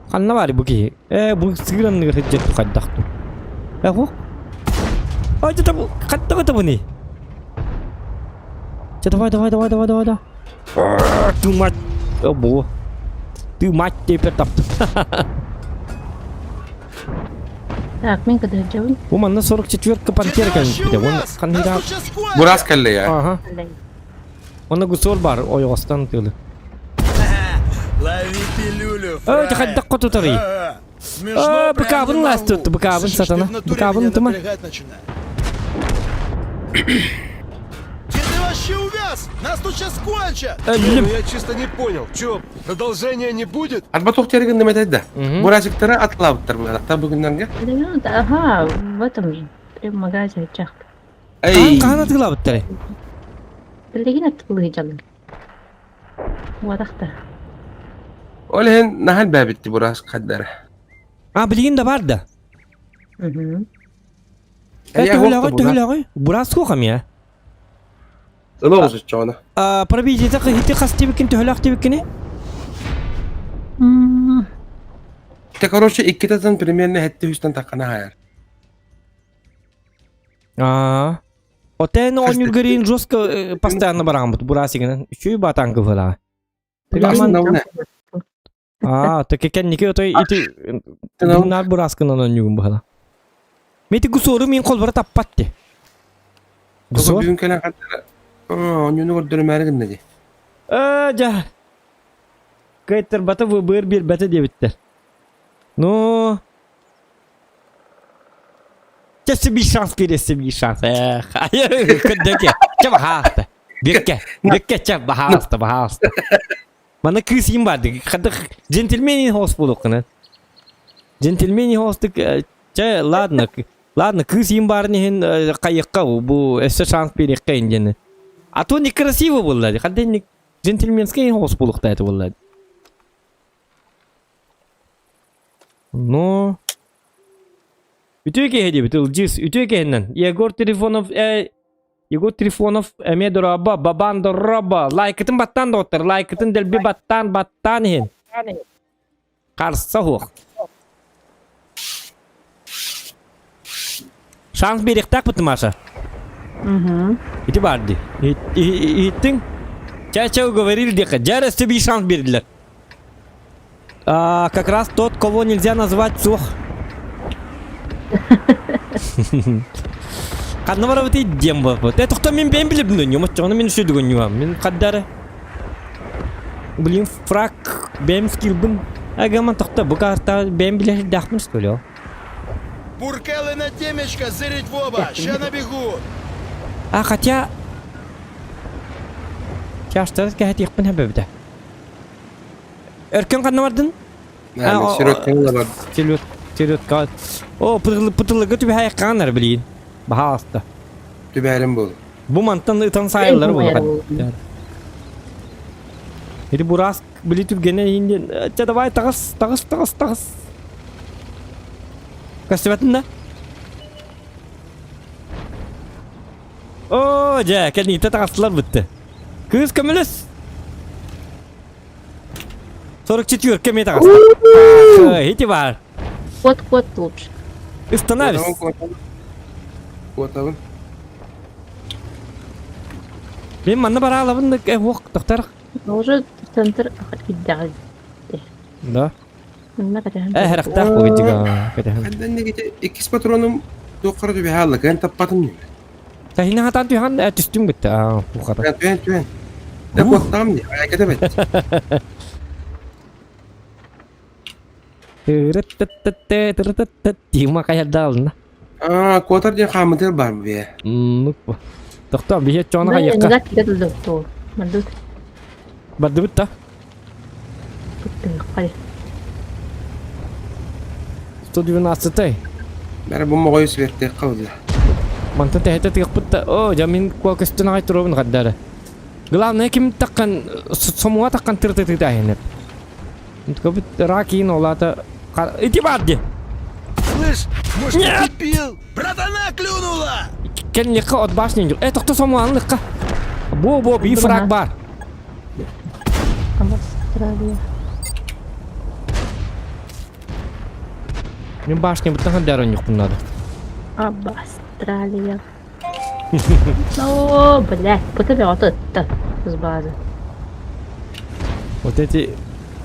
Ханна бар бу киһи? Э, бу сыгыранныгар сылдьар хайдах ту. Э, ху. Ай, это бу хаттага табыны. Че, давай, давай, давай, давай, давай, давай. Ты мать. О, бу. Ты мать теперь таптым. Так, мен когда жабын. Бу манна 44-ка пантера кэлин. Вон ханныга. Бурас кэллэ я. Ага. Онно гусор бар ойоҕостон тыылы. Лови пилюлю, Ой, хайдах хотутарый. Смешно, Быкабын ластут, быкабын сатана. Быкабын тыма. Где ты вообще увяз? Нас тут сейчас кончат! Э, ну я чисто не понял. Чё, продолжения не будет? Арба туох теригин неметайда. Бурасиктара атлабыттар быһалахта бүгүннэргэ. Ага, в этом же. Прям в магазе чах. Эй. Хаан атыылаабыттары? Билигин аттылыы дьалын. Уотахта. Ол иһин наһаа элбээбитти бураас хаддара. А, билигин да бар да. Төһөлөҕүй, төһөлөҕүй? Бураас суох эмиэ. Ыла оҕусуччоҕуна. Пробитиета хити хас тибиккин төһөлөөх тибиккини? Те, короче, иккитэтин примерно хетти үстэн таххана хайар. Аа. Отен оонньуургэрийн жестко постоянно барааммыт бурасигынан үчүгэй батаан кыһылаа. Аа, таки кэнники отой ити дуннаар бураскынан оонньугун быһала. Мети гусору мин колбара таппат ти. Гусор? Бүгүн кэлэн хаттара. Оонньууну көрдөрүмээри гынна ди. Ээ, жа. Кыайтарбата быыр биэрбэтэ диэбиттэр. Ну, Чэ, биир шанс биэриэссе биир шанс. Эх, көрдөке. Чэ, баһаалыста. Бүккэ, бүккэ, чэ, баһаалыста, баһаалыста. Мана кыыс им барды. Хадых джентльмен хоос буолуоххунан. Джентльмен хоостук чэ, ладно, ладно, кыыс им баарын иһин хайыкка бу өссө шанс биэриэххэ диэн. А то некрасиво буолла. Хадын джентльменский хоос буолуохтаа это буолла. Ну, үтүө киһи диэбит Ылдьыыс, үтүө киһинэн. Егор Трифонов, э, Егор Трифонов эмиэ дорообо, бабан дорообо. Лайкытын баттаан доҕоттор, лайкытын дэлби баттаан, баттаан иһин. Харса суох. Шанс биэриэхтээх Маша. Угу. Ити баар дии. Иһиттиҥ? Чэ-чэ уговорили диэххэ. Дьэ, өссө биир шанс биэрдилэр. А, как раз тот, кого нельзя назвать суох. Ханна барабытый диэн буолбут. Э, тохто мин бэйэм билэбин дөнньүм, оччоҕуна мин үчүгэй Мин хаддары. Блин, фраг бэйэм скилбын. Агаман тохто, бу карта бэйэм билэр что ли? Буркелы на темечко, зырить в оба, ща набегу. А, хотя... Чаштар кэһэтиэхпин хэбэбитэ. Өркөн ханна бардын? Сирөткөн да бар. Силуэт, силуэтка. О, пытылыга түбэһэ айыккааннар билигин. Баһаалыста. Түбээрим бул. Бу мантан ытан сайыллар буолар. Ити бурас били түбгене иһин Чэ давай таҕыс, таҕыс, таҕыс, таҕыс. Көстүбэтин да? О, дьэ, кэнниитэ таҕыстылар бытты. Кыыс көмөлөс. 44 эмиэ таҕыста. Ити баар. Кот, кот лучше. Остановись. Куотабын. Мен манна бараалабын да уох тохтор. Уже центр киддэҕи. Да. Манна кэтэһэн. Э, харахтаах бу гидига кэтэһэн. Хандан негите иккис патроным туоххара түбэһэ алла кыан таппатым ньиме. Таһина хатан түһэн түстүң битте. Аа, ухата. Түһэн түһэн. Да куоттаҕым дии, айаката бэт. Тима каярдаалына. Аа, куотар диэн хаамытыгар бар бие. Тохтоо, биһи чоона хайыкка. Бардыбыт та. 112-й. Бәрі бу моҕойу сибэртиэххэ буолла. Мантан тэһитэ тыахпыт да, о, дьэ мин куо көстөн аҕай туруобун хардары. Главное ким таххан сомуга таххан тыртытыта иһинеп. Кыбыт ракин олата ити бар ди. Слышь, может, Нет! ты пил? Братана клюнула! Кэн ликка от башни. Э, тохто сомуан ликка. Бо бо би фраг бар. Австралия. Мин башня быттан хаддар ойнуохпун надо. Австралия. О, блядь, быта бөҕөтө ытта с базы. Вот эти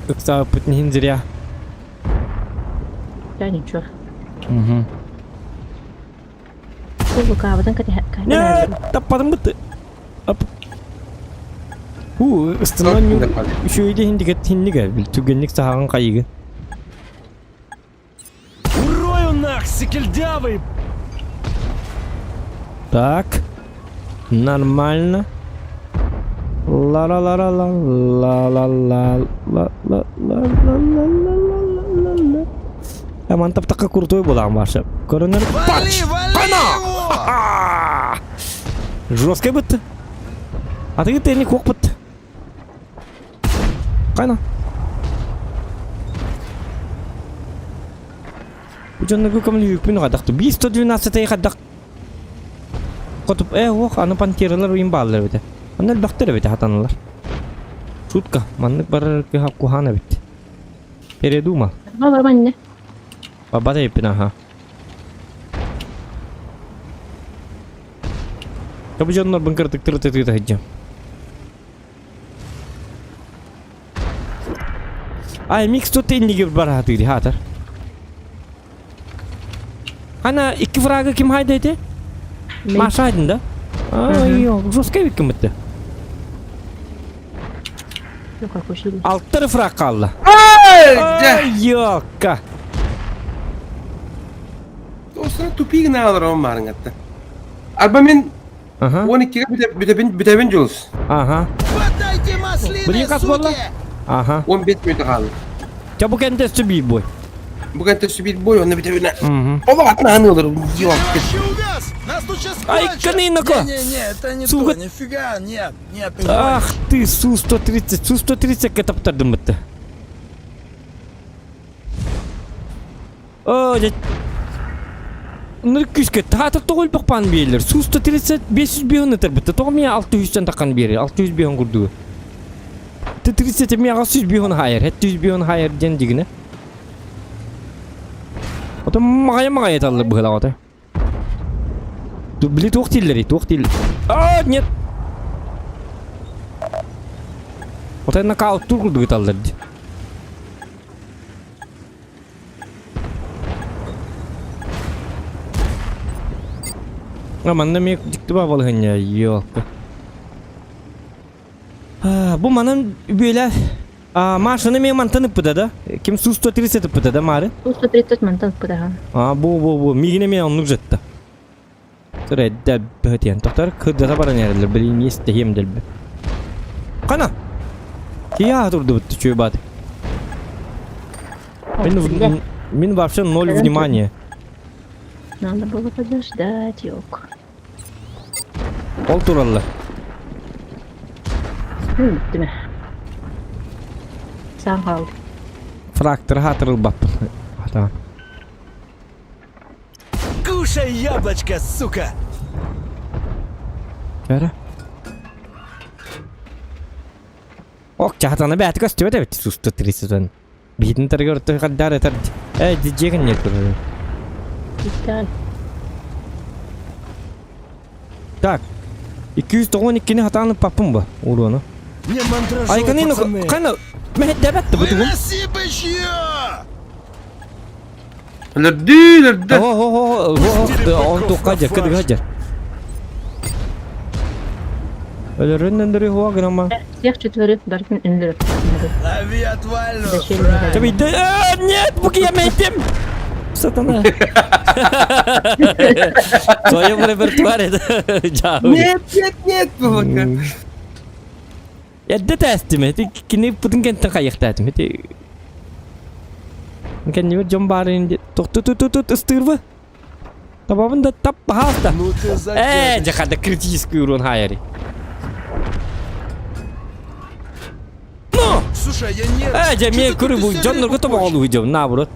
ыксаабыт иһин зря. Да ничего. Угу. Лукабытын Нет, таппадым бытты. Ап. Ху, ыстынан үчүгэй хиндигэ хиннигэ түгэнник саһаҕын хайыгын. Урою нах, сикельдявый! Так. Нормально. Ла-ла-ла-ла-ла ла-ла-ла ла ла ла ла ла ла ла ла ла ла Ман таптакка крутой буолаан баша. Көрөнөр Вали, вали его! Жесткий бытты. Атыгы тени куоппут. Кайна. Бу дьоннорго көмөлөһүүкпүн хадахты. 112 хадах. Хотуп э ох аны пантералар уйун бааллар эбитэ. Аны элбэхтэр эбитэ хатаналар. Шутка, маннык барар кыһа куһаан эбит. Передумал. Бар манна. Бабата еппин аха. Табы дьоннорбун кырдык тырытытыыта сылдьам. Ай, микс тут иннигир бараатыыр хаатар. Ана икки фрага ким хайда ити? Маша айдын да? Ай, жестко бит ким битти. Алттары фраг қалды. Ай, Йокка. Осына тупик наалар он маарыҥатта. Арба мин 12-ге бүтэбин бүтэбин Джулс. Ага. Подайте маслины, Блин, как было? суки! Ага. 15 мүнөтэ хаалла. Ча бу кэнтэ өссө биир бой. Бу кэнтэ өссө биир бой, онно бүтэбин. Олох атын аһын ылыр. Ты вообще увяз! Нас тут сейчас Ай, канынако! Не-не-не, это не Сука. то, нифига, нет, нет, не Ах ты, Су-130, Су-130 катаптардым бытты. Оо, дьэ. Ныр күүскэ таатыр тоҕо элбэх паан биэрэллэр. Сүүс 135 биһон ытарбыта. Тоҕо миэ 600 таххан биэрэр. 600 биһон курдугу. Ты 30 миэ 600 биһон хаайар. 700 биһон хаайар диэн дигинэ. Отон маҕайа маҕайа таллар быһылаах ото. Били туох дииллэрий? Туох диил? А, нет. Отой нокауттуур курдук ыталлар дии. А манна эмиэ дьикти баа балаһыанньа ёлка. Бу манан бүөлэ Машаны эмиэ мантан ыппыта да? Ким Су-130 ыппыта да Мары? Су-130 мантан ыппыта. А бу бу бу миигин эмиэ оннук жытта. Тур эдде бөтиэн тохтор кырдата баран эрэллэр билин истэһиэм дэлби. Кана! Кия турдубут чуй бат. Мин, мин вообще ноль внимания. Надо было подождать, ёк. Ол тураллар. Бүттүмэ. Саан хаалды. Фрактор хатырылбаппын. Хатаан. Кушай яблочко, сука! Кэрэ. Ок, чахатана бэйэтэ көстүбэт эбит суста 30 Биһитин тарыгар той хаддар этэр. Э, дижеген не турар. Так. 292-ни хатааны паппын ба уруону. Не мандражу, Айканын пацаны! кана мэхэддэбэт бу тугум. Выноси бычье! Өлөрдүү, өлөрдө. О, он туққа жер, кыдыга жер. Өлөрүн өндөрү хуа гынама. Всех четверых барытын өлөрүп. Лови отвальную, фраер! Чабыйды. Нет, бу киямейтим. Сатана. В своем репертуаре. Нет, нет, нет, булака. Эрдэ тээстим, ити кини пытын кэнтэн хайыахтаатым. Ити кэннибэр дьон баарын тохту-ту-ту-ту ыстыырбы. Табабын да тап баһаалта. Ну ты Ээ, загадочный. дьэ хада критический урон хаайари. Ну! Слушай, я нервничаю. Ээ, дьэ Чё миэ ты көрү тут бу из серии дьоннорго тупой? тобоҕолуу дьон наоборот.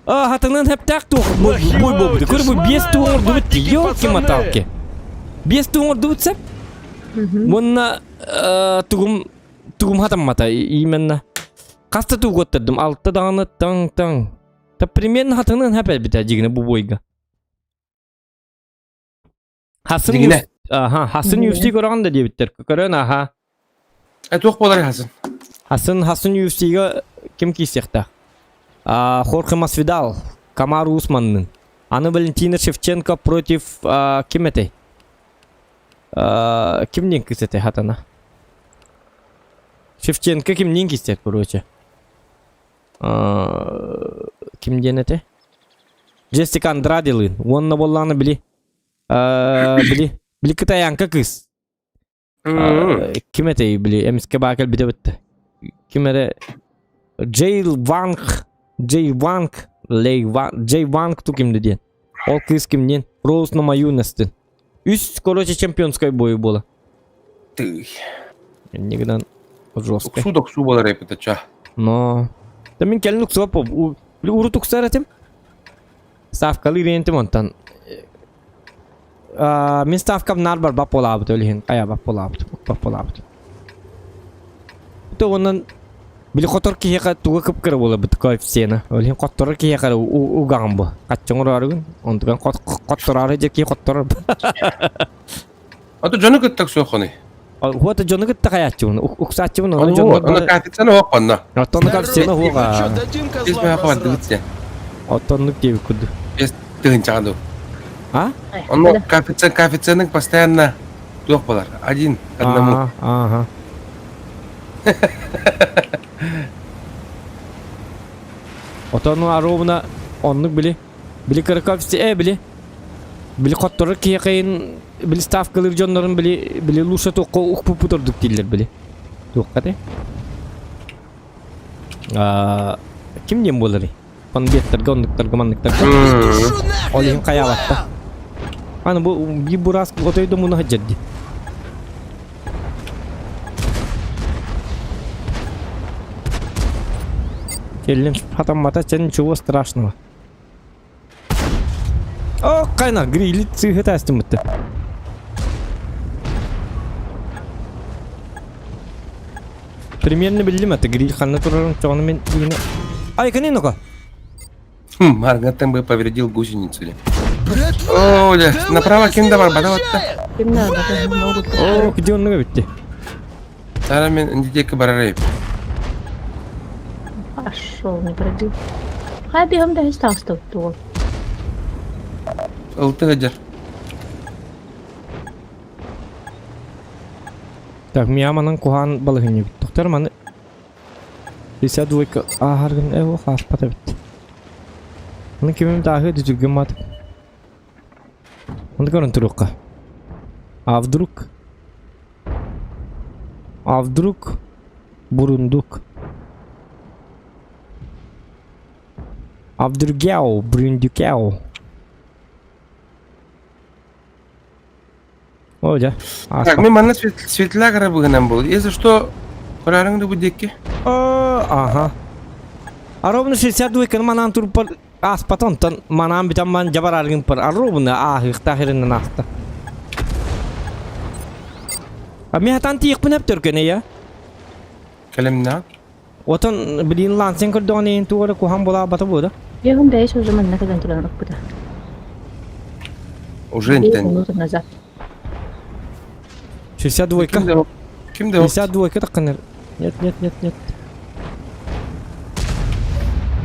А, хатынан хэптаах туох бой буолбут. Көрү бу биэс туох оҥордубут дии. Ёлки-маталки. Биэс туох оҥордубут сеп. Уонна тугум тугум хатаммата именно. Хаста тугуоттардым алта даҕаны таҥ-таҥ. Та примерно хатынан хэп элбитэ дьигинэ бу бойга. Хасын Дьигинэ. Аха, Хасын UFC көрөҕүн да диэбиттэр. Көрөн аха. Э туох буолар Хасын? Хасын Хасын UFC-га ким киирсиэхтээх? А, Хорхе Масвидал, Камару Усманнын. Аны Валентина Шевченко против а, ким этэй? А, кимниин кыыс этэй хатана? Шевченко кимниин киирсэр, короче. А, ким диэн этэй? Джессика Андрадилыын. Уонна буоллаҕына били били били кытайаҥка кыыс ким этэй били эмискэ баа кэлбитэ бытта ким эрэ Джей Ванг Джей Ванг Лей Ван Джей Ванг ту кимди диэн ол кыыс кимниин Роуз Намаюнастын. Үс, короче, чемпионскай бою буола. Тый. Инне гынан жесткой. Уксуу доксуу буолар эпит ча. Но. Да мин кэлин уксуба по. Урут уксар этим. Ставкалы рентим онтон. Мин ставкам нар бар бап болаабыт өлүһүн. Ая бап болаабыт. Бап болаабыт. То онон били хотор киһиэхэ туга кып-кыра буолар коэффициена. Ол иһин хотторор киһиэхэ угаҕын бу. Хаччы оҥороору онтуган хоттороору дьэ киһи хотторор. Ото дьону кытта уксуоххунуй? Хуота дьону кытта хайааччыбын, уксааччыбын, ону дьоннор Ону коэффициена суох онно. Оттон коэффициена суох аа. Ис бэйэ бардыбыт сен. Оттоннук диэбит курдук. Бес тыһынчаҕа дуу. А? Онно коэффициент коэффициеның постоянно туох болар? Один к одному. Ага. Отону аруубуна оннук били. Били кыраков э били. Били хотторор киһиэхэйин били ставкалыыр дьоннорун били били лучше туохха укпуппут ордук дииллэр били. Туохха те? А ким диэн буоларый? Фанбеттерге оннуктарга манныктарга. Ол иһин хайаабатта. Аны бу биир бураас отой да муна сылдьар дии. Келлим хатаммата чен ничего страшного. О, кайна, грилит сыыһы таастымытты. Примерно биллим это гриль ханна турарын чоҕуну мен дигини. Ай, кани ну-ка. Маргаттан бы повредил гусеницу. О, направо ким да бар, бада батта. Ким да могут. О, где он битти? Сара мен индитеке барарайып. Пошел, не пробил. Хай бегом да стал туол. Ылты гаджар. Так, Мияманан куһаан балыһынньыбыт. Тоқтар маны 52 ааһаргын э хааспат эбит. Оны кимим тааһы дүтүргүн маатык. Оны көрөн туруохха. А вдруг? А вдруг бурундук? А вдругяу, брундукяу. О, дьэ. Так, мен манна светляк арабыгынан был. Если что, көрөрүҥ да бу диэки. Ага. А ровно 62 кын манан турпар ааспат онтон манаан бүтэн ман дьабар аргын пар а ровно ааһыахтаах ириннэн ааста. А мен хатан тиихпин өптөркөн я. Кэлэмнээх. Отон билин лансен көрдөҕүн иһин тугу эрэ куһаҕан буолаабата буо да? Бегом бэйэс уже манна кэлэн туран ыкпыта. Уже интен. Минуту назад. 62 Ким да Ким да 62 тахханар. Нет, нет, нет, нет.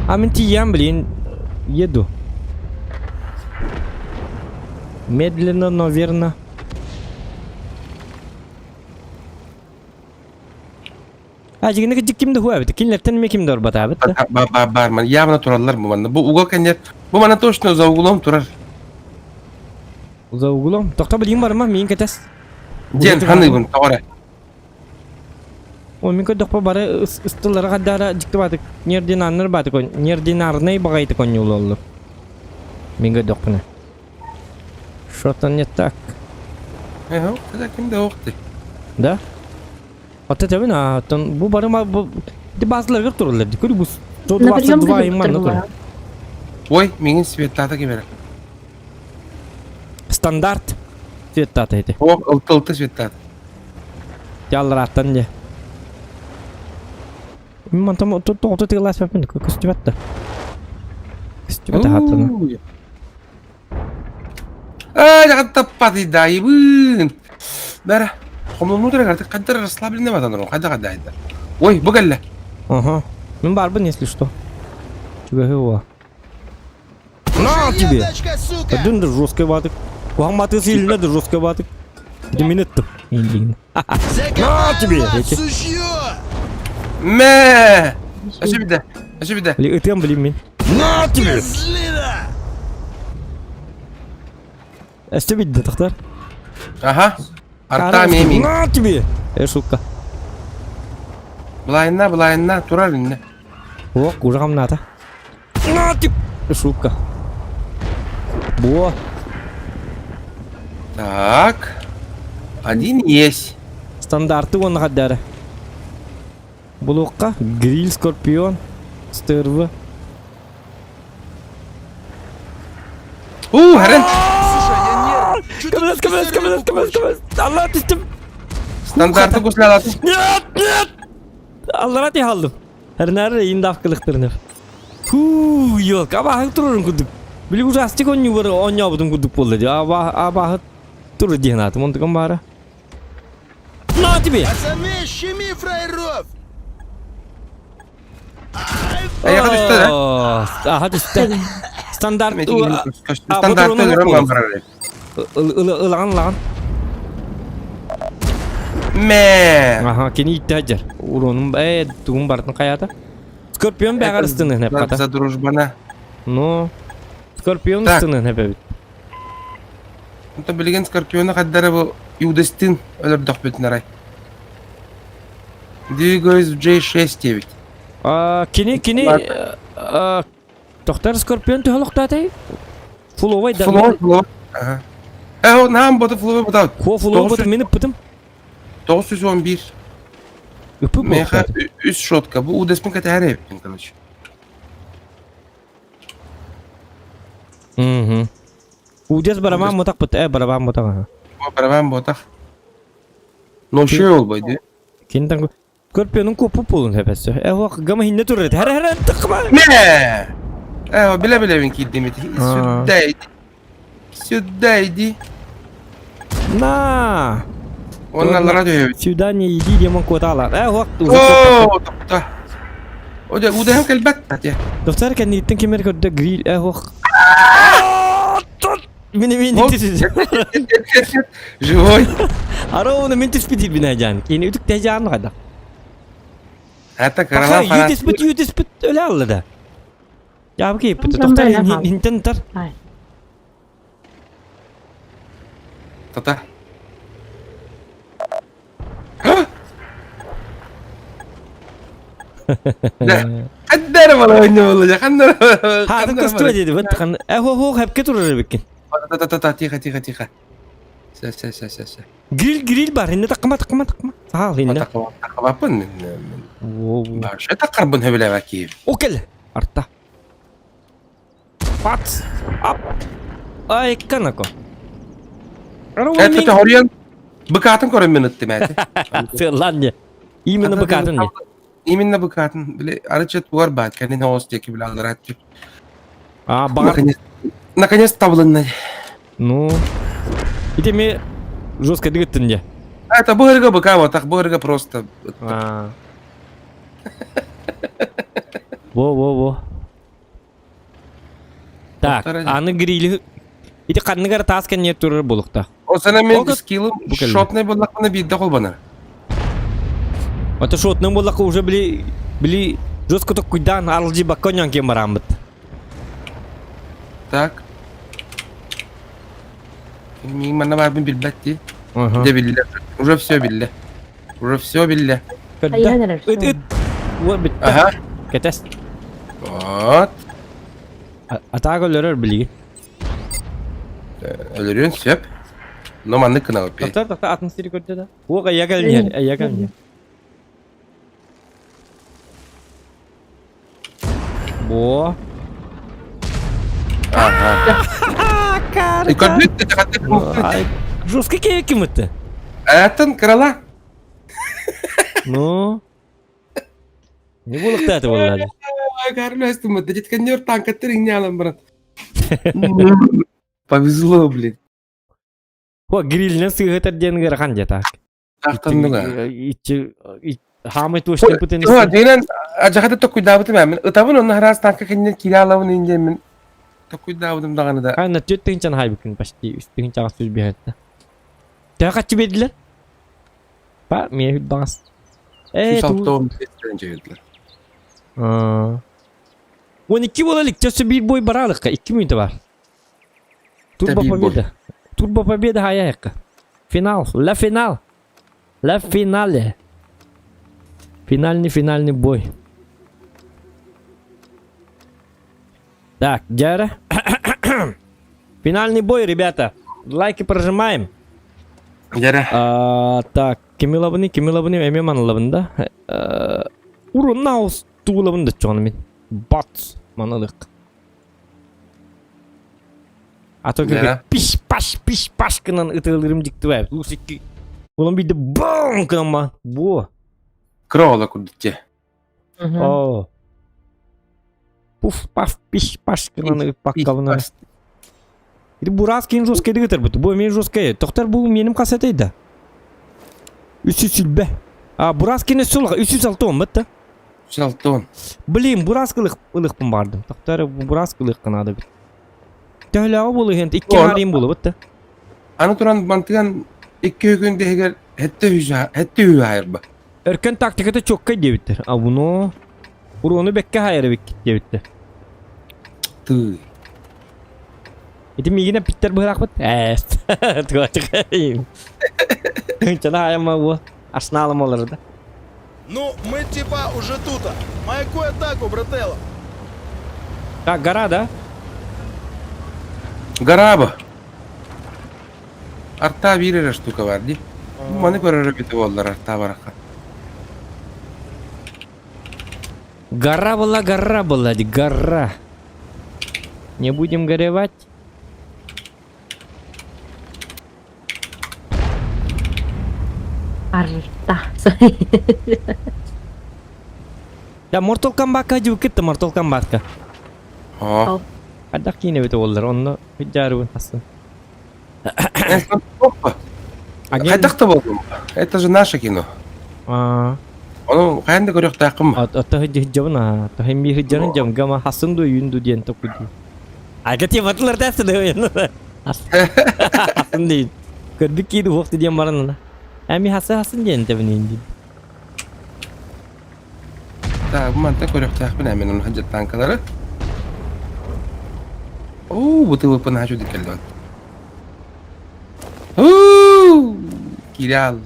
А мен тиийэн, блин, еду. Медленно, но верно. А дьигини ким да хуа Кинилэртэн эмиэ ким да барбатаабыт да? Бар, бар, явно тураллар бу манна. Бу угол кэннер. Бу манна точно за углом турар. За углом. Тохто билигин барыма, миин кэтэс. Диэн ханыыбын тоҕо О, мин көрдөхпө бары ыстыллара хаддаара дьикти баатык неординарнар баатык неординарнай баҕайытык онньуулаллар. Мин көрдөхпүнэ. Что-то не так. Э, ким да охты. Да? Оттон тэбин оттон бу бары бу базаларга тураллар ди. Көрү бу 122 иманна турар. Ой, миңин светтата кимere. Стандарт светтата ити. О, ылты светтата. Яллараттан де. Мин мантан тоҕото тыыласпаппын көстүбэт да. Көстүбэт аһаттана. Ай, таппатыйдаайыбын. Бәрі, хомнунутар артык каддар расслабленный батаныр, кайда кайда айда. Ой, бу кэллэ. Ага. Мин барбын, если что. Чугаһы уа. На тебе! Один да жесткий батык. Куһаҕан баты сильно да жесткий батык. Где минут-то? На тебе! Мэ! Өсө бидэ. Өсө бидэ. Ытыам билим мин. На тебе! Өстө бидде тохтор. Аха. Арта меми. На тебе! Э, шутка. Былайына, былайына, турар инне. О, кужаҕам наата. На тебе! Шутка. Буо. Так. Один есть. Стандарты уонна хаддара. Булуохха гриль скорпион, стерва. У, хэрэн. Көмөлөс, көмөлөс, көмөлөс, көмөлөс, көмөлөс. Алла түстүм. Стандарты гуслялатын. Нет, нет. Аллара ти халдым. Эрнары индав кылыктырынып. Хуу, ёлка, абаһы турарын курдук. Били ужастик онньугар оонньообутум курдук буолла дии. Аба абаһы тур диэн аатым онтукам баара. На тебе! Пацаны, щеми фраеров! Эйэхэ түстэ да? Аха түстэ. Стандарт Стандарт өлөрөн барар. Ылаҕан ылаҕан. Мэ. Аха, кини иттэ сылдьар. Уронум э тугун барытын хайаата. Скорпион бэҕэр ыстыныһын эппата. За дружбана. Ну, Скорпион ыстыныһын эпэбит. Онто билигин Скорпиону хаддара бу Иудастын өлөрдөхпүтүн арай. Двигаюсь в J6 диэбит. Кини кини Тохтор Скорпион төһө олохтоотой? Фуловай да. Фуловай, фуловай. Ага. Э, наам боты фуловай ботаут. Хо фуловай боты мин ыппытым. 911. Ыппыт Меха үс шотка. Бу удэспин кэтэһэр эбиппин, короче. Мгм. Удес барабан ботах быт, э, барабан ботах. Барабан ботах. Но еще ол бойды. Кинтан Көрпөнүн купу пулун хэпэссө. Э ох гама хинне турар. Хара хара тыкма. Мэ! Э, биле билебин киирдим ити. Сюда иди. Сюда иди. На! Онна аллара төһөбүт. Сюда не иди демон куотаалар. Э ох. Оо, топта. Оде, удэһэм кэлбэт тате. Доктор кэнниттэн кимер көрдө гриль э ох. Мин мин Живой. Ароуна мин түспүт бина жан. Кини үтүк тэжаан хада. Это карала фанат. Ютүспүт ютүспүт өлө алла да. Жабы кейпит. Токтор хинтен тар. Тата. Ханнара бала ойноболла ханнара. Хаатын көстүбэ диэди бит хан. Э хо хо хэпке турар эбиккин. Та та та тихо тихо тихо. Сэ сэ сэ сэ сэ. Гриль гриль бар инне таккама таккама таккама. Саал инне. Таккама таккамаппын. Барша таккарбын хөбүлэбэ киев. Окел. Арта. Пац. Ап. Ай канако. Это хоруйан быкаатын көрөн мен ыттым эти. Сыаллан Именно быкаатын не. Именно быкаатын. Били арычет буар баат кэнин оос диэки били алларат А, багар. Наконец табылынна. Ну. Ити ми жестко дыгыттын де. Это быһырга быка вот так быһырга просто. Во во во. Так, аны грили ити ханныгар таас кэнниэ турар булукта. Осана мен скиллым шотный буллахпына биирдэ холбонор. Это шотный буллахха уже били били жестко токкуйдаан арылдьы бакка онньоон киэн барааммыт. Так. Миин манна баарбын билбэт дии. Дьэ биллэ. Уже все биллэ. Уже все биллэ. Көрдө. Ыт ыт. Уо бүттэ. Ага. Кэтэс. Вот. Атаак өлөрөр билигин. Өлөрүөн сөп. Но маннык гына опять. Токтор токтор атын сири көрдө да. Уох эйя кэлниэр, эйя кэлниэр. Бо. Ага. Көрбүт Жестко ким это? Атын крала. Ну. Не булыкта это боллады. Карлестім, деткеннер танкаттар иңне алам, брат. Повезло, блин. О, грилинен сыгытар диэн ыарахан дьэ так. Ахтанныга. Иччи хаамай туоштан пытын. О, дегенен ажахата токуйдаабытым мен. Ытабын онно хараас танка кэннин кире алабын инде мен. Токуйдаабытым даҕаны да. Хайна түөрт тыһынчан хайбыкын почти үс тыһынчаҕа сүз биһэтте. Төһө хаччы биэрдилэр? Па, миэ баҕас. Э, 106 12 буола илик, өссө биир бой бараалыкка, 2 мүнөтэ бар. Турбо победа. Турбо победа хайайыкка. Финал, ла финал. Ла финале. Финальный финальный бой. Так, Дяра. Финальный бой, ребята. Лайки прожимаем. Дьэрэ. А, так, кими ылабыный, кими ылабыный, эмиэ манылабын да. Уруннаус туулабын да чоҕун мин. Бац, манылык. А то Дьэрэ. пиш-паш, пиш-паш гынан ытыалыырым дьиктибэ. Лус икки. Улам биирдэ бум гынан ба. Бу. Кыра оҕолор курдук дьэ. О. Пуф-паф, пиш-паш гынан ыппаккабына. Ити бурас кин жесткий дыгытарбыт. Бу эмиэ жесткий. Тохтор бу меним хас этэй да? 300 сүлбэ. А бурас кини сулга 360 бытта. 360. Блин, бурас кылых ылыхпын бардым. Тохтор бурас кылых надо бит. Төһөлөөҕө буолу иһэн икки арыйым буолу бытта. Аны туран мантыган икки күн дэһигэр хэтте үһү хэтте үһү айырба. Өркөн тактиката чоккай диэбиттэр. А буну уруону бэккэ хайар эбиккит диэбиттэр. Тыы. Ити миигин эппиттэр быһыраахпыт. Ээс. Туочка. Чана айама бу. Арсеналым олору да. Ну, мы типа уже тута. Маякуй атаку, брателло. Так, гора, да? Гора бу. Арта биир эрэ штука бар дии. Маны көрөр эбитэ буоллар арта барахха. Гора была, гора была, гора. Не будем горевать. Арта. Я Mortal Kombat'ка дьыбыккыт Mortal Kombat'ка. Оо. Хайдах киинэ эбитэ буоллар, онно хыдьаарыбын хасын. Хайдах да буоллум. Это же наше кино. Ону хайан да көрүөхтээххин ба. Ото хыдьабын аа, то хэмми хыдьарын дьамгама хасын ду үйүн ду диэн токуйду. Ага те батылар дәсті да Хасын дейін. Көрдүк кииди уохту диэн баран Эми хасы хасын диэн тэбинин диин. Так, бу манта көрүөхтээхпин ээ мен ону танкалары. Оо, бутылыппын аһа чудик кэллэ. Уу, Кирял.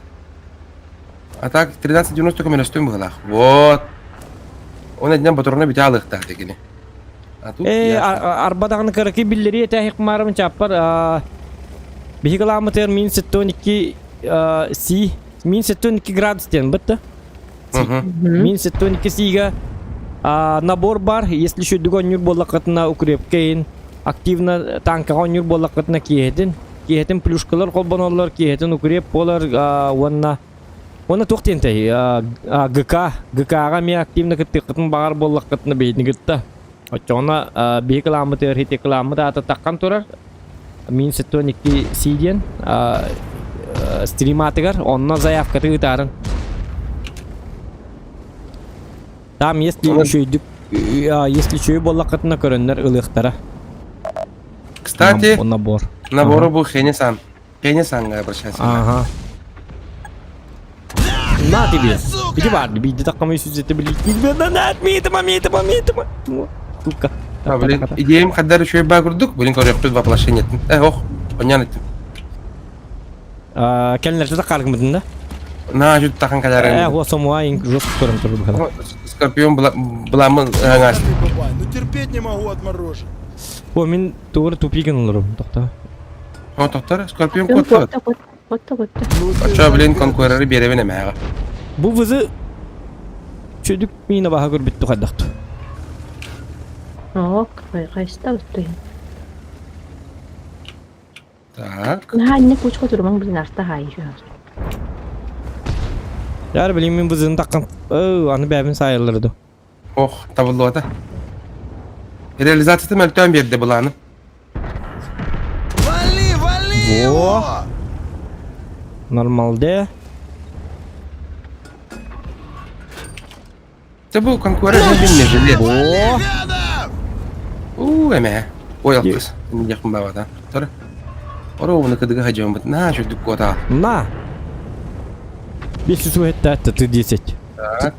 А так 13.90 көмөлөстүм быһылаах. Вот. Он одним патрона бүтэ алыахтаах дегини. А тут Э, я... арба даҕаны кыракый биллэрии этээһик маарым чааппар биһиги ылааммытыгар мин 72 си мин 72 градус диэн бытта. Мин 72 сига набор бар, если шүдүг онньур буоллаххытына укрепкейин, активно танкаҕа онньур буоллаххытына киэһэтин, киэһэтин плюшкалар холбоноллор, киэһэтин укреп буолар уонна уонна туох диэнтэй ГК ГК-ҕа эмиэ активно кыттыаххытын баҕар буоллаххытына биһигини кытта оччоҕуна биһиги кылааммытыгар хити кылааммыт аата таххан турар мин 72 си диэн стриматыгар онно заявкаты ыытаарын там если үчүөйдүк если үчүөй буоллаххытына көрөннөр ылыахтара Кстати, набор набору был Хенесан. Хенесанга обращайся. Ага. На тебе! Иди бар, биди таккамы сүзете билик. На, митима, митима, митима. Сука. А, блин, идеям хаддар еще и курдук, блин, көрөкпүт воплощение. Э, ох, онян этим. Кэллэртэ таххаргымытын да? На, жүт тахан Э, калярын. хуа сомуа ин жестко көрөн турду бухана. Скорпион буламын аңас. Ну терпеть не могу отморожен. О, мин тугура тупиген олорум, тохта. О, тоқтар, Скорпион кот. Котта, котта. Очо, блин, конкуреры беребин эмэҕэ. Бу вызы чөдүк миина баха көрбүттү хайдахту. Ок, хайста уттуйун. Так. Наһаа инне кучка турумаҥ блин арта хаайы Яр билим мин бызын таккан. Өө, аны бэбин сайыллар ду. Ох, табыллуота. Реализацията мөлтөөн биэрдэ былааны. Вали, вали его! Нормалде. Це бу конкурент не жилет. О! Уу, эмэ. Ой, алтыс. Дьахым бабата. Тор. Оро уну кыдыга хажамбыт. На, чүдүк кота. На! Бес это ты 10. Так.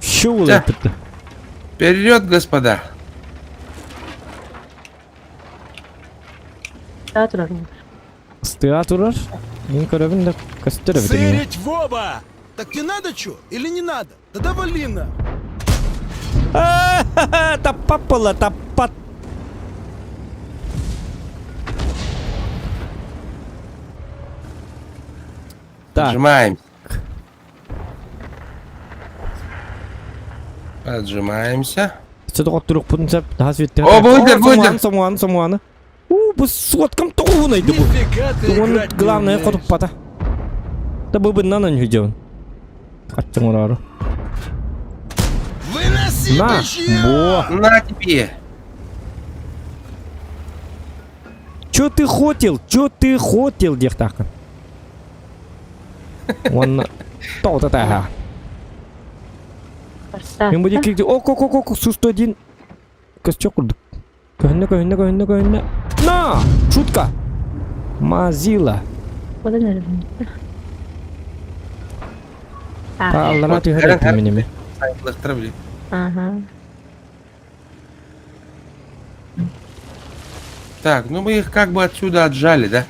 Що это? Вперед, господа. Театр. Театр? Мен көрөбүн да көстөр Сырить в оба! Так тебе надо что? Или не надо? Да вали на! Таппат буолла, таппат. Поджимаем. Поджимаемся. Сөтөҕөттүрүкпүтүн сөп таһас бүттэ. О, будет, будет. Сомуаны, сомуаны. У, бу суоткам тоҕуһунайды бу. Нифига ты Уон играть не главное умеешь. хотуппата. Да быбыннан өнүдьэбин. Хаччың урары. Выноси На, бычье! во. На тебе. Чё ты хотел? Чё ты хотел диэхтааххын. Уонна тоҕо тааһа. Мен бу диэки ок ок ок ок сусто один көстүөх курдук. Көһүннэ көһүннэ көһүннэ көһүннэ. На! Шутка! Мазила. Аллара түһэр этим минеме. Сайылыктара билим. Ага. Так, ну мы их как бы отсюда отжали, да?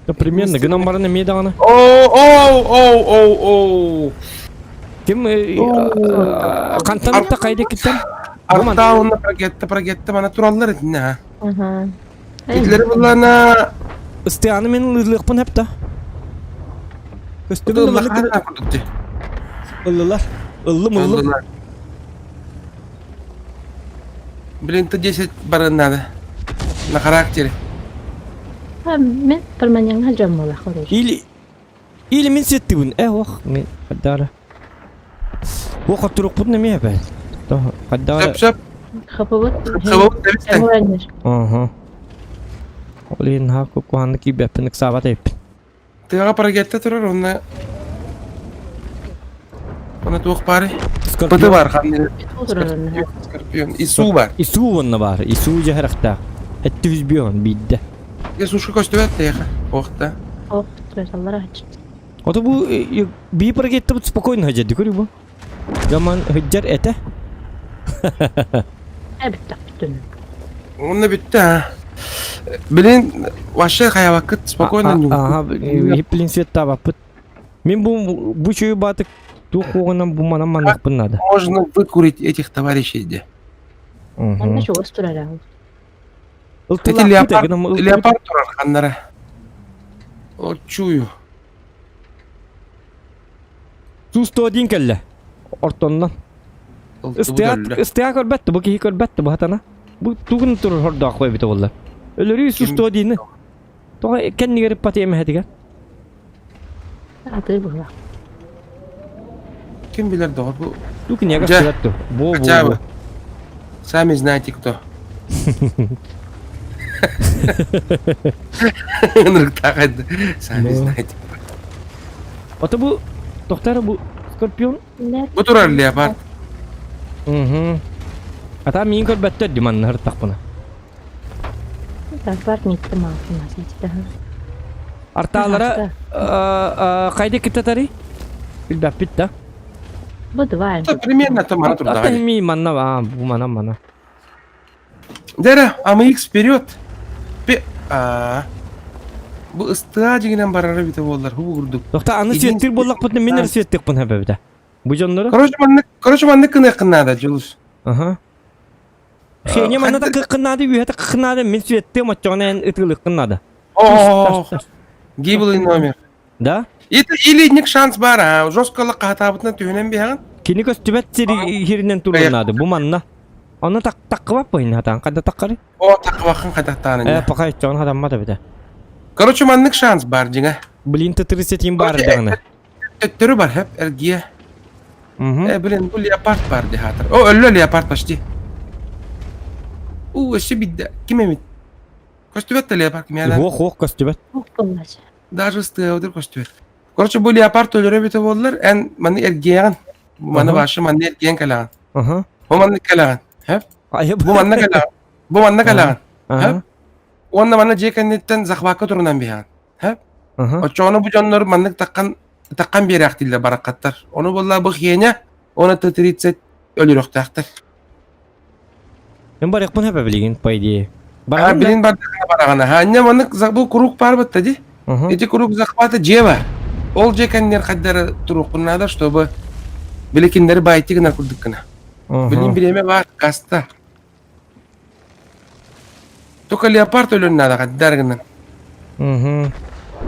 Да примерно, гынан баран эмиэ даҕаны. Оу, оу, оу, оу, оу. Ким хантан та хайда киттен? Артауна прогетта, прогетта, мана тураллар этинне ha. Ага. Итлери буллана Ыстыаны мен ылыахпын хепта. Көстүбүн ыллахана курдук ди. Ыллылар. Ыллым ыллым. Ыллылар. Блин, Т-10 барын надо. На характере. Мен перманентно дьон короче. Или или мин сеттибин. Э ох, мен хаддара. Ох, турукпун неме бен. Хаддара. Сөп сөп. Хапыбыт. Хабыбыт дебистен. Ага. Блин, ха кукуанны кибеппин ыксаабат эппин. Тыаҕа парагетта турар онно Онно туох баарый? Скорпион. Пыты бар ханны. Скорпион. Ису бар. Ису онно бар. Ису дьэһэрэхтээх. Эттүһүс бион биирдэ. Я сушка көстүбэт тэйэхэ. Охта. Ох, тураллар ачыт. Ото бу бии парагетта спокойно хадьарды көрү бу. Жаман хыджар этэ. Эбиттэх бүтүн. Онно бүттэ ha. Блин, вообще хайабаккыт спокойно не Ага, хиплин свет табаппыт. Мин бу бу чөйү баатык туох уоҕунан бу манан манныхпын надо. Можно выкурить этих товарищей де. Манна чугас турар Эти леопард, леопард турар ханнара. О, чую. Сусто один кэллэ. Ортоннон. Ыстыа көрбөттө, бу киһи көрбөттө бу хатана. Бу тугун турur хордоох эбитэ буолла. Өлөрүү сусто диини. Тоҕо кэннигэр иппат эмэһэтигэр. Аты быһа. Ким билэр доҕор бу? Ту кинигэ көстүбэт Бу Хотя бы. Сами знаете кто. Ынырыктаах Сами знаете. Ото бу тохтар бу Скорпион? Бу турар леопард. Угу. Ата миин көрбөттөр ди манна ыртахпына. Леопард митти маалтын Артаалара хайда киттатари? Билбэппит да. Бу два. Примерно то мана турда. Ата ми манна ба, бу мана мана. Дәрә, АМХ вперед! Пе... А. Бу ыстыа дьигинэн барара битэ буоллар, ху курдук. Тохта аны светтир буоллахпытына мин эрэ светтикпин хэбэбитэ. Бу дьоннору? Короче, маннык, короче, маннык гыныаххын наада, Дьулус. Аха. Хеня манна да кыккын наада, үөһэ кыккын наада, мин светтиэм оччоҕуна эн ытыылыаххын наада. О, гиблый номер. Да? Это или шанс бар, а жестко хаатаабытынан түһүнэн биһэҕин. Кини көстүбэт сири хиринэн туруон наада, бу манна. Онно так таккыбап хатаан хада таккары? О, таккыбаккын хатахтаанын. Э, пока иччоҕун хатаммат эбитэ. Короче, маннык шанс бар, дьиҥэ. Блин, Т-37 бар даҕаны. Төттөрү бар, хэп, эргиэ. Э, блин, бу леопард бар дии хаатар. О, өллө леопард почти. У, өссө бидде. Ким эмит? Көстүбэт да леопард ким яда? Хуох, хуох көстүбэт. Даже ыстыабытыр көстүбэт. Короче, бу леопард өлөрө бүтэ буоллар, эн маны эргиэҕин. Маны башы манны эргиэн кэлэҕин. Аха. Бу манны кэлэҕин. Хэп? Бу манна кэлэҕин. Бу манна кэлэҕин. Хэп? Уонна манна дьиэ кэнниттэн захвакка турунан биһэҕин. Хэп? Оччоҕуна бу дьоннор маннык таккан таккан биэрээхтииллэр бараккаттар. Ону буолла бу хиэнэ, уонна Т-30 өлөрүөхтээхтэр. Мен барыахпын хэпэ билигин, по идее. А, билин бардахына бараҕына. Хаанньа маннык бу круг баар бытта ди. Эти круг захвата дьиэ бар. Ол дьиэ кэннигэр хайдары туруоххун надо, чтобы били кинилэри байти гына курдук гына. Билин бириэмэ бар, каста. Только леопард өлөр надо, хайдар гынан.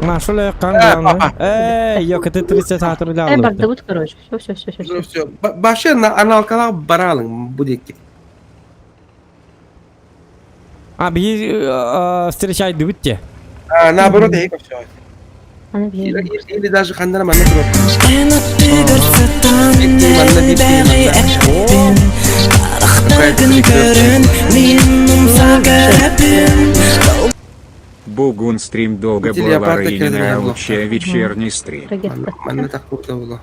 Маша лайыққан главное. Эй, ёкаты 30 саатыр Э, бардыбыт, короче. Все, все, все, все. Все, башы аналкалар баралың бу диэки. А, биһи встречайдыбыт те. А, наоборот, эһик все. Аны Или, биһиги. или даже ханнара манна туруп. Бугун стрим долго Эти была леопарды Рейнина кедровые лучшая вечерний стрим. Манна так круто было.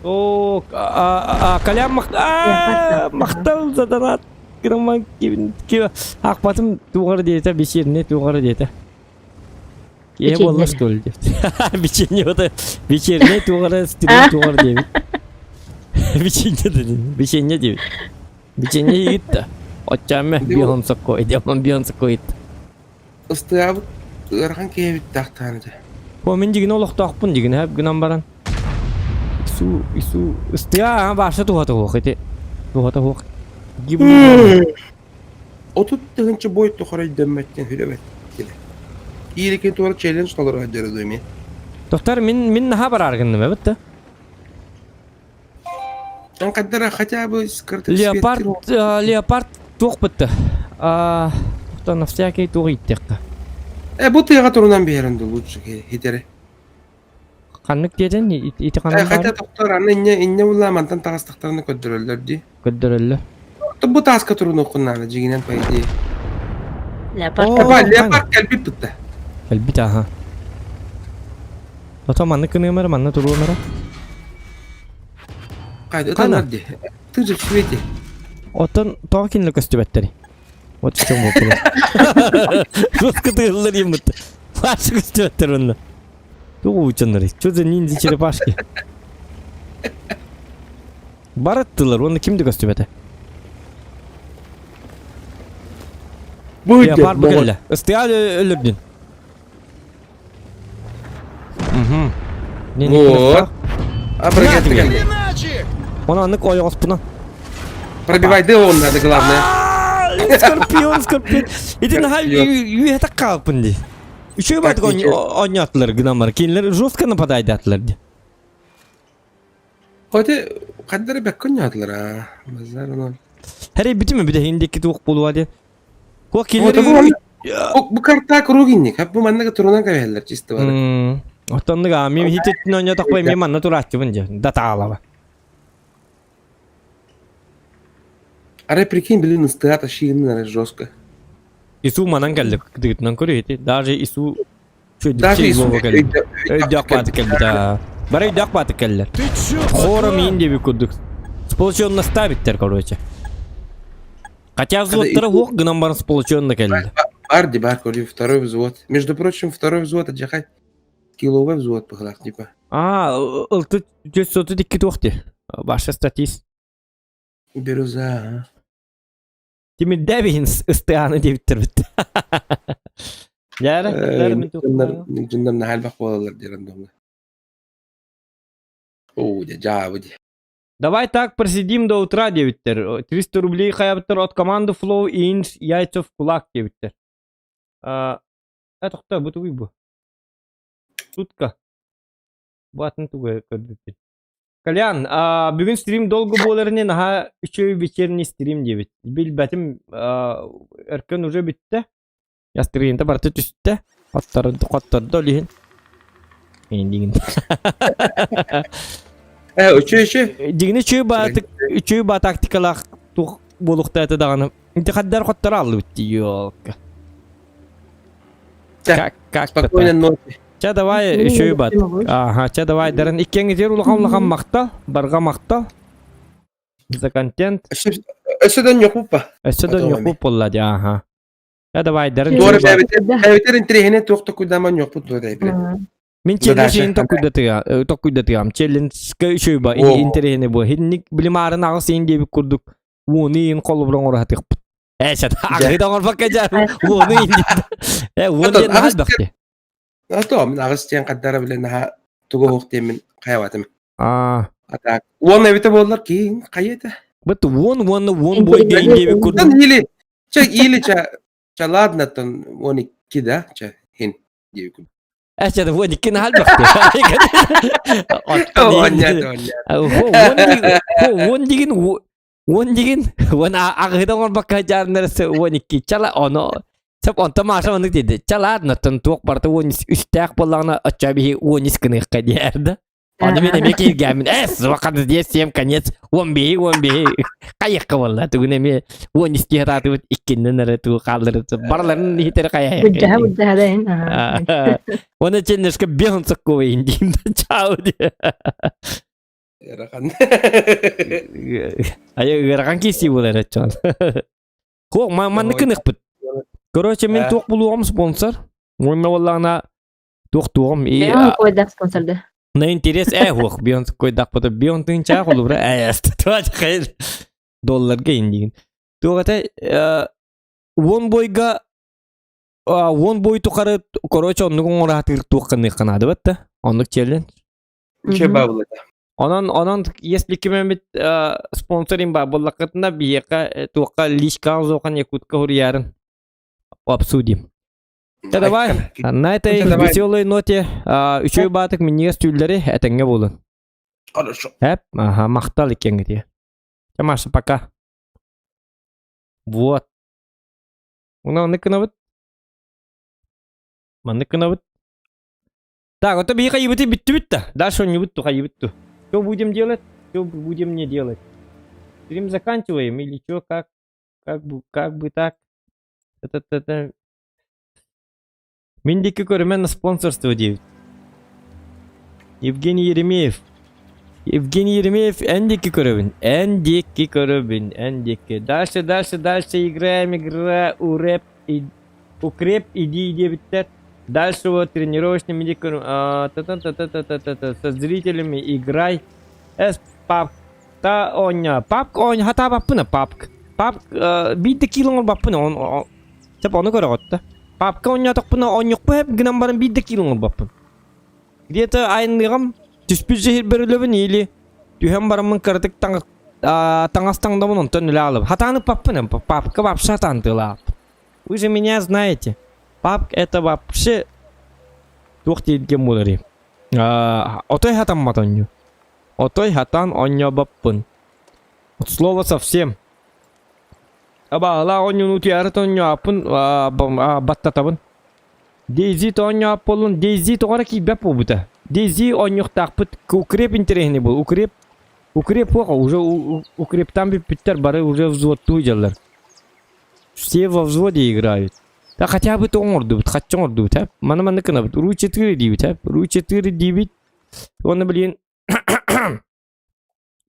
О, а, Колян Леопард, мактал за донат. Громан Акпатым туғар диэте, бичиэрне туғар диэте. Киһи Бичиэрне. буолла что ли деп. Бичиэрне ота бичиэрне туғара стрим туғар диэбит. Бичиэрне дедим. Бичиэрне диэбит. Бичиэрне иитта. Оччаmme бион соккой, диаман бион соккой. Ыстыабыт ыарахан киһи тахтааны дьэ. Бу мин дигин олохтоохпун дигин хэп гынан баран. Ису ису ыстыа баша туһата хуох ити. Туһата хуох. 30 тыһыынча бой тухары өйдөммөттен хүрөбөт киле. Иирики туора челлендж толору дьөрө дуйми. Доктор мин мин наха барар гынным эбит да. Он каддара хотя бы скрытых Леопард леопард туох бытты. А тоқтар на всякий туох иттекка. Э, бу тыга турунан биэрен лучше хитере. Ханнык диэтен ити Э, ханнык хотя доктор аны инне инне була мантан тагастактарны көддөрөллөр ди. көддөрөллө. Бу таска туруну куннаны жигинен по идее. Леопард. О, Опа, леопард кэлбит бытта. Кэлбит аха. Ото манны кыныымара манна туруумара. Кайда Кана? ыталар ди. Ты же в свете. Оттон тоҕо кинилэр көстүбэттэрий? Вот в чем вопрос. Жестко тыыллар еммит. Башы көстүбэттэр онно. Тугу учаннары? Что за ниндзя черепашки? Бараттылар, оны кимди көстүбэтэ? Бу Леопард бу кэллэ. Ыстыа өлөрдүн. Мгм. Не не Вот. А тебе. Иначе! Оны аннык ойоҕоспуна. Пробивай дым надо главное. Скорпион, скорпион. Ити наха Скорпион. үйәтә калпын ди. Үчөө Так, бат ничего. оньятлар гынамар. Кинилер жестко нападайдатлар ди. Хотя каддары бәккөн ятылар а. Базар оны. Хәре битме бите хиндики тук булуа ди. Ко Вот бу кинилер бу карта кругинник. Хап бу маннага турунан кабеллер чисто бар. Оттонныга мим хитеттин онья такпай мим манна турааччыбын ди. Датаалаба. Аре прикинь, блин, ыстыата шииннары жестко. Ису манан келди. Дыгытынан көрөйти. Даже Ису Даже Ису келди. Өйдөк баты келди да. Бары өйдөк баты келдер. Ты чё, Хором баклан? инде би курдук. Сполученно ставиттер, короче. Хотя взводтара Ису- хук гынан барын сполученно келди. Барди, бар, көрдүм, второй взвод. Между прочим, второй взвод, аджахай. Киловый взвод пахлах, типа. А, ылты жүз соты дикки туохти. Баша статист. Бирюза, а. Тимирдә бихин ыстыаны дебиттер бит. Яра, Дьоннор нахал бах буолалар диэн домна. Оо, дьэ, дьаабы дии. Давай так просидим до утра, диэбиттэр. 300 рублей хайабыттар от команды Flow Инж яйца в кулак диэбиттэр. А, это кто? Бу тугуй бу. Тутка. Бу атын тугу көрдүк. Колян, а, бүгүн стрим долго буоларын наха үчүгэй вечерний стрим диэбит. Билбэтим өркөн уже бүттэ. Я стримте барыта түстэ. Хоттарды хотторду олиһин. Эндигин. Э, үчү үчү. Дигини үчүгэй баатык үчүгэй ба тактикалаах тух буолуохта даҕаны. Инти хаддар хоттор аллыбыт ёлка. Чэ, Как как Спокойной ночи. Чэ давай үчүгэй бат. Ага, чэ давай дарын иккиэҥҥитигэр улахан улахан махтал, барҕа махтал. За контент. Өссө да ньокуппа. Өссө да Потом ньокуп буолла дии, ага. Чэ давай дарын Туора үчүгэй бат. бэбитер бэбитер интриһине туох токуйдама ньокпут туора эбит. Мин Задача. челлендж токуйдатыга, токуйдатыгам. Челлендж үчүгэй ба, О. интриһине бу. Хинник билимарын аҕыс иин диэбит курдук. Уону иин холобурун оҥоро Э, чэ, аҕыйда оҥорбакка дьэ, уону иин диэбит. Э, уон Отон, диэн аҕыс наһаа А то мин аҕыс диэн хаддара билэн наха тугу хуох диэммин хайабатым. А, А так, уон эбите буоллар киин хайыта. бит уон уонна уон бой диэн диэбит курдук. Тон или чэ или чэ чэ ладно тон 12 да чэ хин диэбит. Эчэ уон иккини халбахты. Уон дигин уон дигин уон аҕыһыта оҥорбокко дьаарыннар 12 чала оно Сөп онто Маша оннук диэди. Чалаат ноттон туох барыта 13 үстээх буоллаҕына оччо биһи 13 гыныахха диэр да. Ону мин эмиэ кииргээммин эс вахан здесь всем конец 15 15 хайыахха буолла тугун эмиэ 13 киһи атаатыбыт иккиннэн эрэ тугу хаалларыт барыларын иһитэр хайа Быдьаһа быдьаһа да иһин. Уонна ченнешка беһун сокковый диим да чао ди. Ыарахан. Айа ыарахан киси буолар этчон. Хуох маннык кыныхпыт. Короче, мин туох булуоҕум спонсор. Уонна буоллаҕына туох туоҕум и койдах спонсорда. На интерес э хуох бион койдахпыта бион тыынчаа холубура э хайыр долларга индигин. Туох это уон бойга уон бой тухары короче оннук оҥораатыыр туох кыныахха наада батта. Оннук челлендж. Үчүгэй баабыл этэ. Онон онон если кимэмит спонсорин ба буоллаххытына биһиэхэ туохха личка зохан якутка хуруйарын обсудим. Да давай, на этой веселой ноте үчүгэй баатык минньигэс түүллэри этэҥҥэ буолун. Хорошо. Эп, ага, махтал иккиэҥҥитиэ. Маша, пока. Вот. Уна оннук гынабыт. Маннык гынабыт. Так, это биһи хайыбыты бүттүбүт да. Дальше онньубут ту хайыбыт ту. Что будем делать? Что будем не делать? Стрим заканчиваем или что, как? Как бы, как бы так? Это, это... Мин диэки көрүмэн на спонсорство диэбит. Евгений Еремеев. Евгений Еремеев, эн диэки көрөбүн. Эн диэки көрөбүн, эн диэки. Дальше, дальше, дальше играем, игра, уреп, и... Укреп, иди диэбиттэр. Дальше вот тренировочный медик со зрителями играй. Эс пап та оня папк оня хата баппына папк. Папк биир кило оҥорбаппына он сөп ону көрөҕүт да. Папка оонньоотохпуна оонньуохпун сөп гынан баран биир да кило оҥорбаппын. Где-то айанныаҕым түспүт сирбэр өлөбүн или түһэн бараммын кыратык таҥас таҥнабын онтон үлэ аҕалабын. Хатаан ыппаппын папка вообще хатаан тыалааппын. Вы же меня знаете. Папк это вообще туох дииргэн буоларый? Отой хатаммат онньу. Отой хатан онньобоппун. От слова совсем. Абаалаах онньуну утуйаары онньооппун баттатабын. Дейзи тоонньоопполун Дейзи тоҕо киирбэт буолбута. Дейзи онньуохтаахпыт укреп интэриэһинэй буол. Укреп укреп уже укрептан бүппүттэр бары уже взводтуу дьаллар. Все во взводе играют. Да хотя бы то оҥордубут, хаччы оҥордубут, э? Маны маннык гынабыт. Ру 4 диибит, э? Ру 4 диибит. Уонна блин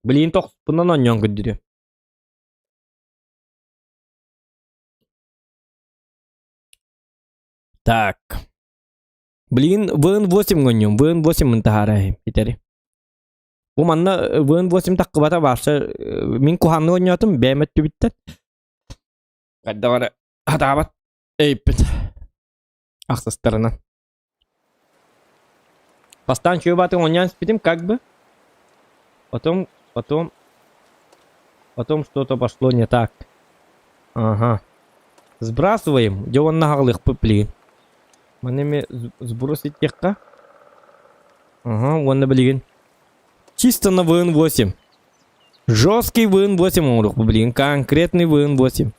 блин тохпунан оонньоон көрдүрүө. Так. Блин, ВН8 гонньум, ВН8 мын таһаарай итери. Бу манна ВН8 таххыбата баарса мин куһаанны оонньоотум бэйэм өттүбүттэн. Хайдах эрэ хатаабат эйиппит ахсыстарынан. Бастаан чүө баатын оонньоон испитим как бы. Потом, потом, потом что-то пошло не так. Ага. Сбрасываем. Дьэ уонна хаҕылыахпыт билигин. Маны эми сбросить диэххэ. Ага, уонна билигин. Чисто на ВН8. Жесткий ВН8 оҥоруохпут билигин. Конкретный ВН8.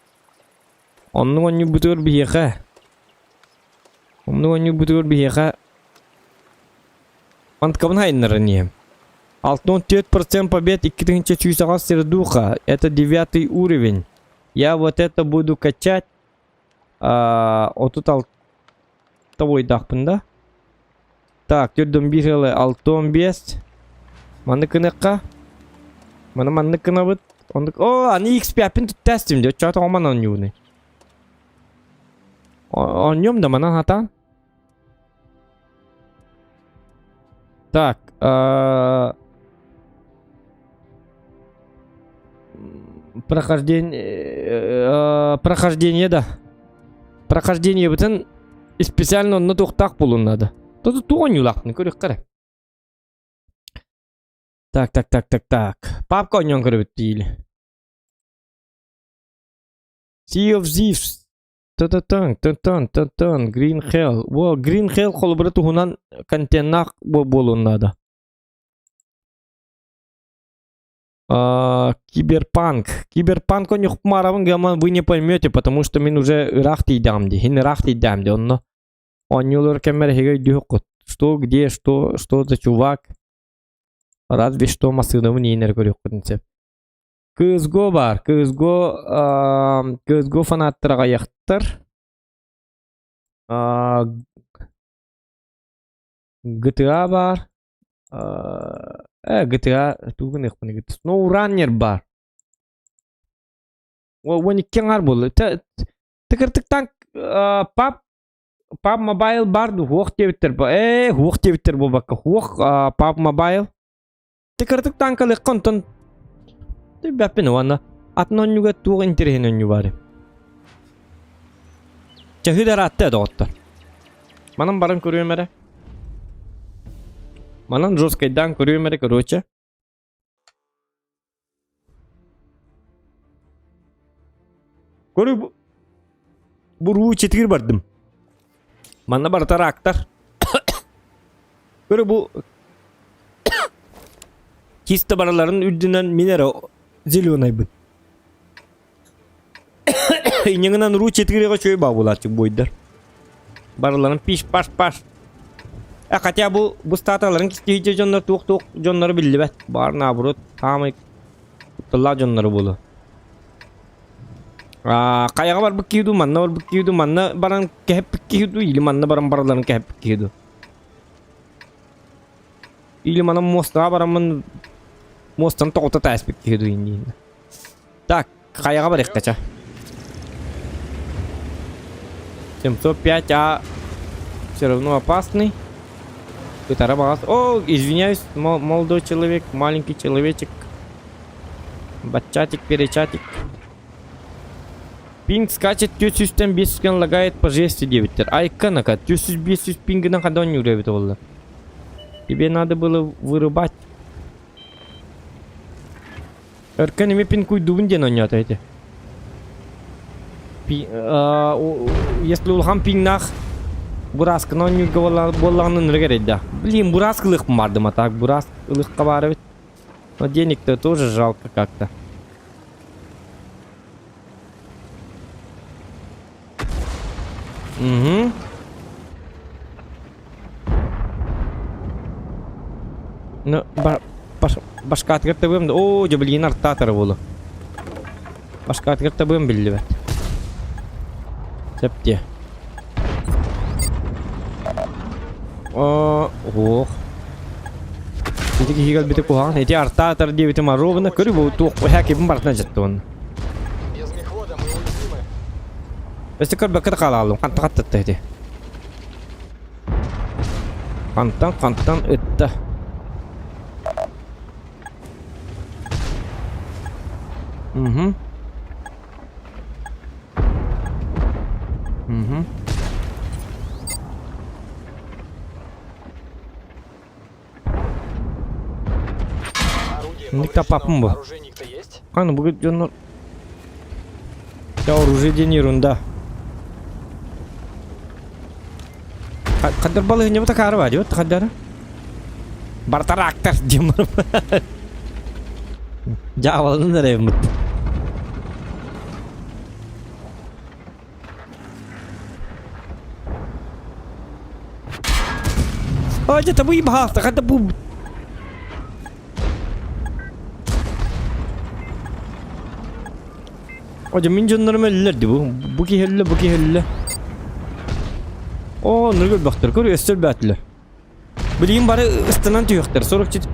Оннук оонньуурбутугар биһиэхэ. Оннук оонньуурбутугар биһиэхэ Манткабын хайыннаран иһэм. 64% побед 2108 сердуха. Это девятый уровень. Я вот это буду качать. 36 ойдаахпын да. Так, төрдөн биир ыалы 65. Маннык гыныахха. Маны маннык гынабыт. Оннук. О, аны XP-пин туттаастым дии. Оччоҕо тоҕо манан оонньуубунуй? Оонньуом да манан хатаан. Так, прохождение, прохождение да. Прохождение бытын специально онно туохтаах буолуон надо. Тут туох оонньуулаахпын көрүөххэ эрэ. Так, так, так, так, так. Папка оонньоон көрөбүт диили. Sea of Thieves. Тытытын, тытын, тытын, Green Hell. Во, Green Hell холобура туһунан контеннаах буолуон наада. Киберпанк. Киберпанк оньухмарабын гаман вы не поймете, потому что мин уже ыраах тиийдэҕим дии. Хин ыраах тиийдэҕим дии. Онно оонньуулар кэммэр эһиги өйдүөххүт. Что, где, что, что за чувак. Разве что массыынабын иинэр көрүөххүтүн сөп. CSGO баар. CSGO, CSGO фанаттара аҕыйахтар. GTA баар. GTA тугу гыныахпыный SnowRunner баар. 12 аҥаар буолла. Тыкыртык танк пап PUBG Mobile баар дуу хуох диэбиттэр ээ хуох диэбиттэр буолбакка хуох PUBG Mobile Тыкыртык танкалыахха онтон Түйбэппин уонна атын онньуга туох интэриэһин онньу баары. Чаһыы да ыраатта доҕоттор. Манан баран көрүөм эрэ. Манан жесткайдаан көрүөм эрэ короче. Көрү буруу четигир бардым. Манна барыта рактар. Көрү бу чисто бараларын үрдүнэн мин эрэ зеленайбын. Инньэҥинэн руу четигириҕэ үчүгэй баа буолааччы буойдар. Барыларын пиш-паш-паш. Э, хотя бу бу статаларын кистиһиччи дьоннор туох-туох дьоннору биллибэт. Баар наоборот, самый кутталлаах дьоннору буолуо. Хайаҕа барбыт киһи дуу, манна барбыт киһи дуу, манна баран кэһэппит киһи дуу, или манна баран бараларын кэһэппит киһи дуу. Или манан муостаҕа бараммын муостан тоҕута тааспыт киһи дуу инниин. Так, хайаҕа барыахха ча. 705 А все равно опасный. Ытара баҕас. О, извиняюсь, молодой человек, маленький человечек. Батчатик, перечатик. Пинг скачет 400-тэн 500 лагает по жести диэбиттэр. Айка нака, 400-500 пингынан хада оонньуур эбит буолла. Тебе надо было вырубать. Өркөн эми пин куйдубун диэн оонньоото эти. Если улахан пиҥнаах бурасканы оонньуурга буоллаҕына ынырык эрэйдээх. Блин, бураска ылыахпын бардым а так бурас ылыахха баар эбит. Но денег-то тоже жалко как-то. Угу. Ну, башкаатыгар табыам да... Оо, дьэ, артаатара буолу. Башкаатыгар табыам биллибэт. Сөп дии. Оо, ох. Ити киһи кэлбитэ куһаҕан. Ити артаатар диэбитим ровно көрү бу туох хэкибин барытына дьатты онно. Өссө көрбөккө да хаалаалым. Хантан хаттатта ити. Хантан хантан ытта. Угу. Угу. Никта папым бу. Каны бүгүн дьоннор Я оружие диэн ерунда. Хаддар балыһынньа бу такаары ба диэбит хаддары. Бартарактар диэн барып. Дьаабаланан эрэймит. Ой, это вы бахта, это бу. Ой, мин дьоннорум өллөр ди бу. Бу киһи өллө, бу киһи өллө. О, ныргыл бахтар, көр өстөр бәтле. Билигин бары ыстанан түһүөхтэр. 44.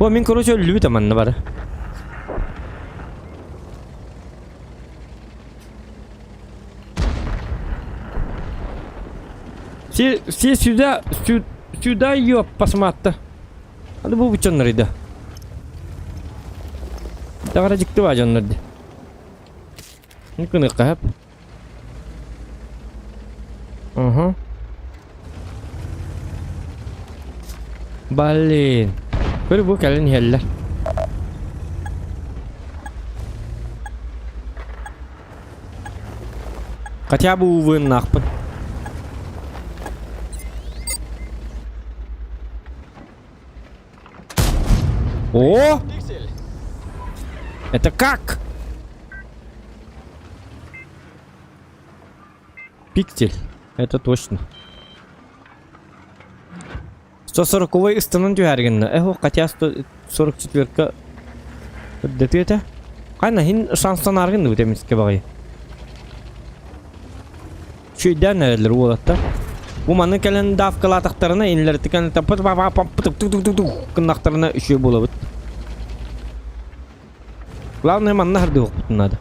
О, мин короче өллүбүт аманна бары. Все, все сюда, сю, сюда ее посмотри. Аны бу бучоннар иди. Тагара дьикти ба дьоннор ди. Нүкүнү кахап. Угу. Блин. Көр бу кэлин иһэллэр. Хотя бы увыннаахпын. О! Это как? Пиксель. Это точно. 140-й ыстанан түһэр гынна. Эхо, хотя 144-ка үрдэтиэ этэ. Хайна хин шанстан аргын дуу эмискэ баҕайы. Чүйдээн эрэллэр уолаттар. Бу маны кэлэн давкалаатахтарына иннилэртикэн таппыт па па па тук тук тук тук гыннахтарына үчүгэй буолабыт. Главное манна хардыһыахпытын наада.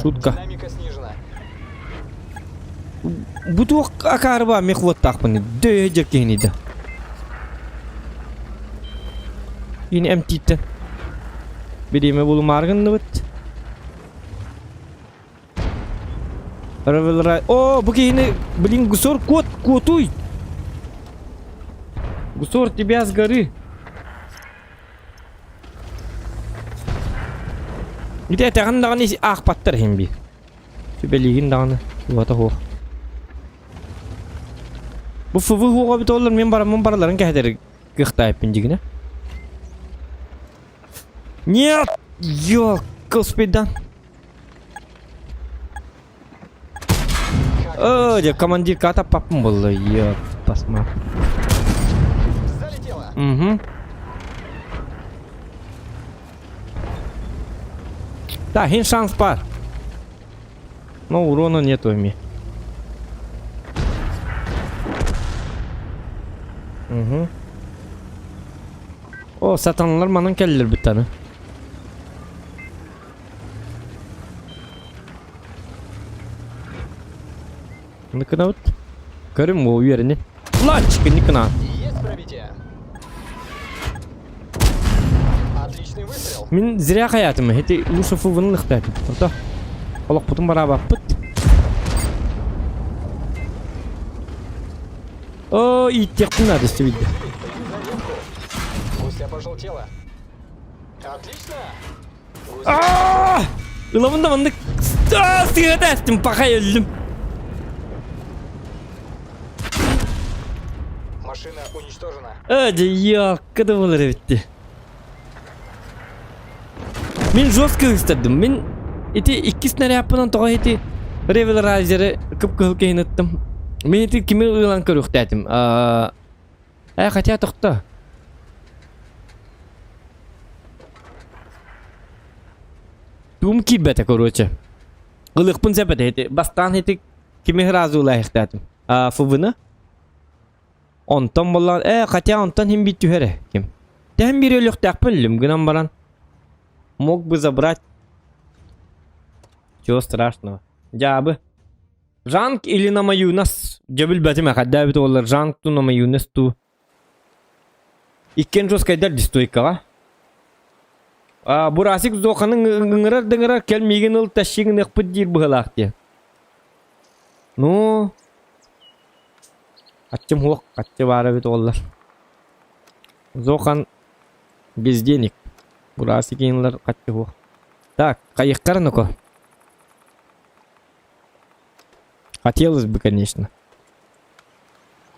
Шутка. Бу туох акаарыба мехводтаахпын дөйө дьэр киһини да. Ини эмтииттэн. Бириэмэ булумаары гынныбыт. О, бу киһини, блин, Гусор кот, куотуй! Гусор, тебя с горы. Ити этэҕин даҕаны аахпаттар иһин би. Сүбэлиигин даҕаны, уота суох. Бу ФВ хуоҕа бит оллар мен бараммын бараларын кэһэтэр кыахтаайыппын дьигинэ. Нет! Ё, успейдан. О, дьэ, командир ката папым буолла. Ё, посма. Угу. Да, хин шанс бар. Но урона нету ими. Угу. О, сатаналар манан кэллэр бүттаны. Ныкынабыт. Көрүм ол үөрэнин. Лач, ныкына. Мин зря хаятым. Эти лучше фувын лыхтатым. Онто олохпутун бараабаппыт. О, ииттиэхпин наада истибидде. Ылабын да маннык сыһыата эстим пахай өллүм. Машина уничтожена. Дьэ, якка да буолар эбитти. Мин жестко ыстардым. Мин ити иккис снарядпынан тоҕо ити ревелрайзеры кып-кыһыл киһини ыттым. Мин ити кими ылан көрүөхтээтим. Э, хотя тохто. Туум киирбэтэ, короче. Ылыахпын сөп этэ ити. Бастаан ити кими сразу ылаахтаатым. А, ФВ-ны. Онтон буоллаҕына, э, хотя онтон иһин биир түһэр ээ ким. Тэһэн биир өлүөхтээхпин өллүм гынан баран. Мог бы забрать. Чего страшного. Дьаабы. Жанк или Намаюнас? Дьэ билбэтим эхэддээбит уоллар Жанк ту Намаюнас ту. Иккиэн жесткайдар дистойкаҕа. А, Бурасик Зоханы ыҥырар да ыҥырар кэл миигин ыл тащи гыныахпыт диир быһыылаах диye. Ну, аччым хуох, аччы баара эбит уоллар. Зохан без денег. Бурасик инлар хаччы хуох. Так, хайыххар ну-ка. Хотелось бы, конечно.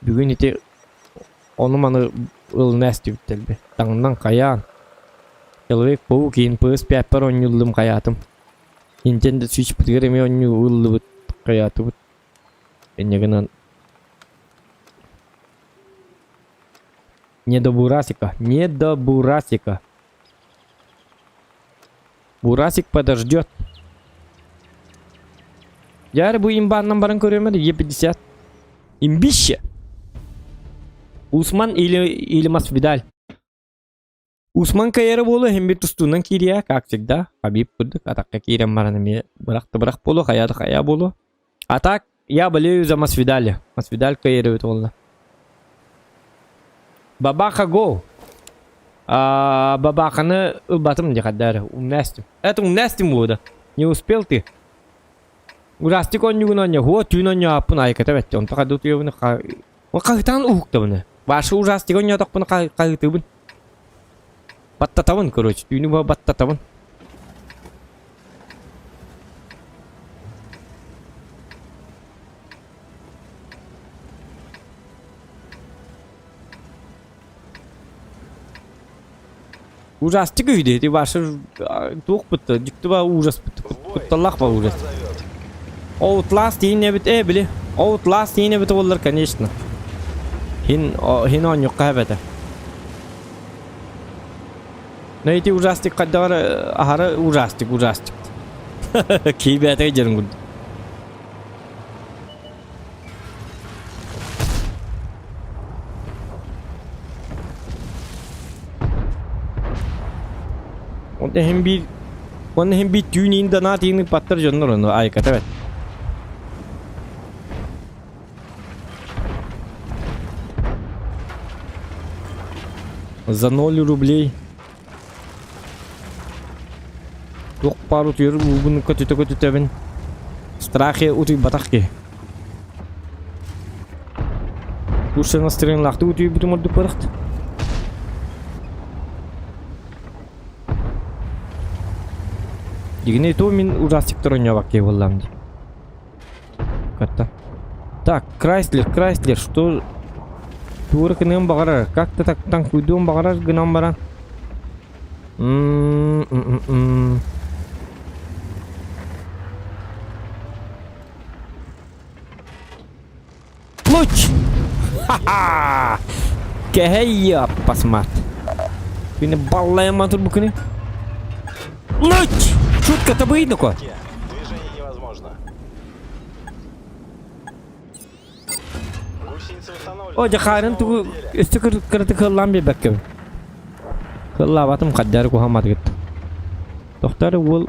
Бүгүн ити ону-маны ылына эстибиттэрби. Таҥнан хайаан. Человек-паук иин PS5-пэр оонньууллум хайаатым. Nintendo Switch-пытыгар эмиэ оонньуу ыллыбыт хайаатыбыт. Инньэ гынан Не до Бурасика, не до Бурасика. Бурасик подождет. Дьэ бу имбааннан баран көрүөм эрэ Е50. Имбище. Усман или, или Масвидаль. Усман кайара буолуо иһин бир тустуунан киириэ, как всегда, Хабиб курдук атахха киирэн баран эмиэ бырах да бырах буолуо, хайа да хайа буолуо. А так, я болею за Масвидаля. Масвидаль кайара эбит буолла. Бабаха го! А, бабаханы ылбатым дии хаддары, умнастым. Это умнастым буолда. Не успел ты. Урастик онньугун онньо, хуо түүн онньооппун айката бэтте. Онто хады утуйабын хаһытаан уһуктабын. Ваши ужастик онньоотохпун хаһытыбын. Баттатабын, короче, түүнү баттатабын. Ужастик үһү ити ваша туох бутта дьиктиба ужас кутталлаах ба ужас. Outlast диин эбит э били Outlast диин эбит буоллар конечно. Хин хин оонньуохха эбэтэ. Но ити ужастик хайдаҕар аһара ужастик ужастик. Киибээтэ дьэрин курдук. Онно иһин биир Онно иһин биир түүн иин да наат иин ыппаттар дьоннор ону айката бэт. За 0 рублей Туох баар утуйар уубун көтүтэ-көтүтэбин. Страхе утуйбатах киһи. Курса настроениелаахтык утуйбутум ордук барахт. Дигини то мин ужастиктар ойнобак киһи буоллаам дии. Карта. Так, Крайслер, Крайслер, что туора гыныан баҕарар, как-то так таҥкуйдуон баҕарар гынан баран. М-м-м-м. Луч! Ха-ха! Кэһэй аппасмат. Күнү баллайаман турбу күнү. Луч! Шутка табыйдыко. Движение невозможно. Гусеница восстановлена. О, дьахарын тугу өссө кыратык кыаллаан биэрбэккэбин. Кыаллаабатым хаддары куһамматыгыт. Тохтор уол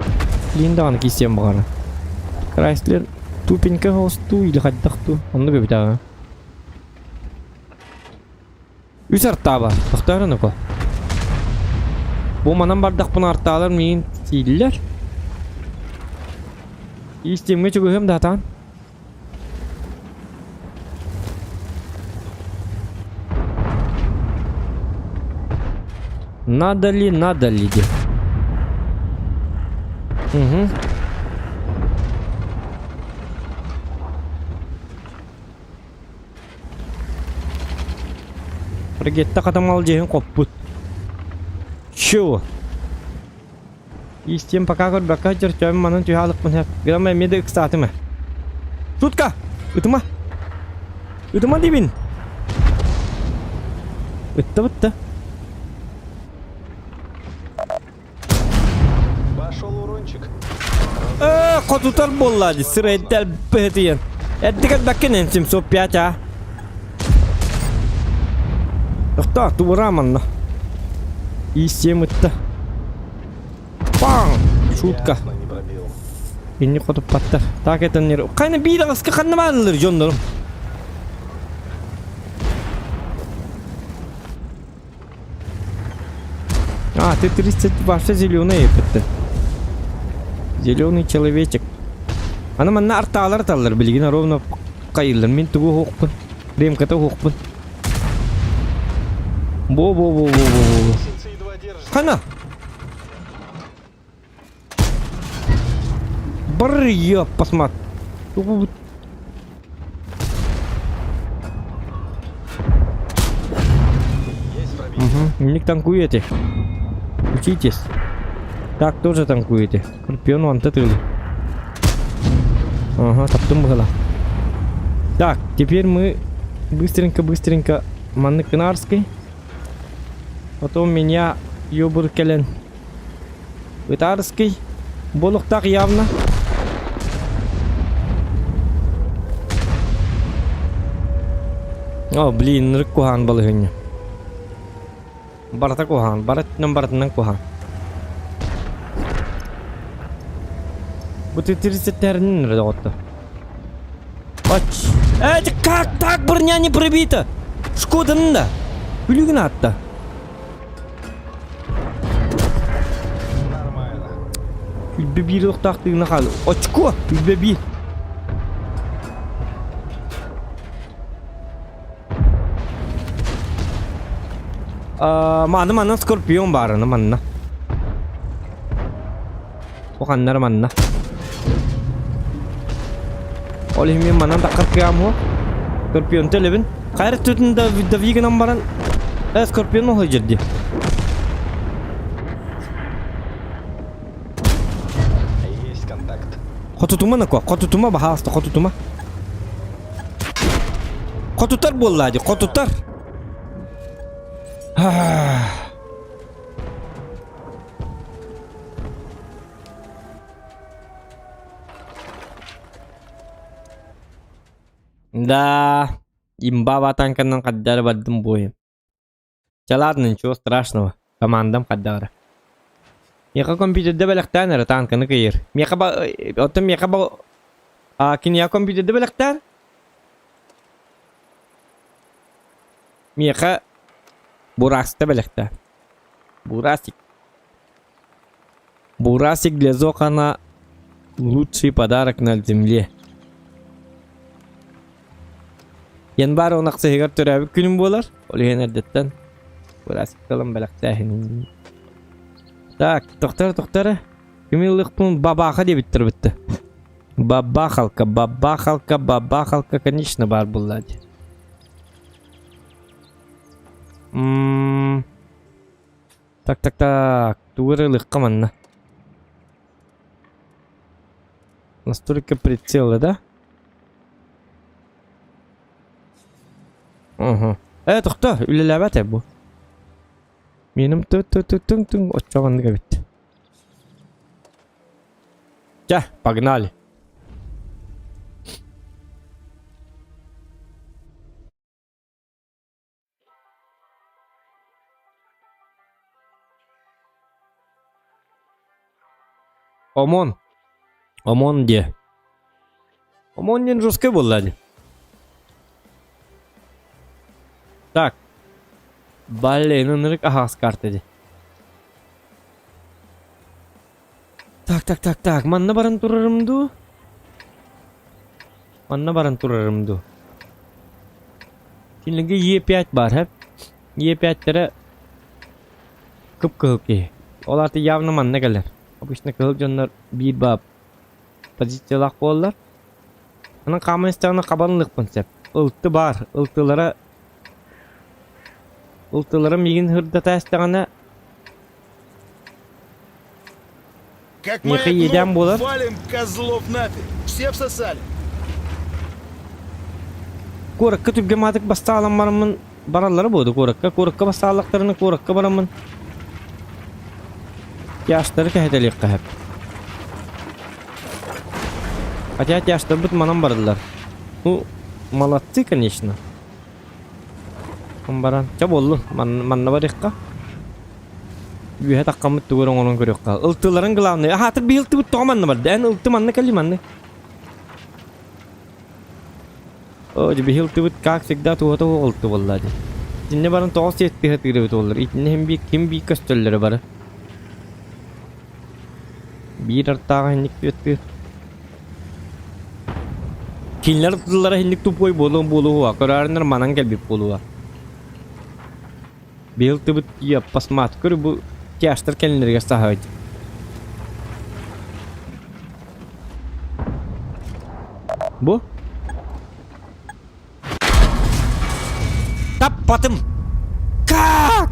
лиин даҕаны киирсиэн баҕара. Крайслер тупенька хостуу или хайдах туу оннук эбит аҕа. Үс артааба тохтоор оноко. Бу манан бардахпына артаалар миигин сииллэр. Истиэмҥэ чугаһыам да сатаан. Надо ли, надо ли диэн. Угу. Ракетта хатамал дьиһин хоппут. Чего? Истиэм пока көрбөккө сылдьар төбөм манан түһэ алыкпын сөп. Грамма эмиэ да ыксаатым ээ. Шутка! Ытыма! Ытыма диибин! Ытта бытта. Пошел урончик. Э, хотутар буолла дии, сырайдал быһытыйан. Эрдик элбэккин эн 705 а. Тохтоо, тура манна. Истиэм ытта. Паң! Шутка. Инни хотуппаттар. Так это не... Хайна биир аҕыска ханна бааллар дьоннорум? А, ты 30 вообще зеленый эппиттин. Зеленый человечек. Аны манна артаалар таллар билигин ровно кайыллар. Мин тугу уһукпун. Ремката уһукпун. Бо бо бо бо бо бо. Хана. Бар ёп посмат. Угу Не танкуете. Учитесь. Так, тоже танкуете. Скорпион вон тытыл. Ага, таптым было. Так, теперь мы быстренько-быстренько Манныкынарской. Потом меня ёбур кэлэн Ытарский. Буолуохтаах явно. О, блин, ынырык куһаҕан балаһыанньа. Барыта куһаҕан, бары өттүнэн барытынан куһаҕан. Бу тирситтэрин эрэ доҕотто. Ач. Это как так броня не пробита? Шкода да. Күлүгүн аатта. Күлбэ биир охтаах тыына хаал. Очко! Күлбэ биир. Маны манна скорпион баарына манна. Уханнар манна. Ол иһин мин манан таххар кыам уо. Скорпион төлөбүн. Хайр түтүн да дави гынан баран э скорпион оһой дьирди. Хотутума нако, хотутума баһаалыста, хотутума. Хотутар буолла дии, хотутар. Да, имба танканан хаддара бардым буойум. Чэ ладно, ничего страшного. Командам хаддара. Миэхэ компьютерда бэлэхтээн эрэ танканы кыйыр. Миэхэ ба... Оттон миэхэ ба... А, киниэхэ компьютерда бэлэхтээн? Миэхэ Бураста бэлэхтээн. Бурасик. Бурасик для Зохана лучший подарок на земле. Январь он ахсыһыгар төрөөбүт күнүм буолар. Ол иһин эрдэттэн Бурасик тылын бэлэхтээһин. Так, тохтор, тохтор. Кими ылыхпын бабаха диэбиттэр битте. Бабахалка, бабахалка, бабахалка, конечно, бар булла дии. Так, так, так. Тугу эрэ ылыахха манна. Настройка прицела, да? Угу. Э, тохто, үлэлээбэт ээ бу. Минем ту-ту-ту-тун-тун оччоҕо эбит. Чэ, погнали. Омон. Омон диэ. Омон диэн жесткай буолла дии. Так. Блин, ынырык аһаҕас карта дии. Так, так, так, так. Манна баран турарым дуу? Манна баран турарым дуу? Кинилэргэ Е5 баар, һэп? Е5-тэрэ кып-кыһыл киһи. Ол аата явно манна кэлэр. Обычно кыһыл дьоннор биир баап позициялаах буолаллар. Онон хааман истэҕинэ хабан ылыахпын сөп. Ылты баар. Ылтылара Ылтылара миигин сырдата истэҕинэ Как Миэхэ моя иэдээн кнопка, буолар. валим козлов нафиг. Все всосали. Куоракка түргэмаатык бастаалан бараммын бараллара буолду куоракка. Куоракка бастааллахтарына куоракка бараммын тяжтары кэһэтэлиэххэ сөп. Хотя тяжтарбыт манан бардылар. Ну, молодцы, конечно. Баран, чэ буоллун, манна барыахха. Үөһэ таххаммыт тугу эрэ оҥорон көрүөххэ. Ылтыларын главный. Аһаатыр биһи ылтыбыт тоҕо манна барда? Эн ылты манна кэлли манна. О, биһи ылтыбыт как всегда туһата суох ылты буолла дии. Итиннэ баран тоҕо сиэттиһэ тыырабыт буоллар. Итиннэ иһин биир ким биир көстөллөрө бары. Биир артааҕа инник түөттүүр. Кинилэр тыллара инник тупой буолуон буолуо, көрөөрүнэр манан кэлбит буолуо. Быйыл тыбыт посмат көр бу тяжтар кэлиннэригэр саһаҕыт. Бу? Таппатым! Как?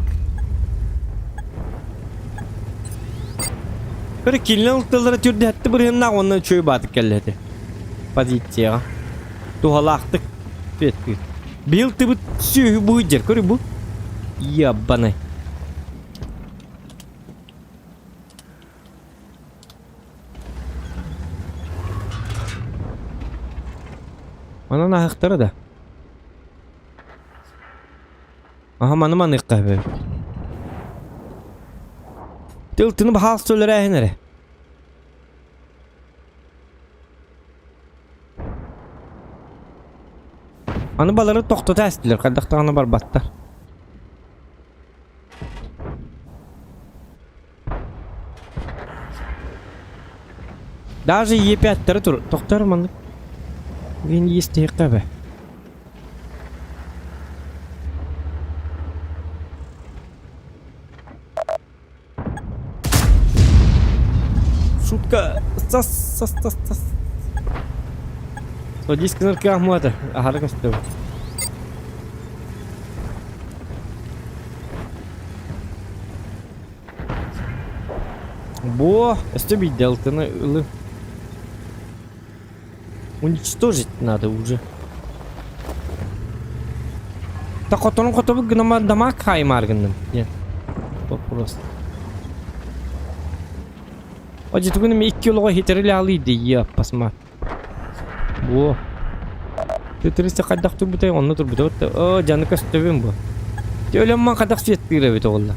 Көрө кинилэр тыллара түрдэһэтти бырыһыннаах уонна үчүгэй баатык кэллэти. Позицияҕа. Туһалаахтык түөттүүр. Быйыл тыбыт сүөһү быһыйдьар көрү бу. Яббанай. Манан аһыктара да. Аха маны маныахха эбит. Тыл тыны баһаас төлөрөөһүн эрэ. Аны балары тохтото эстилэр, хайдахтаҕына барбаттар. Даже Е5-тары тур, тохтор маннык. Мин иистиһиэххэ эбэ. Шутка. Сас, сас, сас, сас. Садись кнопка Ахмата. Аһара көстөр. Бу, өстө биирдэ алтыны ылы. Уничтожить надо уже. Та хотонун хотобут гынама дамак хаймаар гынным. Диэн. Вопрос. Ожитугун эми икки олоҕо хитерили алыйды я пасма. Во. Тетрисе хайдах турбутай онно турбута. О, жаны көстөбүн бу. Өлөмман хайдах светтыыр эбит оҕолла.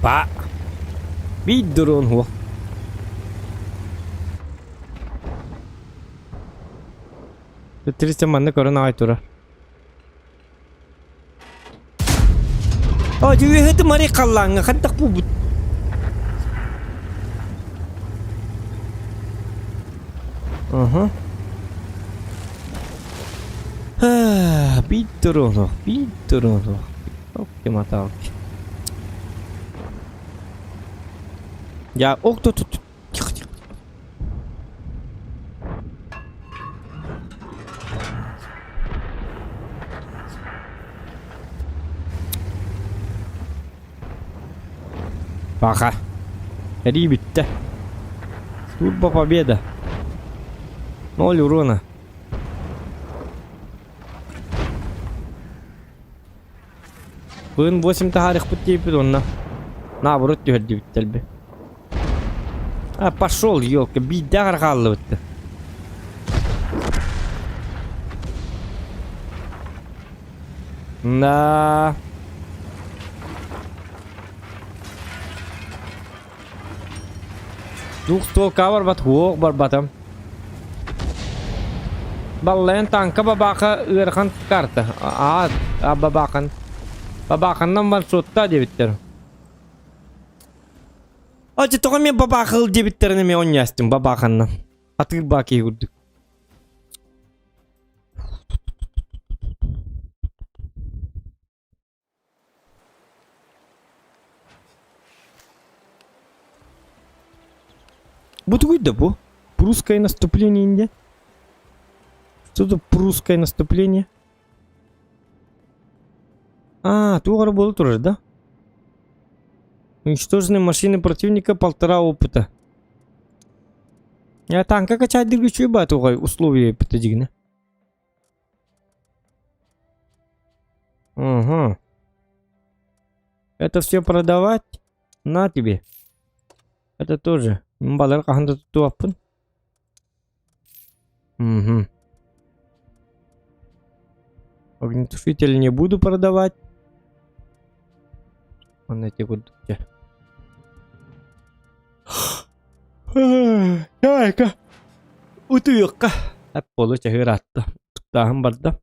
Па. Биир дрон хуох. Тетрисе манна көрөн аҕай турар. О, дьүөһүтү мари халлааҥҥа хайдах буолбут? Аха. Биир дрон биир дрон Оптиматалки. Я ох тут тихо тихо. Паха. Эрии бүттэ. Турбо победа. Ноль урона. Быын 8 таһаарыахпыт диэбиппит уонна наоборот түһэрдибиттэр бэ. А, пошел, елка, биирдээх эрэ хааллыбыт да. Да. Двухстволка барбат, уох барбатым. Баллайан танка бабака ыарахан карта. Аа, а бабакан. Бабаканнан ваншотта диэбиттэр. Ачы тоҕо мен бабахыл диэбиттэрин эмиэ онньаастым бабаханнан. Атыыр баа киһи курдук. Бу тугуй да бу? Прусское наступление инде. Что за прусское наступление? А, туох эрэ буола турар да? Уничтожены машины противника полтора опыта. Я танка качайдырга үчүгэй баа тугай условия опыта дигинэ. Угу. Это все продавать? На тебе. Это тоже. Балар хаһан да туттубаппын. Угу. Огнетушитель не буду продавать. Он эти вот. Айка. Утуйукка. Эп болу чаһыыраатта. Туктааһын барда.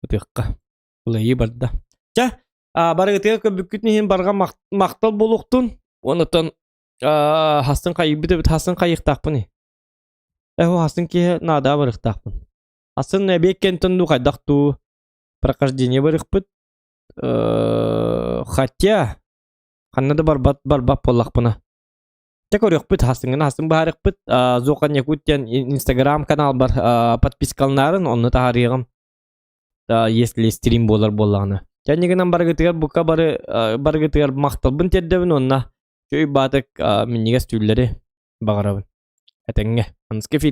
Утуйукка. Улайыы барда. Чэ, барыгытыгар көрбүккүтүн иһин барҕа махтал буолуохтун. Онтон хастын хайыйбыт эбит хастын хайыахтаахпыный? Эһу хастын киһи наадаа барыахтаахпын. Хастын эбиэт кэнтэн дуу хайдах дуу прохождение барыахпыт. Хотя Ханна да барбат барбат буоллахпына. Чэ көрүөхпүт, хастыҥҥын хастыҥ быһаарыахпыт. Зохан Якут диэн инстаграм каналбар подпискаланарын онно таһаарыаҕым. Если стрим буолар буоллаҕына. Кэннигинэн барыгытыгар бука бары барыгытыгар махталбын тиэрдэбин уонна чөй баатык минньигэс түүллэри баҕарабын. Этэҥҥэ. Аныгы.